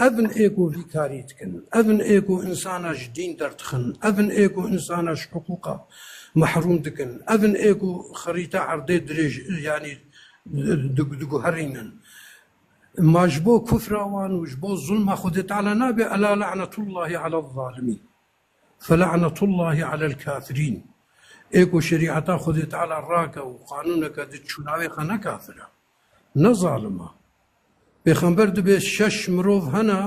Ev in ê ku vî karî dikin, ev in ê ku insana ji dîn derdixin, ev in ê ku insana ji hiqûqa mehrûm dikin, ev in ê ku xerîta erdê dirêj, yanî di-, diguherînin. Ma ji bo kufra wan û ji bo zulma Xwedê Teala nabe, ela le'netullahî alez zalimîn. Fele'netullahî alel kafirîn. Ê ku şerîeta Xwedê Teala rake û qanûneke di çûnavê xwe ne kafir e, ne zalim e. Pêxember dibê şeş mirov hene,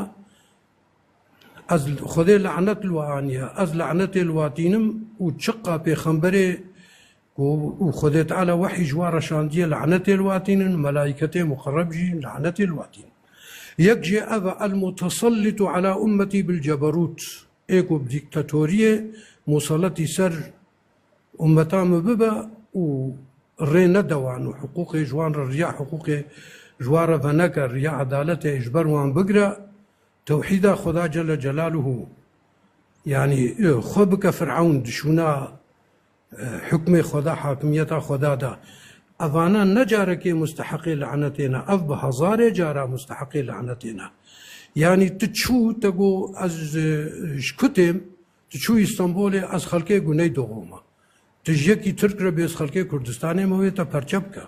ez Xwedê lanet li we aniye, ez lanetê li we tînim û çiqa pêxemberê ku û Xwedê Teala wehî ji we re şandiye lanetê li we tînin, melaîketê muqerreb jî lanetê li we tînin. Yek jê ev e, el mutesellitu ala ummetî bil ceberût. Ê ku bi dîktatoriyê museletî ser ummeta min bibe û rê nede wan û hiqûqê ji wan re, riya hiqûqê ji wan re veneke, riya edaletê ji ber wan bigire, tewhîda Xweda Celle Celaluhu, yanî, e, xwe bike Firewn, di şûna, e, hukmê Xweda, hakimiyeta Xweda de. Evana ne carekê musteheqê lanetê ne, ev bi hezarê cara musteheqê lanetê ne. Yanî tu çû, te got, ez, e, ji ku têm, tu çû Îstanbulê, ez xelkê Guneydoxo me. Tu ji yekî Tirk re bê, ez xelkê Kurdistanê me, wê te perçe bike.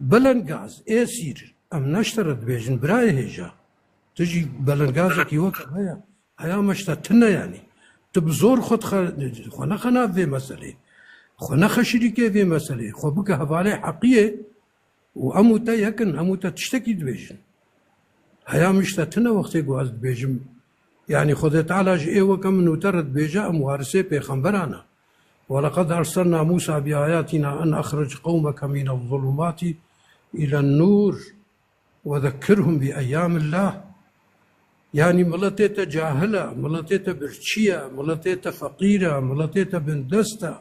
Belengaz, êsîr, em ne ji te re dibêjin, birayê hêja. Tu jî belengazekî weke me ye. Heya me ji te tune, yanî. Tu bi zor xwe dixe-, xwe nexe nav vê meselê. Xwe nexe şirîkê vê meselê. Xwe bike hevalê heqiyê û em û te yek in, em û te tiştekî dibêjin. Heya min ji te tune wextê ku ez dibêjim. Yanî Xwedê Teala ji ê weke min û te re dibêje, em warisê pêxemberan e. وَلَقَدْ أَرْسَلْنَا مُوسَى بِآيَاتِنَا أَنْ أَخْرِجْ قَوْمَكَ مِنَ الظُّلُمَاتِ إِلَى النُّورِ وَذَكِّرْهُمْ بِأَيَّامِ اللّٰهِ. Yanî miletê te cahil e, miletê te birçî ye, miletê te feqîr e, miletê te bindest e.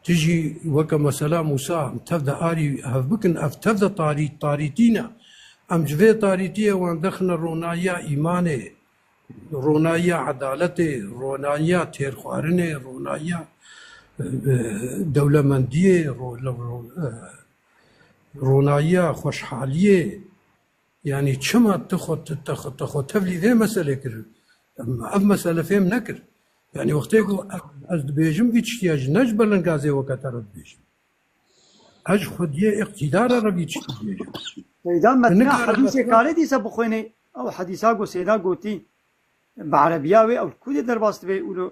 Tu jî weke mesela Mûsa, em tev de arî hev bikin, ev tev de tarî-, tarîtî ne. Em ji vê tarîtiyê wan dexine ronayiya îmanê, ronayiya edaletê, ronayiya têrxwarinê, ronayiya, e, dewlemendiyê, ro-, ro-, e, ronayiya xweşhaliyê. Yanî çima tu xwe, tu, tu, tu xwe tevlî vê meselê kir? Em, ev mesele fêm nekir. Yanî wextê ku ez, ez dibêjim vî tiştiya jî ne ji belengazê weke te re dibêjim. Ez ji xwediyê îqtîdara re vî tiştî dibêjim. Seyda Tu metna nikare hedîsê mesela karê dîsa bixwênê. Ew hedîsa ku Seyda gotî, bi erebiya wê ew ku dê derbas dibe û lo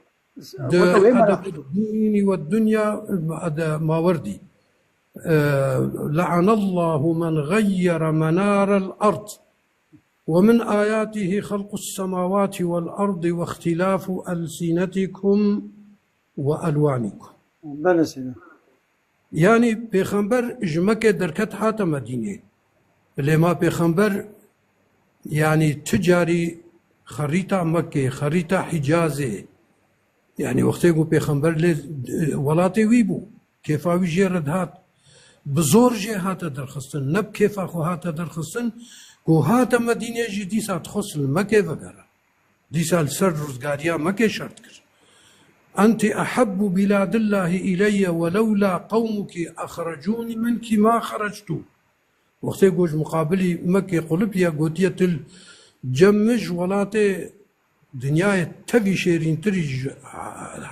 Di weke wê mera. Edeb Dînî we Dunya, Ede Mawerdî. E, لَعَنَ اللّٰهُ مَنْ غَيَّرَ مَنَارَ الْأَرْضِ وَمِنْ آيَاتِهِ خَلْقُ السَّمَاوَاتِ وَالْأَرْضِ وَاخْتِلَافُ أَلْسِنَتِكُمْ وَأَلْوَانِكُمْ. Belê Seyda. Yanî pêxember ji Mekke derket hate Medînê. Lê ma pêxember, yanî tu carî xerîta Mekkê, xerîta Hicazê, yanî wextê ku pêxember lê, e, welatê wî bû, kêfa wî jê re dihat. Bi zor jê hate derxistin, ne bi kêfa xwe hate derxistin, ku hate Medînê jî dîsa dixwest li Mekkê vegere. Dîsa li ser rizgariya Mekkê şert kir. Enti ehebbu biladillahî îleyye welewla qewmuki exrecûnî minki ma xerectû. Wextê ku ji muqabilî Mekkê qulip ya gotiye, tu li cem min ji welatê dinyayê tevî şêrîntirî ji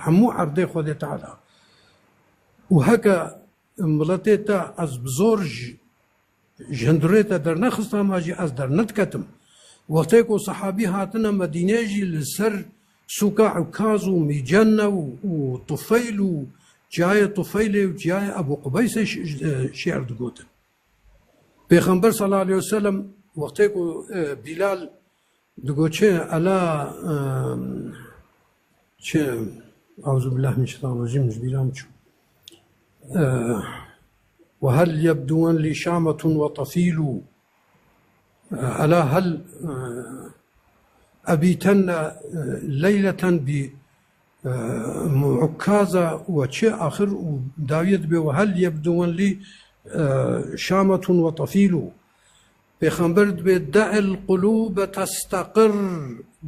hemû erdê Xwedê Teala. Û heke miletê te ez bi zor ji Ji hundirê te dernexistama jî ez dernediketim. Wextê ku sehabî hatine Medînê jî li ser sûka Ukaz û Mîcenne û, û Tufeyl û çiyayê Tufeylê û çiyayê Ebû Qubeysê şi-, e, şi'r digotin. Pêxember sallallahu aleyhi ve sellem wextê ku, e, Bîlal Digo çi, ela, em, çi, Euzubillah min şeytan racim, ji bîra min çû. E, وهل يبدون لي شامة وطفيل. E, ela hel, e, أبيتن، e, ليلة ب Mukaza we çi axir û dawiye dibe we hel yebduwen lî, e, şametun ve tafîlu. Pêxember dibe, "De'il qulûbe testaqir."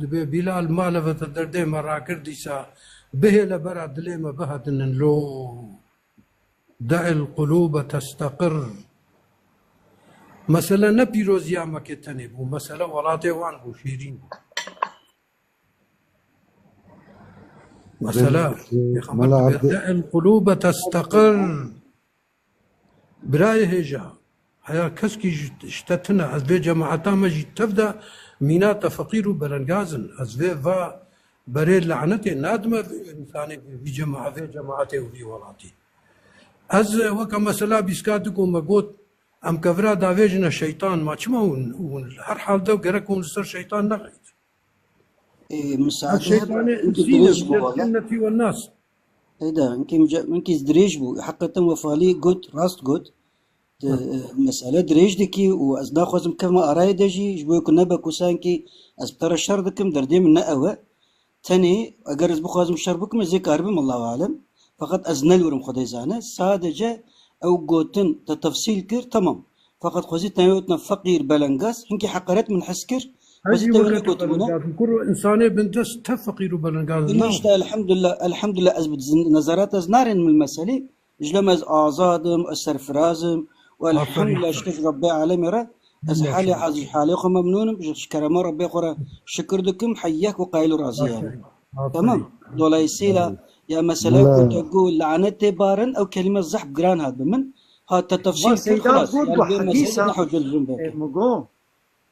Dibe, "Bilal, male ve te derdê me rakir dîsa. Bihêle bera dilê me bihatinin lo. De'il qulûbe testaqir." Mesele ne pîroziya Mekê tenê bû. Mesele welatê wan bû, şêrîn bû. Mesela, Pêxember dibe, "De'il qulûbe testaqir." Birayê hêja, heya keskî ji, ji te tune, ez vê cemaeta me jî tev de mîna te feqîr û belengaz in. Ez vê va berê lanetê nadime vê însanê, vê, vî cema-, vê cemaetê û vî welatî. Ez weke mesela bîska du ku me got, em kevira davêjine şeytan, ma çima hûn, hûn her halde gerek hûn li ser şeytan nexeytin? Ê, misaade Ev şeytanê hebe, hinkî insîne, dirêj bû, wala. Sünnetî ve nas. Ê de, hinkî mice-, hinkî dirêj bû. Heqeten Wefalî got, rast got. Di, Hı. e, mesele dirêj dikî û ez naxwazim kevme arayê de jî, ji bo ku nebe ku sankî ez bi te re şer dikim, derdê min ne ew e. Tenê, eger ez bixwazim şer bikim, ez ê karibim, Allahu alem. Feqet ez nelûrim, Xwedê zane. Sadece ew gotin te tefsîl kir, temam. Feqet xwezî te wê gotina feqîr, belengaz, hinkî heqaret min hez kir. Xwezî Hecî te wê weke te gotin buna. Belengaz. Kuro insanê bindest te feqîr û belengaz. Îşte, nabe. Elhamdülillah, elhamdülillah, ez bi zin-, nezaret ez narên min meselî. Ji lem ez azad im, ez serfiraz im û Aferîn. Elhamdülillah, şikir ji Rebbê alemê re. Ez halê, ez ji halê xwe memnûn im, ji, ji kerema Rebbê xwe re şikir dikim, heyyek û qayil û razî yani. Aferîn. Aferîn. Tamam. Dolayısıyla ya mesela ku te got lanetê barin, ew kelîme zehf giran hat bi min. Ha te tefsîl kir, Seyda xilas. Got yani bu bê hadîsa, mesele ne hocel zûn e, belki. Mugo.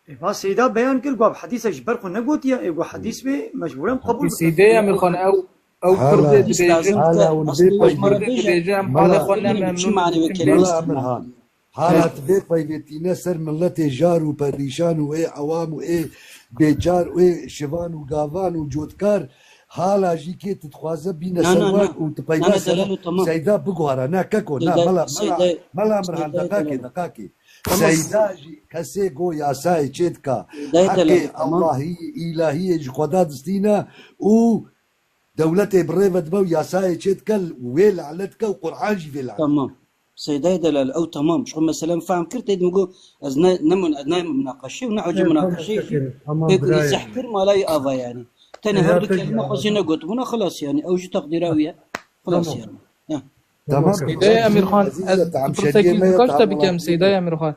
Ê, va Seyda beyan kir, got, "Hedîsa ji ber xwe negotiye." Ê, got, "Hedîs bê, mecbûren qebûl bike." Seyda Emirxan, ew, ew Hala, Kurdê dibêjin, hala hûn vê Kurdê dibêje, em qala xwe ne memnûn in. Mela Emirhan, hala tu vê peyvê tîne ser miletê jar û perîşan û ê ewam û ê bêcar û ê şivan û gavan û cotkar, hala jî kê tu dixwaze bîne ser wan û tu peyda ser Seyda biguhara. Na keko, na, mela, mela, mela Emirhan, deqakê, deqakê. Seyda jî kesê go yasayê çêdika, heqê Allahî, îlahiyê ji Xweda distîne û dewletê bi rê ve dibe û yasayê çêdike, wê lanet dike û Qur'an jî vê lanet. Tamam. Seydayê delal, ew temam. Ji xwe mesele min fehm kir, tê de min got, ez ne, ne mun-, ne munaqeşe û ne hocê munaqeşeyê jî. Pê ku îzah kir, mala wî ava yani. Tenê her du kelîme xwezî negotibûna, xilas yani. Ew jî teqdîra wî ye. Xilas yani. Heh. Tamam. Seyda Emirxan, ez pirsek nikaş te bikem, Seyda Emirxan.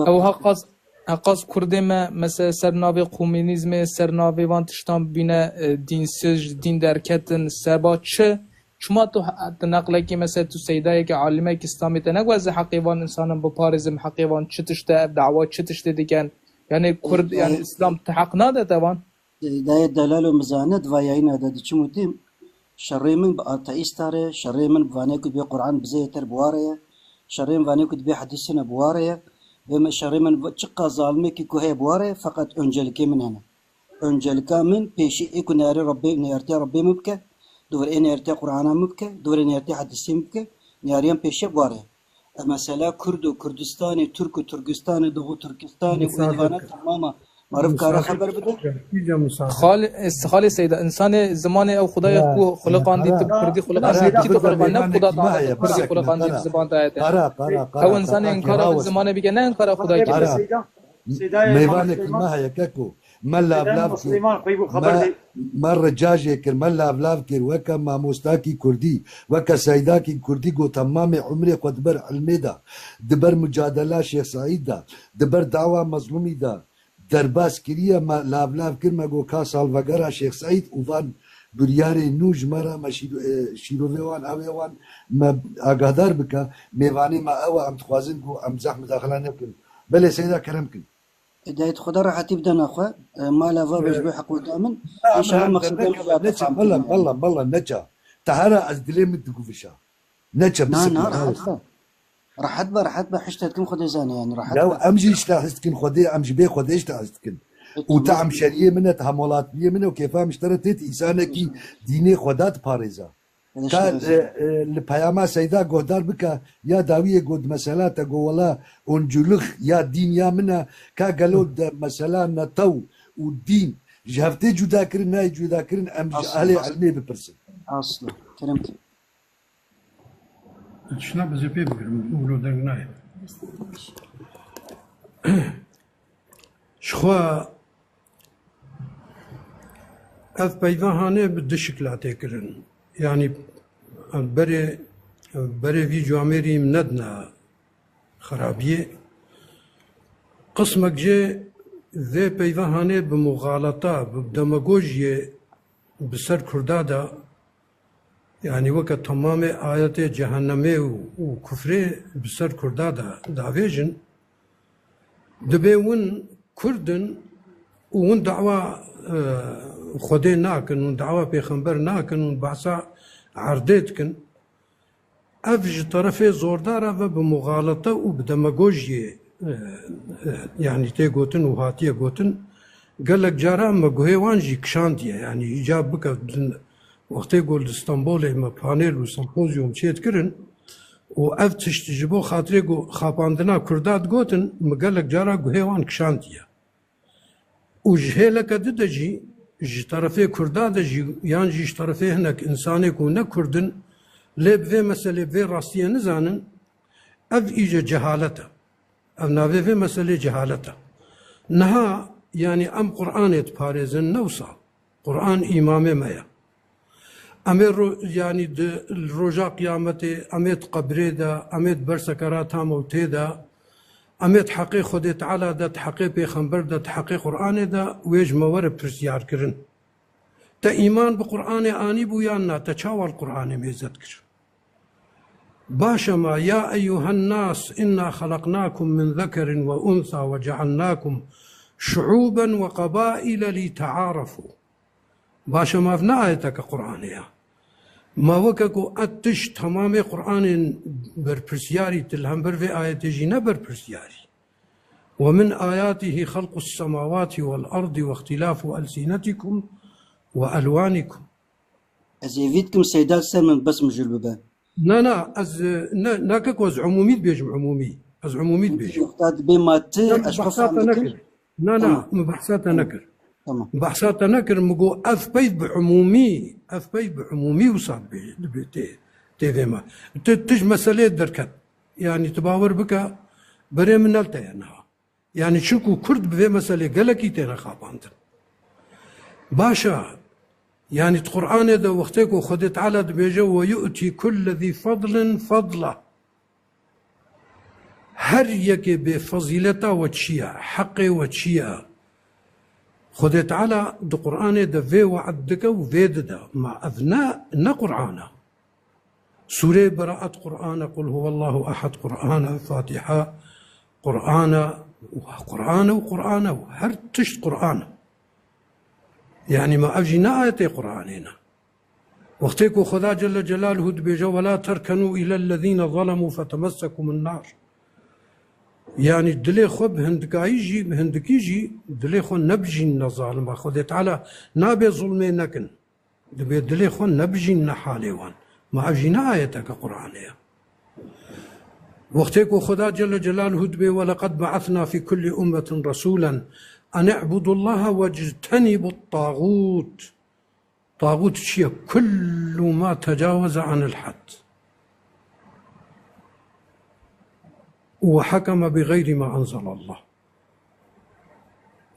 Ew heqas, heqas Kurdê me, mesela ser navê komünîzmê, ser navê van tiştan bîne, e, dînsiz, ji dîn derketin, seba çi? Çima tu, tu neqlekî, mesela tu Seydayekî, alimekî Îslamê te negot, ez ê heqê van însanan biparêzim, heqê van çi tişt e, ev dawa çi tiştê dikin? Yani Kurd, yani Îslam tu heq nade te van? Dayê delal û mizane di va yayîna de diçim û têm, şerê min bi ateîsta re, şerê min bi vanê ku dibê Qur'an bi zê yeter bi wa re ye, şerê min vanê ku dibê hedîsine bi wa re ye, vê me şerê min bi çiqa zalimekî ku heye bi wa re ye, feqet öncelikê min hene. Öncelika min pêşî ê ku neyarê Rebbê, neyartiya Rebbê min bike, di vir ê neyartiya Qur'ana min bike, di vir ê neyartiya hedîsê min bike, neyariyan pêşiya bi wa re ye. E, mesela Kurd û Kurdistanê, Tirk û Tirkistanê, Doğu Tirkistanê û êdivana temama meriv kare xeber bide. Xalê, e, xalê Seyda, insanê zimanê ew xudaya ku xuliqandî tu bi Kurdî xuliqandî, kî tu xuliqandî, ne xuda dane tu Kurdî xuliqandî bi ziman dayete. Ew insanê inkara bi zimanê bike, ne inkara xuda kir. Seyda, Seyda, Mêvanekî me heye keko. Me lavlav kir. Me, me rica jê kir, me lavlav kir weke mamostakî kurdî, weke seydakî kurdî ku temamê umrê xwe di ber ilmê de, di ber mucadela Şêx Seîd de, di ber dawa Mezlûmî de derbas kiriye. Me lavlav kir, me got ka salvegera Şêx Seîd û van biryarê nû ji me re me şîro-, e, şîrovê wan, ewê wan me agahdar bike. Mêvanê me ew e, em dixwazin ku em zehf mudaxila nekin. Belê Seyda, kerem kin. Hidayet Xweda rehetî bide naxwe. E, mala va be ji bo heqûqa min. Na, înşallah Emirhan, mexsûda min neçe, neçe, mela, mela, mela, neçe. Te hera ez dilê min diguvişa. Neçe. Na, bisikî, na, rehet be. Rehet be, rehet be, hişte dikim Xwedê zane yani, rehet be. Ya em jî hişte his dikin Xwedê, em ji bê Xwedê hişte his dikin. E, û te tamam. Em şeriyê min e, te hemwelatliyê min e û kêfa min ji te re tê, tu însanekî dînê Xweda diparêza. Ka, e, e, li peyama Seyda guhdar bike, ya dawiyê got mesela te got wela oncûlix ya dîn ya min e, ka gelo de mesela netew û dîn ji hev tê cuda kirin, nayê cuda kirin, em ji ehlê ilmê bipirsin. Aslı. Kerem ki. Tişna bi zêpê bigirim, û lo deng nayê. Jixwe ev peyva hanê bi du şikla tê kirin. Yanî berê, berê vî camêrî min nedina xerabiyê. Qismek jê vê peyva hanê bi muxaleta, bi demagojiyê bi ser Kurda de, yanî weke temamê ayetê cehennemê û, û kufrê bi ser Kurda de davêjin. Dibê win Kurd in û win dawa, e, Xwedê nakin, win dawa pêxember nakin, win behsa erdê dikin. Ev ji terefê zordara ve bi muxalete û bi demagojiyê, e, e, yanî tê gotin û hatiye gotin, gelek cara me guhê wan jî kişandiye. Yanî îcab bike din, wextê ku li Stenbolê me panel û sempozyum çêdikirin û ev tişt ji bo xatirê ku xapandina Kurda digotin, me gelek cara guhê wan kişandiye. Û ji hêleke di de jî, ji terefê Kurda de jî, yan jî ji terefê hinek însanê ku ne Kurd in, lê bi vê meselê, bi vê rastiyê nizanin, ev îce cehalet e. Ev navê vê meselê cehalet e. Niha, yanî em Qur'anê diparêzin, ne wisa. Qur'an îmamê me ye. Em ê ro-, yanî di, li roja qiyametê, em ê di qebrê de, em ê di ber sekerata mewtê de, em ê di heqê Xwedê Teala de, di heqê pêxember de, di heqê Qur'anê de, wê ji me were pirsyarkirin. Te îman bi Qur'anê anîbû yan na? Te çawa li Qur'anê mêze dikir? Baş e ma, ya eyyuhen nas, inna xelaqnakum min zekerin ve unsa ve cealnakum şuuben ve qabaile li tearefû. Baş e ma, ev ne ayeteke Qur'anê ya. Ma weke ku ev tişt temamê Qur'anên berpirsyarî, tu li hember vê ayetê jî ne berpirsyarî. Ve min ayatihi xelqus semawati vel ardi ve ihtilafu elsinetikum ve elwanikum. Ez êvî dikim Seyda li ser min bes mijûl bibe. Na, na, ez, e, ne, nake ku ez umûmî dibêjim, umûmî. Ez umûmî dibêjim. Wexta dibê ma tu, Na, ez xwe behsa fam te dikim. nekir. Na, na, Tamam. min behsa te nekir. Tamam. Behsa te nekir, min got ev peyv bi umûmî, ev peyv bi umûmî wisa dibê, dibê tê, tê vê me. Tu, tu ji meselê derket. Yanî tu bawer bike, berê min ne li te ye niha. Yanî çinku Kurd bi vê meselê gelekî têne xapandin. Baş e, yanî di Qur'anê de wextê ku Xwedê Teala dibêje, "Ve yu'ti kulle zî fadlin fadla." Her yekê bê fezîleta we çi ye, heqê we çi ye? Xwedê Teala di Qur'anê de vê we'd dike û vê dide. Ma ev ne, ne Qur'an e. Sûreyê Beraat Qur'an e, Qul huwallahu ehad Qur'an e, Fatiha Qur'an e, Qur'an e û Qur'an e û her tişt Qur'an e. Yanî ma ev jî ne ayetê Qur'anê ne. Wextê ku Xweda Celle Celaluhu dibêje, "Ve la terkenû ilellezîne zelemû fetemessekumun nar." Yanî dilê xwe bi hindikayî jî, bi hindikî jî dilê xwe nebijînine zalima. Xwedê Teala nabê zulmê nekin. Dibê dilê xwe nebijînine halê wan. Ma ev jî ne ayeteke Qur'anê ye. Wextê ku Xweda Celle Celaluhu dibê, "Ve leqed be'esna fî kullî ummetin resûlen en i'budullaha vectenîbut tağût." Tağût çi ye? Kullu ma tecaweze anil had. Ve hakeme bi gayri ma enzelallah.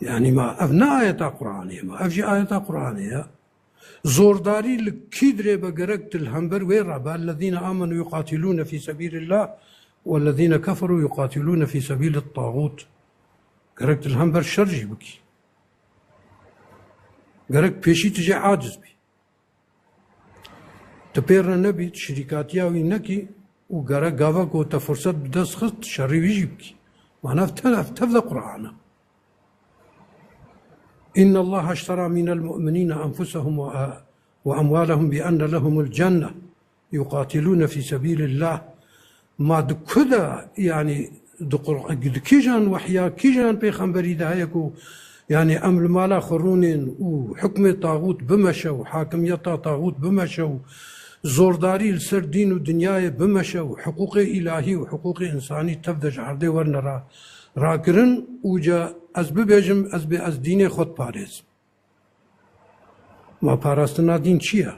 Yanî ma ev ne ayeta Qur'anê ye, ma ev jî ayeta Qur'anê ye. Zordarî li kî dirê be, gerek tu li hember wê re be, "Ellezîne amenu yuqatilûne fî sebîlillah, wellezîne keferû yuqatilûne fî sebîlit tağût." Gerek tu li hember şer jî bikî. Gerek pêşî tu jê aciz bî. Tu pê re nebî, tu şirîkatiya wî nekî û gerek gava ku te firset bi dest xist, şerî wî jî bikî. Mana ev tev, ev tev de Qur'an e. "İnne Allaha iştera minel mu'minîne enfusehum ve, ve emwalehum bi enne lehumul cenne. Yuqatilûne fî sebîlillah." Ma di ku de, yanî di Qur-, di kîjan wehya, kîjan pêxemberî de heye ku, yanî em li mala xwe rûnên û hukmê taxût bimeşe û hakimiyeta taxût bimeşe û zordarî li ser dîn û dinyayê bimeşe û hiqûqê îlahî û hiqûqê însanî tev de ji erdê werine ra-, rakirin û ca ez bibêjim, ez bê ez dînê xwe diparêzim. Ma parastina dîn çi ye?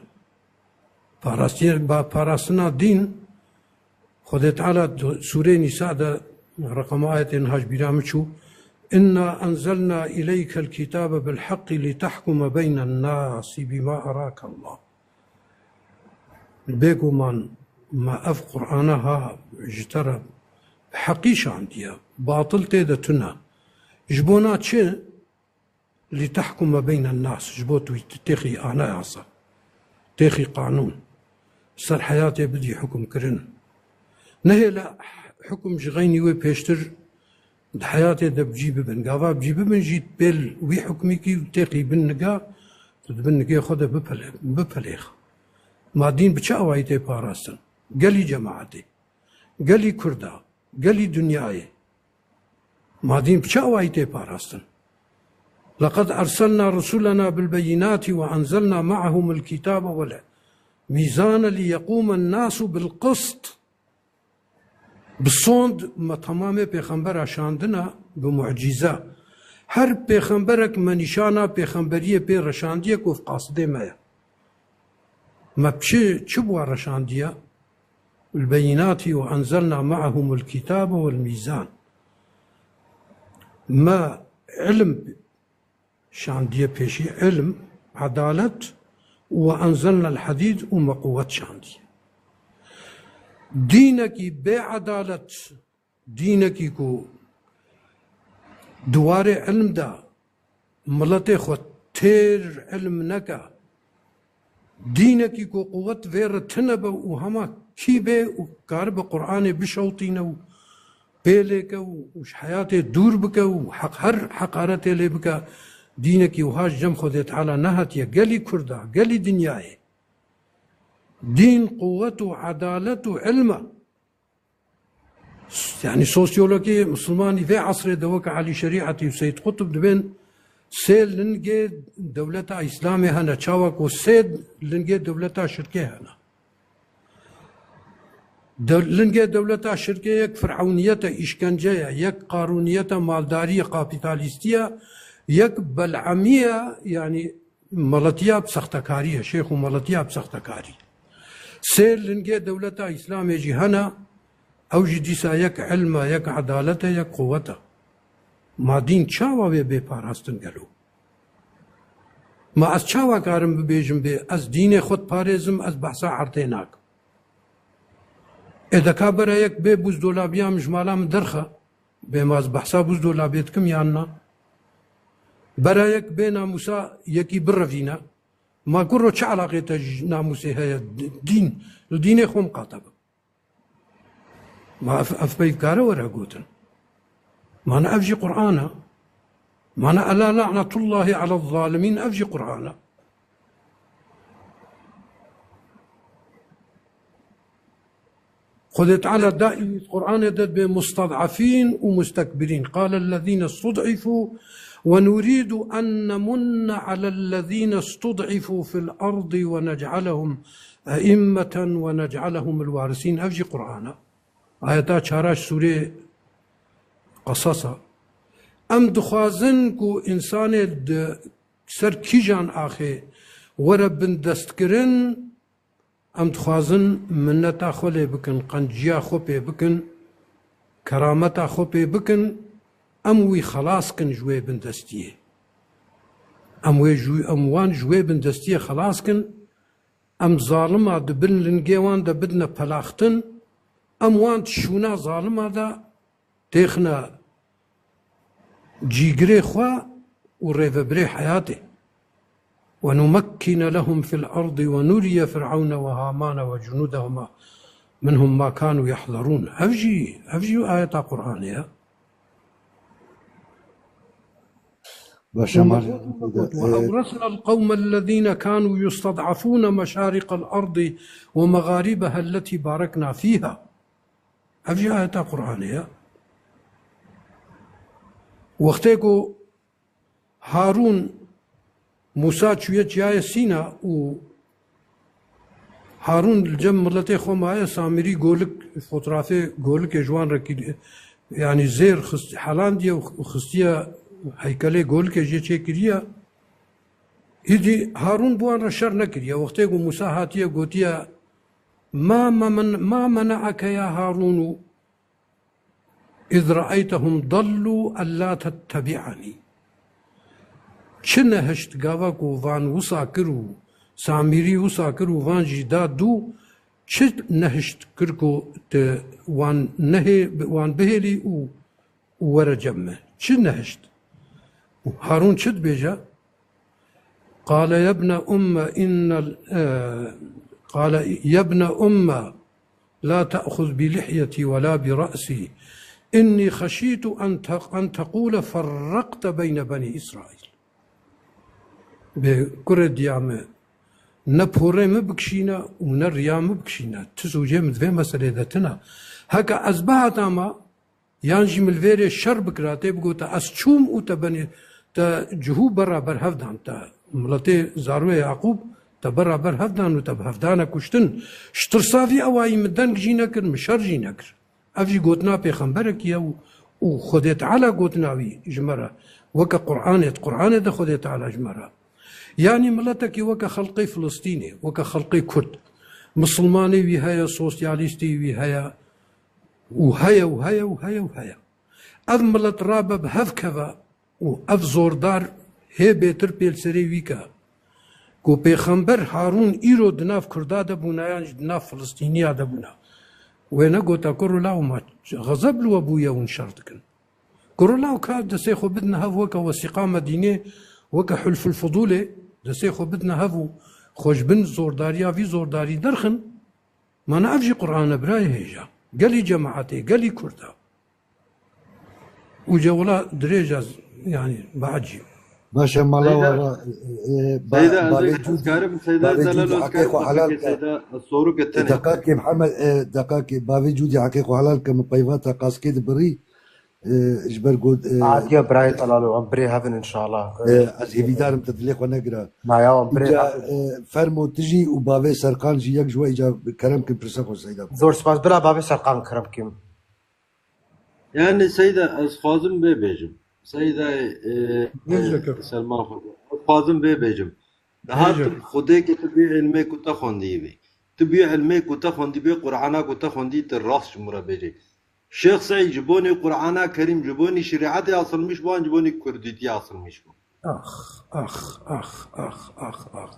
Parastiyê, ba-, parastina dîn, Xwedê Teala di Sûreyê Nîsa de, reqema ayetê niha ji bîra min çû, "Inna enzelna ileykel kitabe bil heqqi li tehkume beynen nasi bima erake Allah." Bêguman me ev Qur'ana ha ji te re bi heqî şandiye, batil tê de tune. Ji bona çi? "Li tehkume beynen nas", ji bo tu têxî anayasa, têxî qanûn, ser heyatê bidî hukum kirin. Nehêle hukum ji xeynî wê pêştir di heyatê de bi cî bibin. Gava bi cî bibin jî pêl wî hukmîkî û têxî bin niga, tu di bin nigê xwe de bipele-, bipelêx. Ma dîn bi çi awayî tê parastin? Gelî cemaetê, gelî kurda, gelî dinyayê. Ma dîn bi çi awayî tê parastin? "Leqed erselna rusulena bil beyinati ve enzelna ma'ahumul kitabe vel mîzane li yequmen nasu bil qist." Bi sond me temamê pêxembera şandina bi mucîze. Her pêxemberek me nîşana pêxemberiyê pê reşandiye ku ev qasidê me ye. Me çi, çi bi wan reşandiye? "Bil beyinati ve enzelna ma'ahumul kitabe vel mîzan." Me ilm şandiye pêşî, ilm, edalet, "ve enzelnel hadîd", û me quwet şandiye. Dînekî bê edalet, dînekî ku di warê ilm de miletê xwe têr ilm neke, dînekî ku quwet vê re tune be û hema kî bê û karibe Qur'anê bişewtîne û pê lêke û, û ji heyatê dûr bike û heq-, her heqaretê lê bike, dînekî wiha ji cem Xwedê Teala nehatiye. Gelî kurda, gelî dinyayê. Dîn, quwet û edalet û ilm e. Yani sosyologê Misilmanî vê esrê de weke Elî Şerîetî û Seyyid Qutb dibên sê lingê dewleta Îslamê hene. Çawa ku sê lingê dewleta şirkê hene. De-, lingê dewleta şirkê yek firewniyete, îşkence ye, yek qarûniyete, maldariyê, kapîtalîstî ye, yek bel'emî ye, yani Meletiya bi sextekarî ye, şêx û meletiya bi sextekarî. Sê lingê dewleta Îslamê jî hene, ew jî dîsa yek ilm e, yek edalet e, yek quwet e. Ma dîn çawa wê bê parastin gelo? Ma ez çawa karim bibêjim bê ez dînê xwe diparêzim, ez behsa erdê nakim? Ê deka bera yek bê buzdolabiya min ji mala min derxe. Bê ma ez behsa buzdolabê dikim yan na? Bera yek bê namûsa yekî birevîne. Ma kuro çi eleqê te ji namûsê heye? Dîn, li dînê xwe miqate be. Ma ev, ev pey dikare were gotin? Ma ne ev jî Qur'an e? Ma ne ela la'netullahi ala zalimîn, ev jî Qur'an e? Xwedê Teala daîmî di Qur'anê de dibê musted'efîn û mustekbirîn. Qale ellezîne stud'ifû ve nurîdu en nemunne alellezîne stud'ifû fil erdî ve nec'alehum e'immeten ve nec'alehumul warisîn. Ev jî Qur'an e. Ayeta çara ji sûrê Qesas e. Em dixwazin ku însanê di ser kîjan axê were bindestkirin, Em dixwazin minneta xwe lê bikin, qenciya xwe pê bikin, kerameta xwe pê bikin, em wî xelas kin ji wê bindestiyê. Em wê ji, em wan ji wê bindestiyê xelas kin, em zalima di bin lingê wan de bidine pelaxtin, em wan di şûna zalima de têxine cîgirê xwe û rêvebirê heyatê. Ve numekkine lehum fil erdî ve nuriye Fir'ewne ve Hamane ve cunûdehuma minhum ma kanû yehzerûn. Ev jî, ev jî ayeta Qur'anê ye. Baş e, Ve Emar. Ve ewresnel qewmellezîne kanû yusted'efûne meşariqel erdî ve megarîbeha elletî barekna fîha. Ev jî ayeta Qur'anê ye. Wextê ku Harûn, Mûsa çûye Çiyayê Sîna û Harûn li cem miletê xwe maye, Samirî golik, fotrafê golikê ji wan re kir-, yanî zêr xist-, helandiye û xistiye heykelê golikê jê çêkiriye. Îdî Harûn bi wan re şer nekiriye. Wextê ku Mûsa hatiye gotiye, "Ma, ma, men, ma mene'eke ya Harûnû iz re'eytehum dallû ellâ tettebi'enî." Çi nehişt gava ku van wisa kir û Samîrî wisa kir û van jî da dû, çi nehişt kir ku tu wan nehê, wan bihêlî û û were cem me. Çi nehişt? Harûn çi dibêje? Qale yebne umme innel, e, qale yebne umme la te'xuz bi lihyetî ve la bi re'sî. Innî xeşîtu en te-, en teqûle ferreqte beyne benî Îsraîl. Bê kurê diya me, ne porê min bikişîne û ne riya min bikişîne. Ti sûcê min di vê meselê de tune. Heke ez bihatama, yan jî min li vêrê şer bikira, tê bigota, ez çûm û te benê, te cihû bera ber hev dan, te miletê zarûyê Yaqûb te bera ber hev dan û te bi hevdane kuştin. Ji tirsa vî ewayî min deng jî nekir, min şer jî nekir. Ev jî gotina pêxemberekî ye û, û Xwedê Teala gotina wî ji me re. Weke Qur'anê, di Qur'anê de Xwedê Teala ji me re. Yanî miletekî weke xelqê Filistînê, weke xelqê Kurd. Misilmanê wî heye, sosyalîstê wî heye, û heye û heye û heye û heye. Ev milet rabe bi hev keve û ev zordar hê bêtir pê li serê wî ke. Ku pêxember Harûn îro di nav Kurda de bûna yan jî di nav Filistîniya de bûna. Wê negota kuro law ma xezeb li we bûye hûn şer dikin. Kuro law ka destê xwe bidine hev weke wesîqa Medînê, weke Hulful Fudûlê, destê xwe bidine hev û xwe ji bin zordariya vî zordarî derxin. Mana ev jî Qur'an e birayê hêja. Gelî cemaetê, gelî Kurda. Û ce wila dirêj ez, yanî, biecî. Baş e, mala Seyda, wara, e, e, ba-, Seyda, ez bavê ez Cûdî, karim, Seyda, bavê Zelal Cûdî, Özkar, heqê xwe helal ke. Seyda, ez sorûke tenê. Deqakê Mihemed, e, deqakê, bavê Cûdî heqê xwe helal ke, min peyva te qaskê dibiryî, e, ji ber got, e, Hatiye birayê Zelal û em birê hev in inşallah. E, ez hêvîdar im te dilê xwe negire. Na ya, em birê Îca, hev in. E, fermo tu jî û bavê Serkan jî yek ji we îca kerem kin pirsa xwe Seyda. Zor spas. Bira bavê Serkan kerem kim. Yani Seyda, ez xwazim vê bêjim. Seyda, e, Bêje e, keko. Selman Xoca. Ez xwazim vê bêjim. Daha Bêje. Tu Xwedê ke tu bî ilmê ku te xwendî bî. Tu bî ilmê ku te xwendî bî, Qur'ana ku te xwendî, tu rast ji min re bêjî. Şêx Seîd ji bonê Qur'ana Kerîm, ji bonî şerîetê asılmış bû, an ji bonî kurdîtî asılmış bû. Ax, ax, ax, ax, ax, ax.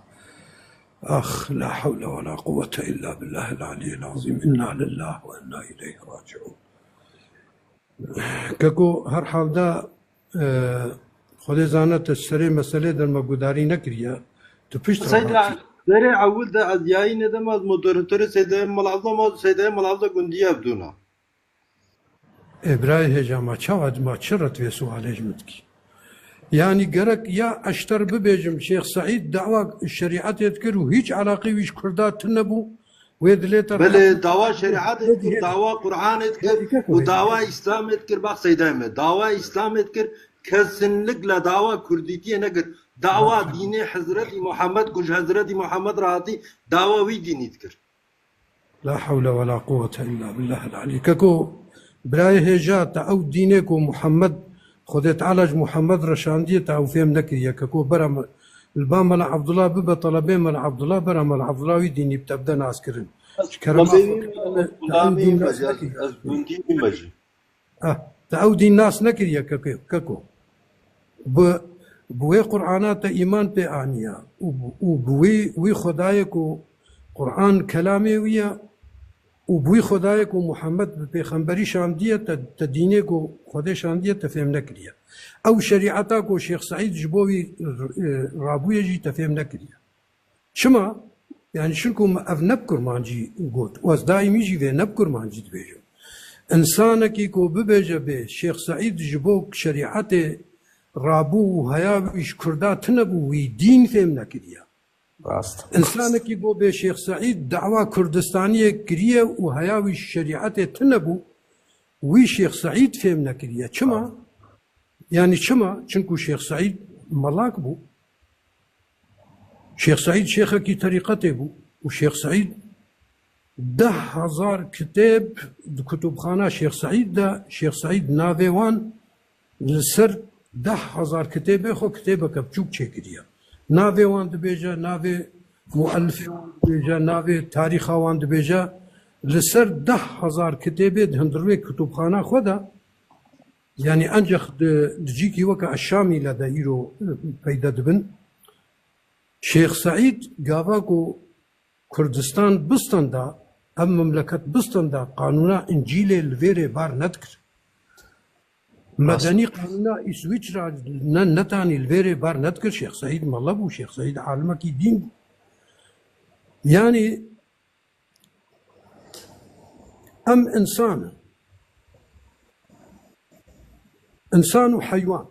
Ax, la hewle ve la quwwete illa billahil aliyyil azîm. Inna lillahi ve inna ileyhi raciun. Keko, her halde, e, Xwedê zane te serê meselê de me gudarî nekiriye. Tu pişt re Seyda, hatî. Serê ewil de ez yayînê de me, ez moderatorê Seyda Mela Evda, me Seyda Mela Evda gundiye bidûna. Ê birayê hêja, ma çawa, ma çi re tu vê sualê ji min dikî? Yanî gerek ya ez ji te re bibêjim, Şêx Seîd dawa şerîetê dikir û hîç eleqî wî ji Kurda tune bû, wê dilê te Belê, rehet dawa bike. Şerîetê dikir, dawa Qur'anê dikir û dawa Îslamê dikir, bak Seydayê me. Dawa Îslamê dikir, kesinlikle dawa Kurdîtiyê nekir. Dawa dînê Hezretî Muhammed ku ji Hezretî Muhammed re hatî, dawa wî dînî dikir. La hewle ve la quwwete illa billahil alî. Keko, birayê hêja, te ew dînê ku Muhammed, Xwedê Teala ji Muhammed re şandiye, te ew fêm nekiriye. Keko, bera me-, li ba Mela Abdullah bibe, telebê Mela Abdullah, bera Mela Abdullah wî dînî bi te bide naskirin. Ji kerema xwe, te ew dîn nas nekiriye. Ez gundî nîme jî. Eh, te ew dîn nas nekiriye keko, keko. Bi, bi wê Qur'ana te îman pê aniye û, û bi wî, wî Xwedayê ku Qur'an kelamê wî ye û bi wî Xwedayê ku Muhammed bi pêxemberî şandiye te, te dînê ku Xwedê şandiye te fêm nekiriye. Ew şerîeta ku Şêx Seîd ji bo wî, e, rabûye jî te fêm nekiriye. Çima? Yani çinku me ev ne bi kurmancî got û ez daîmî jî vê ne bi kurmancî dibêjim. Însanekî ku bibêje bê Şêx Seîd ji bo şerîetê rabû û heya wî ji Kurda tune bû, wî dîn fêm nekiriye. Rast. Însanekî ku bê Şêx Seîd dawa Kurdistaniyê kiriye û heya wî ji şerîetê tune bû, wî Şêx Seîd fêm nekiriye. Çima? Rast. Yani çima? Çinku Şêx Seîd melak bû. Şêx Seîd şêxekî terîqetê bû û Şêx Seîd deh hezar kitêb di kutubxana Şêx Seîd de, Şêx Seîd navê wan li ser deh hezar kitêbê xwe kitêbeke biçûk çêkiriye. Navê wan dibêje, navê muellifê wan dibêje, navê tarîxa wan dibêje. Li ser deh hezar kitêbê di hundirvê kutubxana xwe de, yanî encex di, di cîkî weke Eşşamîle de îro, e, peyde dibin. Şêx Seîd gava ku Kurdistan bistenda, ev memleket bistenda, qanûna Încîlê li vêrê bar nedikir. Rast. Medenî qanûna Îswîçra ne, netanî li vêrê bar nedikir. Şêx Seîd mele bû, Şêx Seîd alimekî dîn bû. Yanî em însan in. Însan û heywan.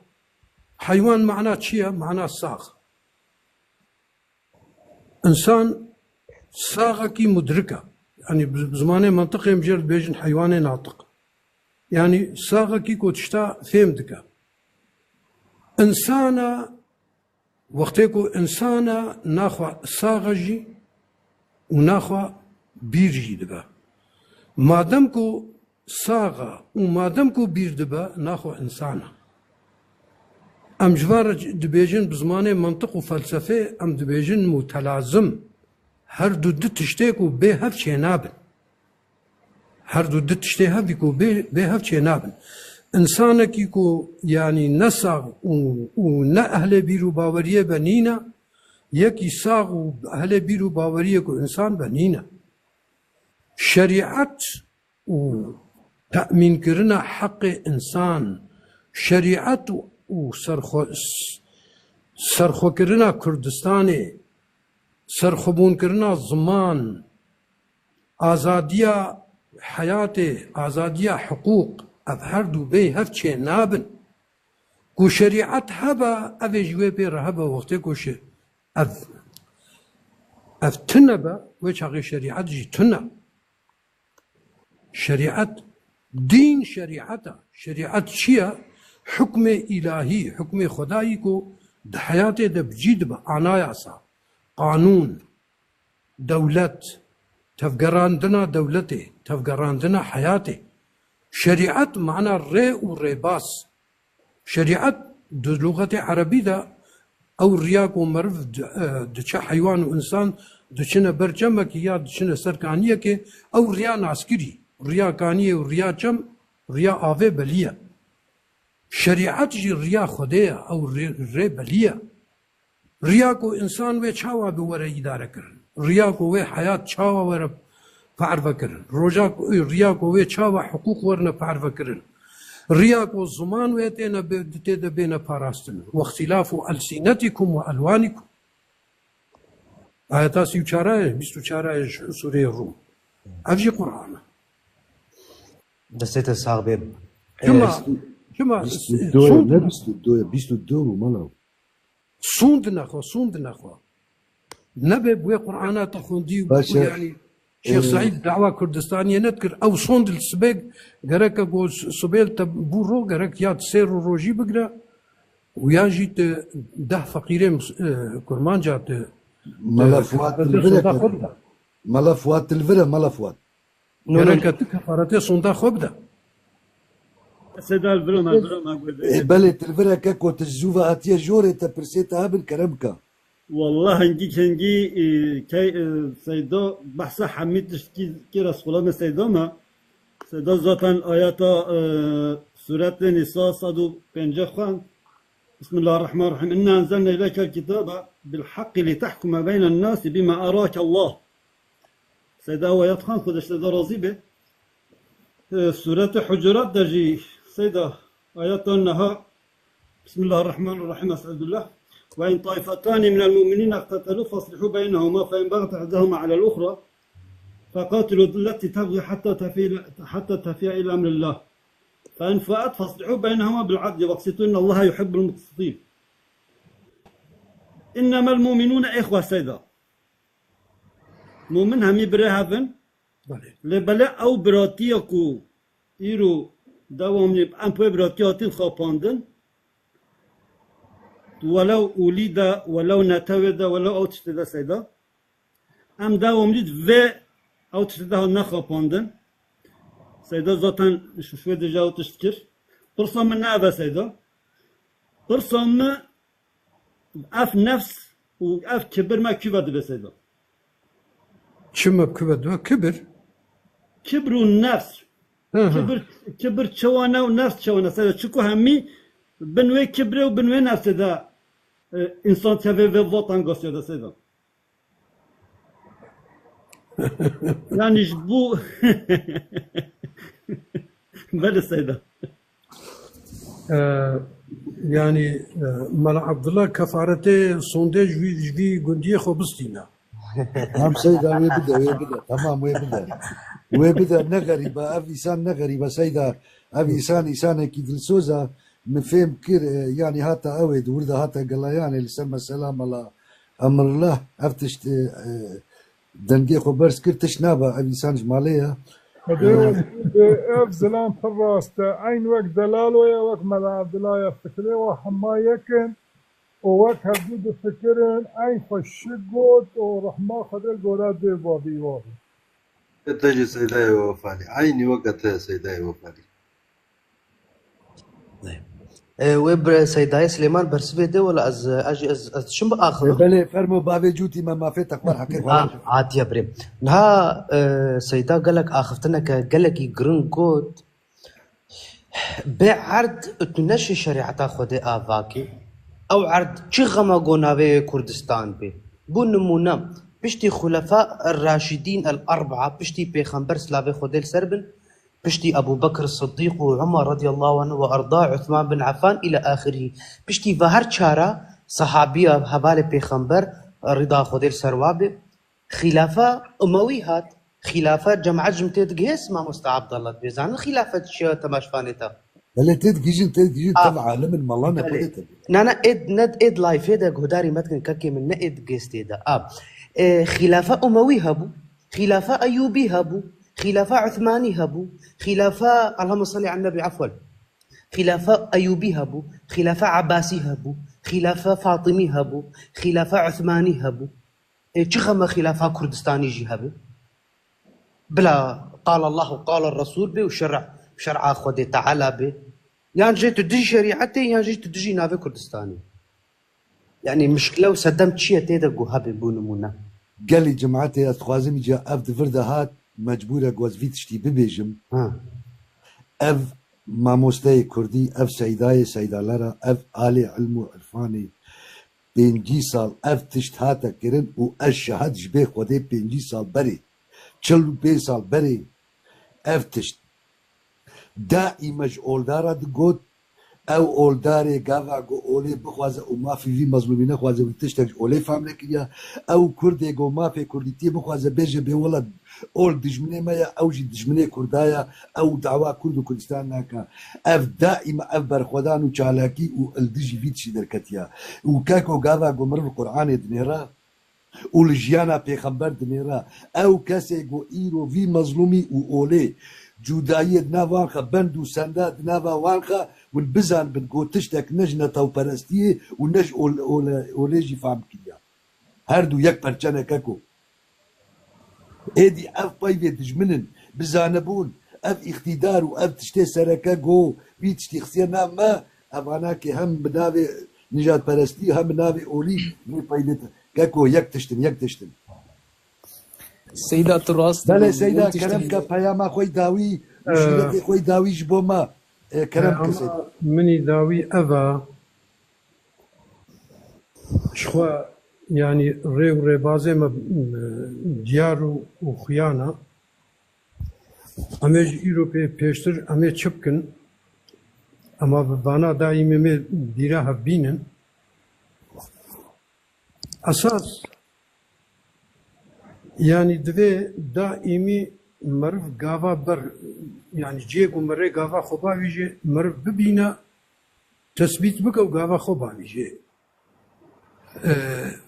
Heywan mana çi ye? Mana sax. Însan saxekî mudrik e. Yanî bi, bi zimanê mentiqê em jê re dibêjin heywanê natiq. Yanî saxekî ku tişta fêm dike. Însana, wextê ku însana naxwe sax e jî û naxwe bîr jî dibe. Madem ku sax e û madem ku bîr dibe, naxwe însan e. Em ji van re dibêjin bi zimanê mentiq û felsefê, em dibêjin mutelazim. Her du di tiştê ku bê hev çênabin. Her du di tiştê hevî ku bê, bê hev çênabin. Însanekî ku, yanî, ne sax û, û ne ehlê bîr û baweriyê be nîne, yekî sax û ehlê bîr û baweriyê ku însan be nîne. Şerîet û temînkirina heqê însan, şerîet û, û serxwe-, s-, serxwekirina Kurdistanê, serxwebûnkirina ziman, azadiya heyatê, azadiya hiqûq, ev her du bê hev çênabin. Ku şerîet hebe, ev ê ji wê pê re hebe, wextê ku şi-, ev, ev tune be, wê çaxê şerîet jî tune. Şerîet, dîn şerîet e. Şerîet çi ye? Hukmê îlahî, hukmê Xwedayî ku di heyatê de bi cî dibe, anayasa, qanûn, dewlet, tevgerandina dewletê, tevgerandina heyatê. Şerîet mana rê û rêbaz. Şerîet di lûxetê erebî de ew riya ku meriv di-, e, diçe heywan û însan diçine ber çemekê ya diçine ser kaniyekê, ew riya naskirî, riya kaniyê û riya çem, riya avê belî ye. Şerîet jî riya Xwedê ye, ew rê, rê belî ye. Riya ku însan wê çawa bi were îdare kirin? Riya ku wê heyat çawa were parve kirin? Roja ku, riya ku wê çawa hiqûq werine parve kirin? Riya ku ziman wê têne bê-, tê de bêne parastin. Wextîlafu elsînetikum we elwanikum. Ayeta sî û çar e, bîst û çar e ji Sûreyê Rûm. Ev jî Qur'an e. Destê te sax bê. Çima, Ee, çima bîst û du, sûnd ne bîst û du, bîst û du bû, mala. Sûnd nexwe, sûnd nexwe. Nebe bi wê Qur'ana te xwendî û Baş e. Yanî Şêx Ee, Seîd dawa Kurdistaniyê nedikir. Ew sûnd li sibê gereke ku s-, sibê li te bû ro, gerek ya tu sê ro rojî bigire û ya jî tu deh feqîrê mus-, e, kurmanca tu, Mala e, Fuat kefaretê Dilvire sonda kir. Xwe bide. Mala Fuat Dilvire, Mala Fuat. No, no. Gereke tu kefaretê sonda xwe bide. Seda li vir me, vir me guhê. Ê, belê, tu li vir eke ku tu ji zû ve hatiye jorê, te pirsê te hebin, kerem bike. Wallah hingî hingî, e, key, e, Seydo behsa hemî tiştkî kir, ez xulamê Seydo me. Seydo zaten ayeta, e, Sûretê Nîsa sed û pêncî xwend. Bismillahirrahmanirrahîm. Inna enzelna ileykel kitabe bil haqqi li tehkume beynen nasi bima arake Allah. Seyda we yad xan, Xwedê ji te de razî be. E, Sûretê Hucurat de jî, Seyda, ayeta niha, Bismillahirrahmanirrahîm, Estaizu billah. Ve in taîfetani minel mu'minîne iqtetelu feslihû beynehuma fe in begat ihdahuma alel uxra feqatilu lletî tebxî hetta tefî, hetta tefîye ila emrillah. Fe in faet feslihû beynehuma bil adli veqsitû innallaha yuhibbul muqsitîn. Innemel mu'minûne, ê xwe Seyda. Mumin hemî birê hev in. Belê. Lê belê ew biratiya ku îro dewamlî em pê biratiyê hatin xapandin, welew olî de, welew netewê de, welew ew tiştê de Seyda. Em dewamlî di vê ew tiştê de hatine xapandin. Seyda zaten ji şûê de jî ew tişt kir. Pirsa min ne ev e Seyda. Pirsa min ev nefs û ev kibir me kû ve dibe Seyda. Çi me kû ve dibe? Kibir? Kibir û nefs. Hı hı. Kibir, kibir çewa ne û nefs çewa ne Seyda. Çiku hemî bin wê kibrê û bin wê nefsê de, e, însan tevê vê vatan gasiya de Seyda. Yani ji bo Belê Seyda. Ee, yani, e, Mela Abdullah kefaretê sondê ji vî, ji vî gundiyê xwe bistîne. Tam Seyda wê bide, wê bide. Tamam, wê bide. Wê bide, ne xerîbe, ev îsan ne xerîbe Seyda. Ev îsan îsanekî dilsoz e. Min fêm kir, e, yani hata ew ê di wir de hate gelayanê li ser mesela Mela Emrullah. Ev tişt, e, e, dengê xwe berz kir, tişt nabe, ev însan ji malê ye. Xwedê Ee, wezîr be, ev zilam pir rast e. Eyn wek delalo ye, wek Mela Evdila ye, fikrê we hema yek in û wek hevdû difikirin, eyn xwe şik got û rehma Xwedê li gora dê bavî wa bû. Te jî Seydayê Wefanî. Eynî weke te Seydayê Wefanî. E, wê bi Seydayê Silêman bersivê de, wela ez, ez, ez, ez diçim bi axivim. Belê, fermo bavê cûtî me mafê te xwar heqê xwe. Ha, hatiye birê. Niha, e, Seyda gelek axiftineke gelekî giring got, bê erd tu neşê şerîeta Xwedê avakî, ew erd çi xema go navê Kurdistan bê. Bo nimûne, piştî Xulefa er-Raşidîn el-Erbaa, piştî Pêxember silavê Xwedê li ser bin, Piştî Ebû Bekir Sidîq û Umar radiyallahu anhu ve erda, Uthman bin Affan île axirî. Piştî ve her çara sehabiya hevalê pêxember rida Xwedê li ser wa be, xîlafa Umewî hat. Xîlafa cemaet jim tê digihês mamoste Abdallah dibê zanin xîlafa çi ya temaşvanê te. Belê tê digihîjin, tê digihîjin, tev alim in, mala ne Belê. Xwedê te. Na, na, êd, ne, êd layfê de guhdarî me dikin, kekê min, ne êd gêstê de. A, e, xîlafa Umewî hebû, xîlafa Eyûbî hebû, xîlafa Uthmanî hebû, xîlafa, Allahümme salli alen nebi, afwen. Xîlafa Eyûbî hebû, xîlafa Abbasî hebû, xîlafa Fatimî hebû, xîlafa Uthmanî hebû. Ê, çi xema xîlafa Kurdistanî jî hebe? Bila qal Allah û qal Resul be û şer-, şer'a Xwedê Teala be. Yan jî tu dijî şerîetê, yan jî tu dijî navê Kurdistanê. Yani mişkile û sedem çi ye tê de ku hebe, bo nimûne? Gelî cemaetê, ez dixwazim îca ev di vir de hat, mecbûr e ku ez vî tiştî bibêjim. Ha. Ev mamosteyê kurdî, ev seydayê seydalera, ev alê ilm û irfanê, pêncî sal ev tişt hate kirin û ez şahed ji bê Xwedê pêncî sal berê, çil û pênc sal berê ev tişt daîme ji oldara digot, ew oldarê gava ku olê bixwaze û mafî vî mezlûmî nexwaze, wî tiştek ji olê fam nekiriya. Ew kurdê ku mafê kurdîtiyê bixwaze bêje bê wela ol dijminê me ye, ew jî dijminê kurda ye, ew dawa kurd û Kurdistan nake. Ev daîme ev berxwedan û çalakî û li dijî vî tiştî derketiya. Û keko gava ku miriv li Qur'anê dinêre, û li jiyana pêxember dinêre. Ew kesê ku îro vî mezlûmî û olê cudayiyê di nav wan xe bend û senda di nava wan xe, hûn bizanibin ku tiştek ne ji netewperestiyê û ne ji ol-, ole-, olê jî fam kiriya. Her du yek perçe ne keko. Êdî ev peyvê dijmin in. Bizanibûn ev îqtîdar û ev tiştê sereke ku vî tiştî xistiye nav me, evanakê hem bi navê nijadperestî hem bi navê olî vê peyvê te-, keko yek tiştin, yek tiştin. Seyda, tu rast dibî. Belê Seyda, kerem ke peyama xwe dawî û şîretê xwe dawî ji bo me, e, kerem ke Seyda. Peyama min î dawî ev e. Ji xwe, yanî rê û rêbazê me, e, diyar û, û xuyan e. Em ê ji îro pê pêştir em ê çi bikin? Ema bi vana daîmê me bîra hev bînin. Esas, yanî divê daîmî meriv gava ber, yanî cihê ku merê gava xwe bavîjê, meriv bibîne, tesbît bike û gava xwe bavîjê. E,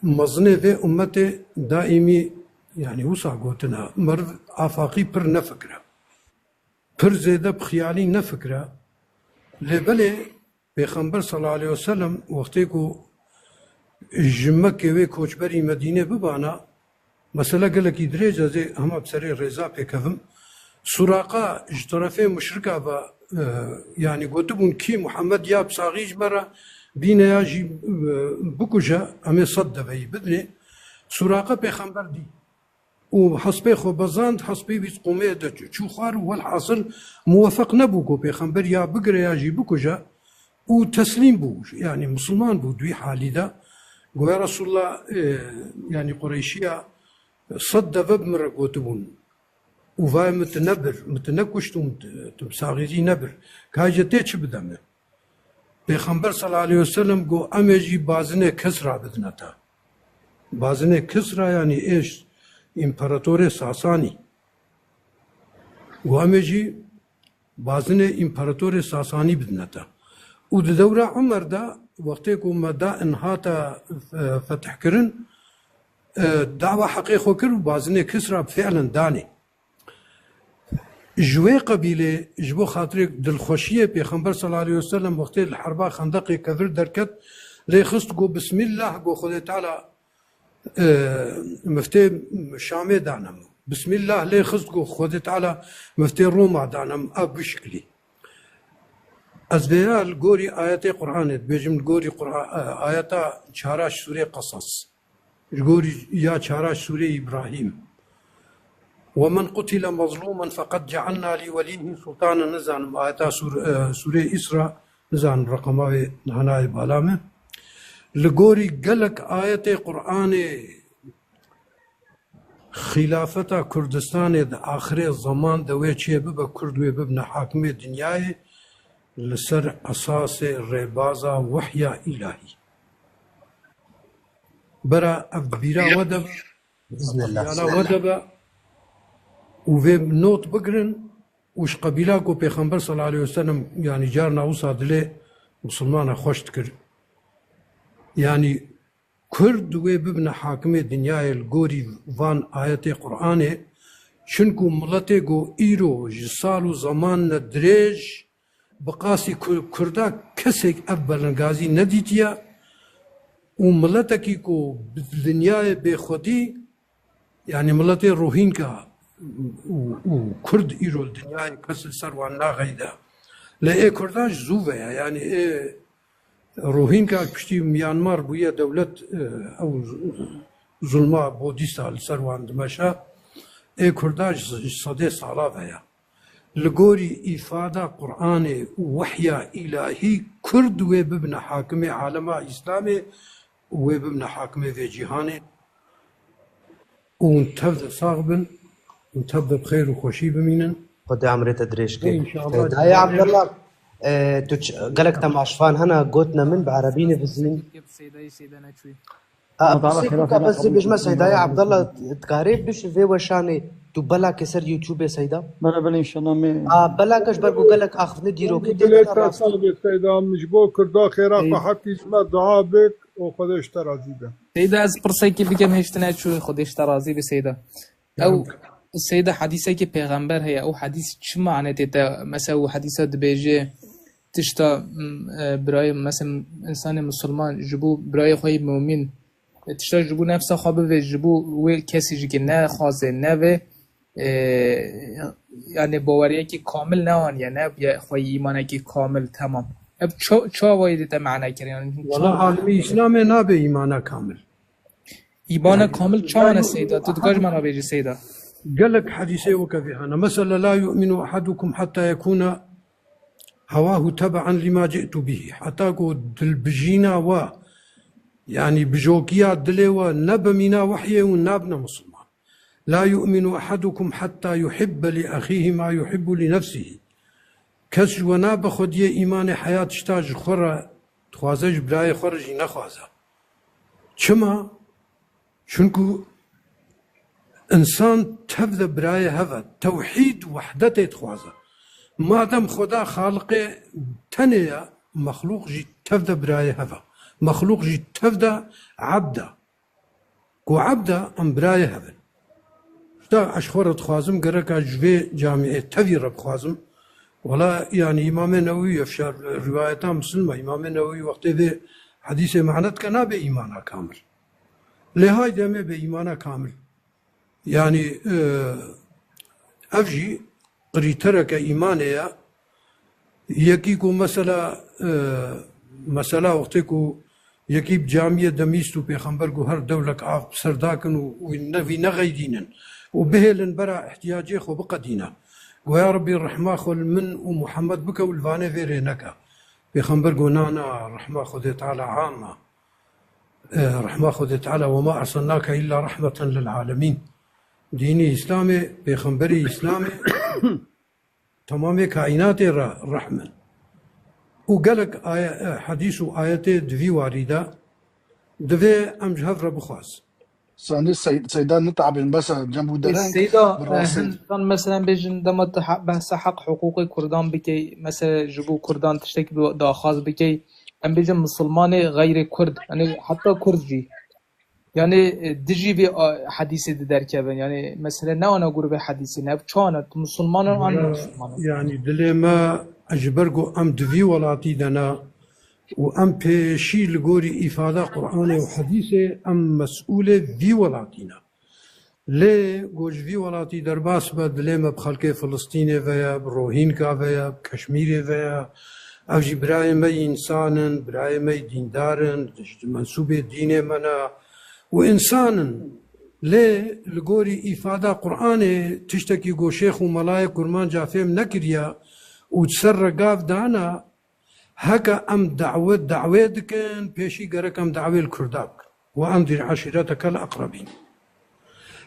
mezinê vê ummetê daîmî, yanî wisa gotine, meriv afaqî pir nefikire. Pir zêde bi xiyalî nefikire. Lê belê Pêxember sallallahu aleyhi ve sellem wextê ku ji Mekkê wê koçberî Medînê bibana, mesele gelekî dirêj e, ez ê hema bi serê rêza pêkevim. Suraqa ji terefê muşrika ve, e, yanî gotibûn, kî Muhammed ya bi saxî ji me re, Bîne ya jî, e, bikuje, em ê sed deveyî bidinê. Suraqe pêxember dî. Û hespê xwe bezand, hespê wî qûmê de çû, çû xwar û welhasil muwefeq nebû ku pêxember ya bigire ya jî bikuje û teslîm bû. Yanî misilman bû di wî halî de. Goya Resulullah, e, yanî Qureyşiya sed deve bi min re gotibûn. Û vayê min tu nebir, min tu nekuşt û min tu, tu saxîzî nebir. Ka ji tê çi bide min? Pêxember sallallahu aleyhi ve sellem got, "Em ê jî bazinê Kisra bidine te." Bazinê Kisra, yanî êş împaratorê Sasanî. Got, "Em ê jî bazinê împaratorê Sasanî bidine te." Û di dewra Umer de, wextê ku Meda'in hate, e, fetihkirin, e, dawa heqê xwe kir û bazinê Kisra fi'len danê. Ji wê qebîlê, ji bo xatirê dilxweşiyê Pêxember sallallahu aleyhi ve sellem wextê li herba Xendeqê kevir derket, lê xist got, "Bismillah," got, "Xwedê Teala, e, miftê Şamê dane min. Bismillah," lê xist got, "Xwedê Teala miftê Roma dane min." A bişkilî. Ez vêya li gorî ayetê Qur'anê dibêjim, li gorî Qur'a-, e, ayeta çara ji sûrê Qesas. Ji gorî ya çara sûrê Îbrahîm. "Ve men qutile mezlûmen feqed cealna lî welîhî sultanen", nizanim ayeta sûr-, e, sûrê Îsra, nizanim reqema wê niha nayê bala me. Li gorî gelek ayetê Qur'anê xîlafeta Kurdistanê di axirê zeman de wê çê bibe, Kurd wê bibine hakimê dinyayê li ser esasê rêbaza wehya îlahî. Bera ev di bîra we de be, Biiznillah. Xiyala we de be û vê not bigirin û ji qebîla ku Pêxember sallallahu aleyhi ve sellem, yanî carna wisa dilê misilmana xweş dikir. Yanî Kurd wê bibine hakimê dinyayê li gorî van ayetê Qur'anê, çinku miletê ku îro ji sal û zeman ne dirêj bi qasî Kur-, Kurda kesek ev belengazî nedîtiye û miletekî ku bi dinyayê bêxwedî, yanî miletê Rohînka û, û Kurd îro li dinyayê kes li ser wan naxeyde. Lê ê Kurdan ji zû ve ye, yanî ê Rohînka piştî Myanmar bûye dewlet, e, ew zulma Bodîsa li ser wan dimeşe, ê Kurda ji, ji sedê sala ve ye. Li gorî îfada Qur'anê û wehya îlahî Kurd wê bibine hakimê alema Îslamê û wê bibine hakimê vê cîhanê û hûn tev de sax bin, hûn tev de bi xêr û xweşî bimînin. Xwedê emrê te dirêj ke. Înşallah. Seydayê Abdullah, e, tu ç-, gelek temaşvan hene gotine min bi erebî nivîsîn. Seydayê Seyda neçûyî. A, Abdallah, pirsê xêra, xêra, bes zî bêjme Seydayê Abdallah, dikarê biş vê weşanê tu belakê ser YouTube Seyda? Bele, bele, înşallah me. A, belakê ji ber ku gelek axiftinê dîrokî tê de rast. Seyda, min ji bo Kurda xêra xwe hepî ji me dua bik û Xwedê ji te razî be. Seyda, ez pirsekî bikim, hêştine çû, Xwedê ji te razî be Seyda. Ew Seyda, hedîsekî pêxember heye, ew hedîs çi mane tê te? Mesela û hedîsa dibêje tişta, m, e, birayê, mesela insanê misilman ji bo birayê xwe yê mumîn, e, tişta ji bo nefsa xwe bivê, ji bo wê kesî jî ki nexwaze, nevê, e, yani baweriyekî kamil neaniye, ne ya xwe yê îmanekî kamil, temam. Ev ça-, çawa yê dê te mane kir, yani? Wala alimi Îslamê nabe îmana kamil. Îmana kamil çawa ne Seyda? Tu dikar ji me re bêjî Seyda. Gelek hedîsê weke vê hene. Mesela, "La yu'minu ahadukum hatta yekuna hewahu tebe'an lima ci'tu bihi." Heta ku dilbijîna we, yanî bijokiya dilê we ne bimîna wehyê û nabine misilman. "La yu'minu ahadukum hatta yuhibbe li ahihi ma yuhibbu li nefsihi." Kes ji we nabe xwediyê îmanê heya tişta ji xwe re dixwaze, ji birayê xwe re jî nexwaze. Çima? Çunku insan tev de birayê hev e, tewhîd, wehdetê dixwaze. Madem Xweda Xaliqê tenê ye, mexlûq jî tev de birayê hev e. Mexlûq jî tev de ebd e. Ku ebd e, em birayê hev in. Ji te ez ji xwe re dixwazim, gereka ji vê camiyê tevî re bixwazim. Wela, yanî Îmamê Newewî, ev şer rîwayeta Muslim e, Îmamê Newewî wextê vê hedîsê mane dike, nabe îmana kamil. Lê haydi em ê bê îmana kamil. Yanî, e, ev jî krîtereke îmanê ye. Yekî ku mesela, e, Mesela wextê ku yekî bi camiyê demîst û pêxember got her dewlek av bi ser dakin û, û ne, vî nexeydînin û bihêlin bera ihtiyacê xwe biqedîne. Got, ya Rebî, rehma xwe li min û Muhammed bike û li vanê vê rê neke. Pêxember got, na, na, rehma Xwedê Teala am e. E, rehma Xwedê Teala, "Wema erselnake illa rahmeten lil alemîn." Dînî Îslamê, pêxemberî Îslamê temamê kaînatê re rehm in. Û gelek aye-, e, hedîs û ayetê di vî warî de divê em ji hev re bixwazin. Sanî Sey-, Seyda nitabên bes e, cem bû dereng. Seyda, bi rastî. E, Hindistan, meselen, bêjin dema tu ha-, behsa heq hiqûqê Kurdan bikey, mesele ji bo Kurdan tiştekî bi daxwaz bikey, em bêjin misilmanê xeyrê Kurd, yani heta Kurd jî. Yani, e, dijî vê, a, hedîsê di derkevin. Yani, mesele ne ana gurbe hedîsê, ne çi ana, tu misilman in, an Ya, misilman in. Yani, dilê me, ji ber ku em di vî welatî de ne û em pêşî li gorî îfada Qur'anê û hedîsê, em mesûlê vî welatî ne. Lê ku ji vî welatî derbas be, dilê me bi xelkê Filistînê ve ye, bi Rohînka ve ye, bi Keşmîrê ve ye. Ev jî birayê me yî însan in, birayê me yî dîndar in, ji mensûbê dînê me ne û însan in. Lê li gorî îfada Qur'anê tiştekî ku şêx û melayê kurmanca fêm nekiriye û di ser re gav dana, heke em dawê, dawê dikin, pêşî gerek em dawê li Kurda bikin. "Ve endir eşîreteke el-eqrebîn."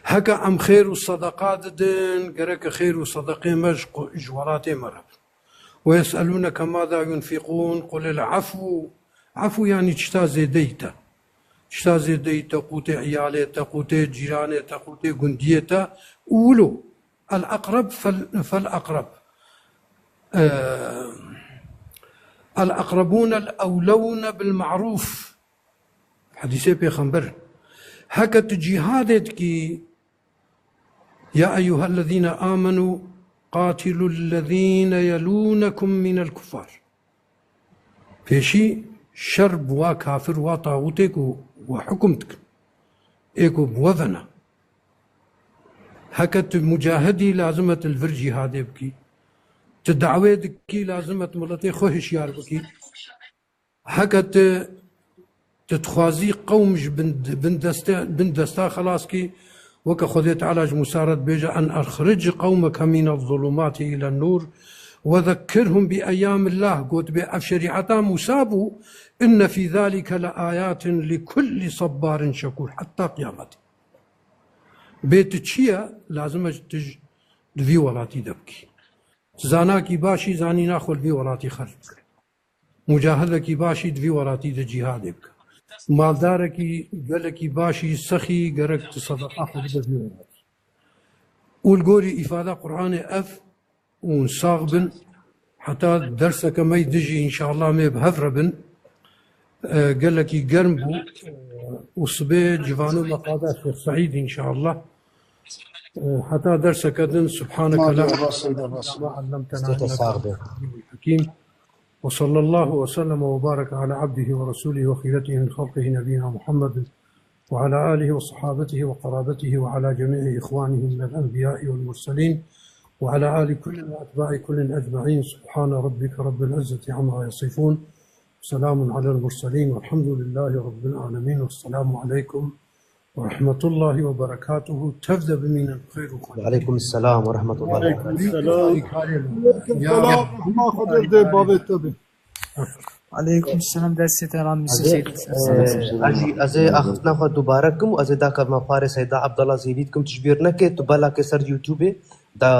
Heke em xêr û sedeqa didin, gerek xêr û sedeqê me ji qu-, ji welatê me re bin. "Ve yeselûneke maza yunfiqûn, qul el-efû." Efû yanî tişta zêdeyî te. Tişta zêdeyî te, qûtê îyalê te, qûtê cîranê te, qûtê gundiyê te û wilo. El-eqreb fel, fel-eqreb. Ee, el-eqrebûnel-ewlewne bil-me'rûf. Hedîsê pêxember. Heke tu cîhadê dikî, "Ya eyyuhellezîne amenû qatilûllezîne yelûnekum minel kuffar." Pêşî şer bi wa kafir, wa tağûtê ku we hukum dikin, ê ku bi we ve ne. Heke tu mucahidî, lazim e tu li vir cîhadê bikî. Tu dawê dikî, lazim e tu miletê xwe hişyar bikî. Heke tu, tu dixwazî qewm ji bin, bin deste, bin desta xelas kî, weke Xwedê Teala ji Mûsa re dibêje, "En exric qewmeke mine zulumati ile nur ve zekkirhum bi eyyamillah." Gotibê, ev şerîeta Mûsa bû, "Inne fî zalike le ayatin li kulli sabbarin şekûr." Heta qiyametê. Bê tu çi ye, lazim e tu ji, di vî welatî de bikî. Zanakî başî zanîna xwe li vî welatî xerc bike. Mucahidekî başî di vî welatî de cîhadê bike. Maldarekî, gelekî başî, sexî gerek tu sedeqa xwe bide vî welatî. Û li gorî îfada Qur'anê ev û sax bin. Heta derseke me yî dijî înşallah mê bi hev re bin. E, gelekî germ bû. E, û sibê civano me qada Şêx Seîd înşallah. E, heta derseke din, subhaneke la Rast, rast. Ma allamtena Stete inneke sax be. Hakim. Ve sallallahu ve sellem ve barek ala abdihi ve resulihi ve xîretihi min xalqihi nebiyina Muhammedin وعلى آله وصحابته وقرابته وعلى جميع إخوانه من الأنبياء والمرسلين وعلى آل كل وأتباع كل أجمعين. سبحان ربك رب العزة عما يصفون. سلام على المرسلين والحمد لله رب العالمين. والسلام عليكم ورحمة الله وبركاته. Tev de bimînin bi xêr û xweşî. Aleykum selam ve rahmetullah. Aleykum selam. Aleykum selam. Rahma Xwedê dê bavê te be. Aleykum selam, destê te ran Misir Seyda. Ez ê, ez ê axiftina xwe dubare kim û ez ê dakevma parê Seyda Abdallah Zêdî dikim, tu ji bîr neke, tu belakê ser YouTubeê da,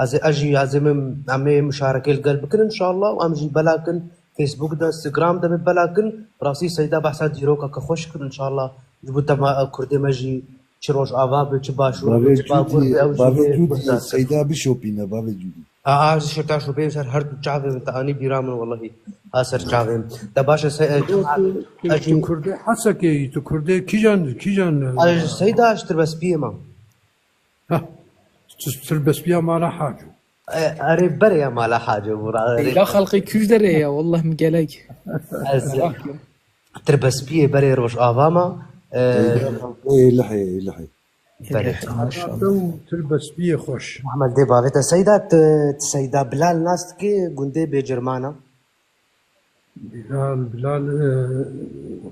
ez ê, ez jî, ez ê min, em ê muşarekê li gel bikin inşallah û em jî belakin Facebook de, Instagram de bê belakin, rastî Seyda behsa dîrokeke xweş kir inşallah, ji bo dema, e, Kurdê me jî çi Rojava be, çi Başûr be, Bavê çi Bakur Cûdî, be, ew jî bavê bê Cûdî, Kurd be. Seyda bişopîne, bavê Cûdî. A, a, ji şirka şopê ser her du çavê min te anî bîra min, welahi. A ser çavê min. De baş e, se-, e, Tu, tu, a, tu, jî tu Kurdê Hesekê yî, tu Kurdê kîjan, kîjan, e? A, ji Seyda ji Tirbespiyê me. Ha, tu Tirbespiya mala Haco. E, erê berê ya mala Haco bû, ra, erê. Seyda xelqê Kûj derê ya, wallah min gelek. Ez Tirbespiyê berê Rojava me, e, Seyda xelqê Êlihê, Êlihê. Belê. Maşallah. Te û Tirbespiyê xweş. Muhammed dê bavê te Seyda, tu, tu Seyda Bilal nas dikî, gundê Bêcirmana? Bilal, Bilal, e,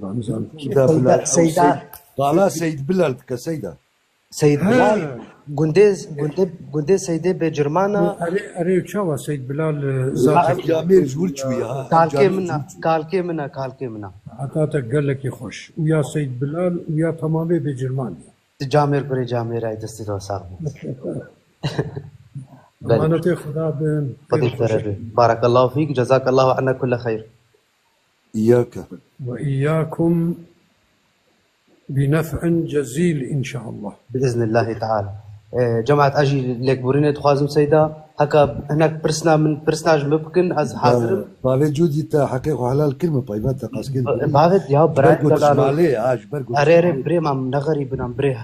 Ramazan. Seyda, Bilal, Seyda. Seyda. Bala Seyd Bilal dike Seyda. Seyd Bilal, Ha, gundê, gundê, gundê Seydê Bêcirmana. Erê, erê çawa Seyd Bilal, e, Ev zatê camêr ji wir çû ya. Kalkê min a, kalkê min a, kalkê min a. Heta te gelekî xweş. Û ya Seyd Bilal û ya temamê Bêcirman ya. Camêr kurê camêr ay destî de sax bû. Belê. Emanetê Xuda bin, Xwedê xêr xweş. Te re be. Barakallahu fîk, cezakallahu anna kulle xeyr. İyyake. Ve iyyakum bi nef'in cezil inşallah. Bi iznillahî teala. E, cemaat, ez jî lêkborînê dixwazim Seyda. Heka hinek pirsna min, pirsna ji min bikin, ez hazir im. Bavê Cûdî te heqê xwe helal kir min, peyva te qas kir. Bavê, ya, ji ber birayê ku tu ji delal. Malê, ha, ji ber ku tu ji malê. Erê, erê, birê me, em ne xerîb in, em birê.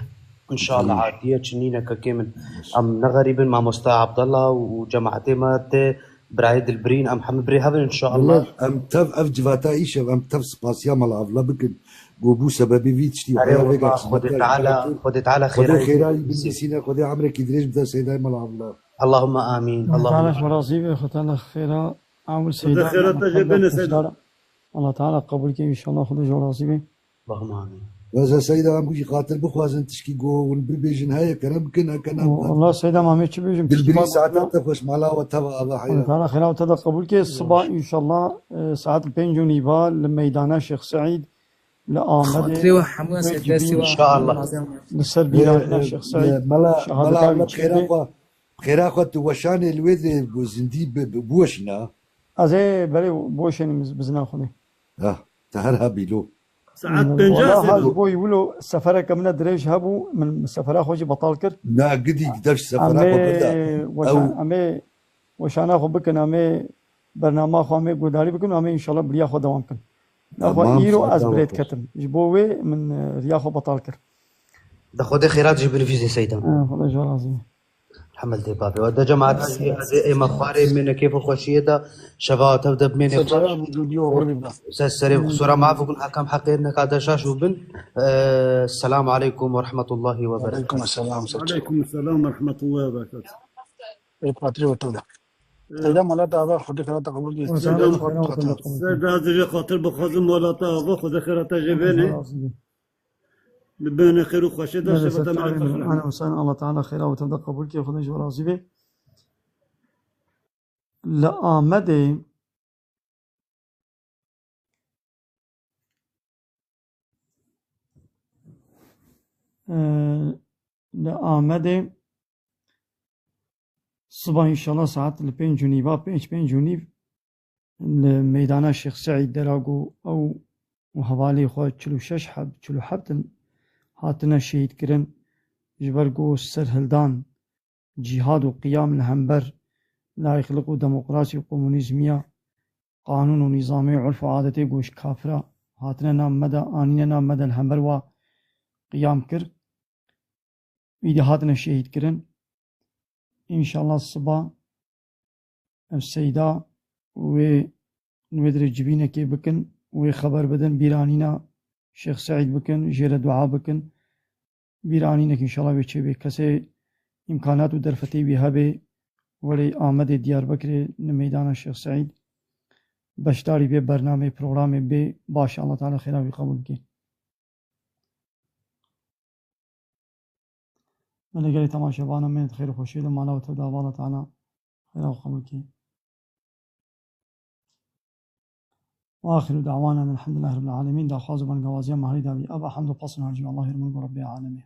Înşallah, atiye çi nîne kekê min. Em ne xerîb in, mamosta Abdallah û cemaetê me tê, birayê dilbirîn, em hemî birê hev in înşallah. Wele em tev ev civata îşev, em tev spasiya mala Avla bikin. Ku bû sebebê vî tiştî. Erê heya vêga wallah, Xwedê xizmeta Teala, îşev. Xwedê Teala Xwedê xêra xêra wî binivîsîne, Xwedê emrekî dirêj bide Seydayê mala Avla. Allahümme amîn. Allah Teala Allahümme ji we amîn. Razî be, Xwedê Teala xêra ewil Xwedê Seyda xêra te jê bêne Seyda. Allah Teala qebûl ke înşallah, Xwedê ji we razî be. Allahümme amîn. Veza Seyda, em ku jî xatir bixwazin tişkî go hûn bibêjin heye kerem bikin, heke na. Allah Seyda, ma me çi bêjim, tişkî dilbirî ma saeta te xweş, mala we teva ava heyra. Allah Teala xêra te de qebûl ke. Siba înşallah, e, saet pênc û nîva li meydana Şêx Seîd li Amedê. Xatirê we hemû Seyda Seyda. Înşallah. Li ser bîranîna Şêx Seîd. Mela, mela Avla, xêra xwe, xêra xwe tu weşanê li wê de zindî bi, bi, biweşîna. Ez ê berê biweşênim bi zina Xwedê. Ha, te her hebî lo. Saet pênc. Wala ha ji bo wilo sefereke min e dirêj hebû, min sefera xwe jî betal kir. Na gidî dev ji sefera xwe bide. Em ê weşan-, em ê weşana xwe bikin, em ê bernama xwe, em ê guhdarî bikin, em ê înşallah bi riya xwe dewam bikin. Nexwe îro ez birê diketim. Ji bo wê min, e, riya xwe betal kir. De Xwedê xêrat jî binivîsê Seyda. E, Xwedê ji we razî be. Hemel dê babê. Ve de cemaat ez ê, ez ê ême xwarê mêne kêf û xweşiyê de şeva tev de bimêne xweş. Ser serê xwe sora ma bikin, hakam heqê neka de şaş û bin. Ee, Selamu aleykum ve rahmetullahi ve berekatuhu. Aleykum selam. Aleykum selam ve rahmetullahi ve berekatuhu. Ê patrê we tev de. Seyda mala te ava, Xwedê xêra te qebûl kî. Seyda, Seyda ez ê xatir bixwazim mala te ava, Xwedê xêra te jê bêne. Bi bêhna xêr û xweşê de şeva te me re bixwîne. Ehlen we sehlen, Allah Teala xêra we tev de qebûl ke, Xwedê ji we razî be. Li Amedê, e, li Amedê siba înşallah saet li pênc û nîva, pênc, pênc û nîv li meydana Şêx Seîd de ra ku ew û hevalê xwe çil û şeş heb, çil û heft in, hatine şehîdkirin, ji ber ku serhildan, cîhad û qiyam li hember layîqlik û demokrasî û komunîzmiya, qanûn û nîzamê û urf û adetê ku ji kafira hatine nav me de, anîne nav me de, li hember wa qiyam kir. Îdî hatine şehîdkirin. Înşallah siba ev Seyda wê, wê dirê civînekê bikin, wê xeber bidin, bîranîna Şêx Seîd bikin, jê re dua bikin. Bîranînek înşallah wê çêbê. Kesê îmkanat û derfetê wî hebê, werê Amedê, Diyarbekirê, li meydana Şêx Seîd beşdarî vê bernameyê, programê bê, baş e, Allah Teala xêra wî qebûl bike. Belê gelê temaşevana me di xêr û xweşiyê de mala we tev de ava, Allah Teala xêra we qebûl ke. Ve axiru da'wana elhamdülillahi rabbil alemin. Daxwaz û bengawaziya mahrî dawî. Eva hemd û pesn harcî Allahê Rihman ku Rebbê alemê.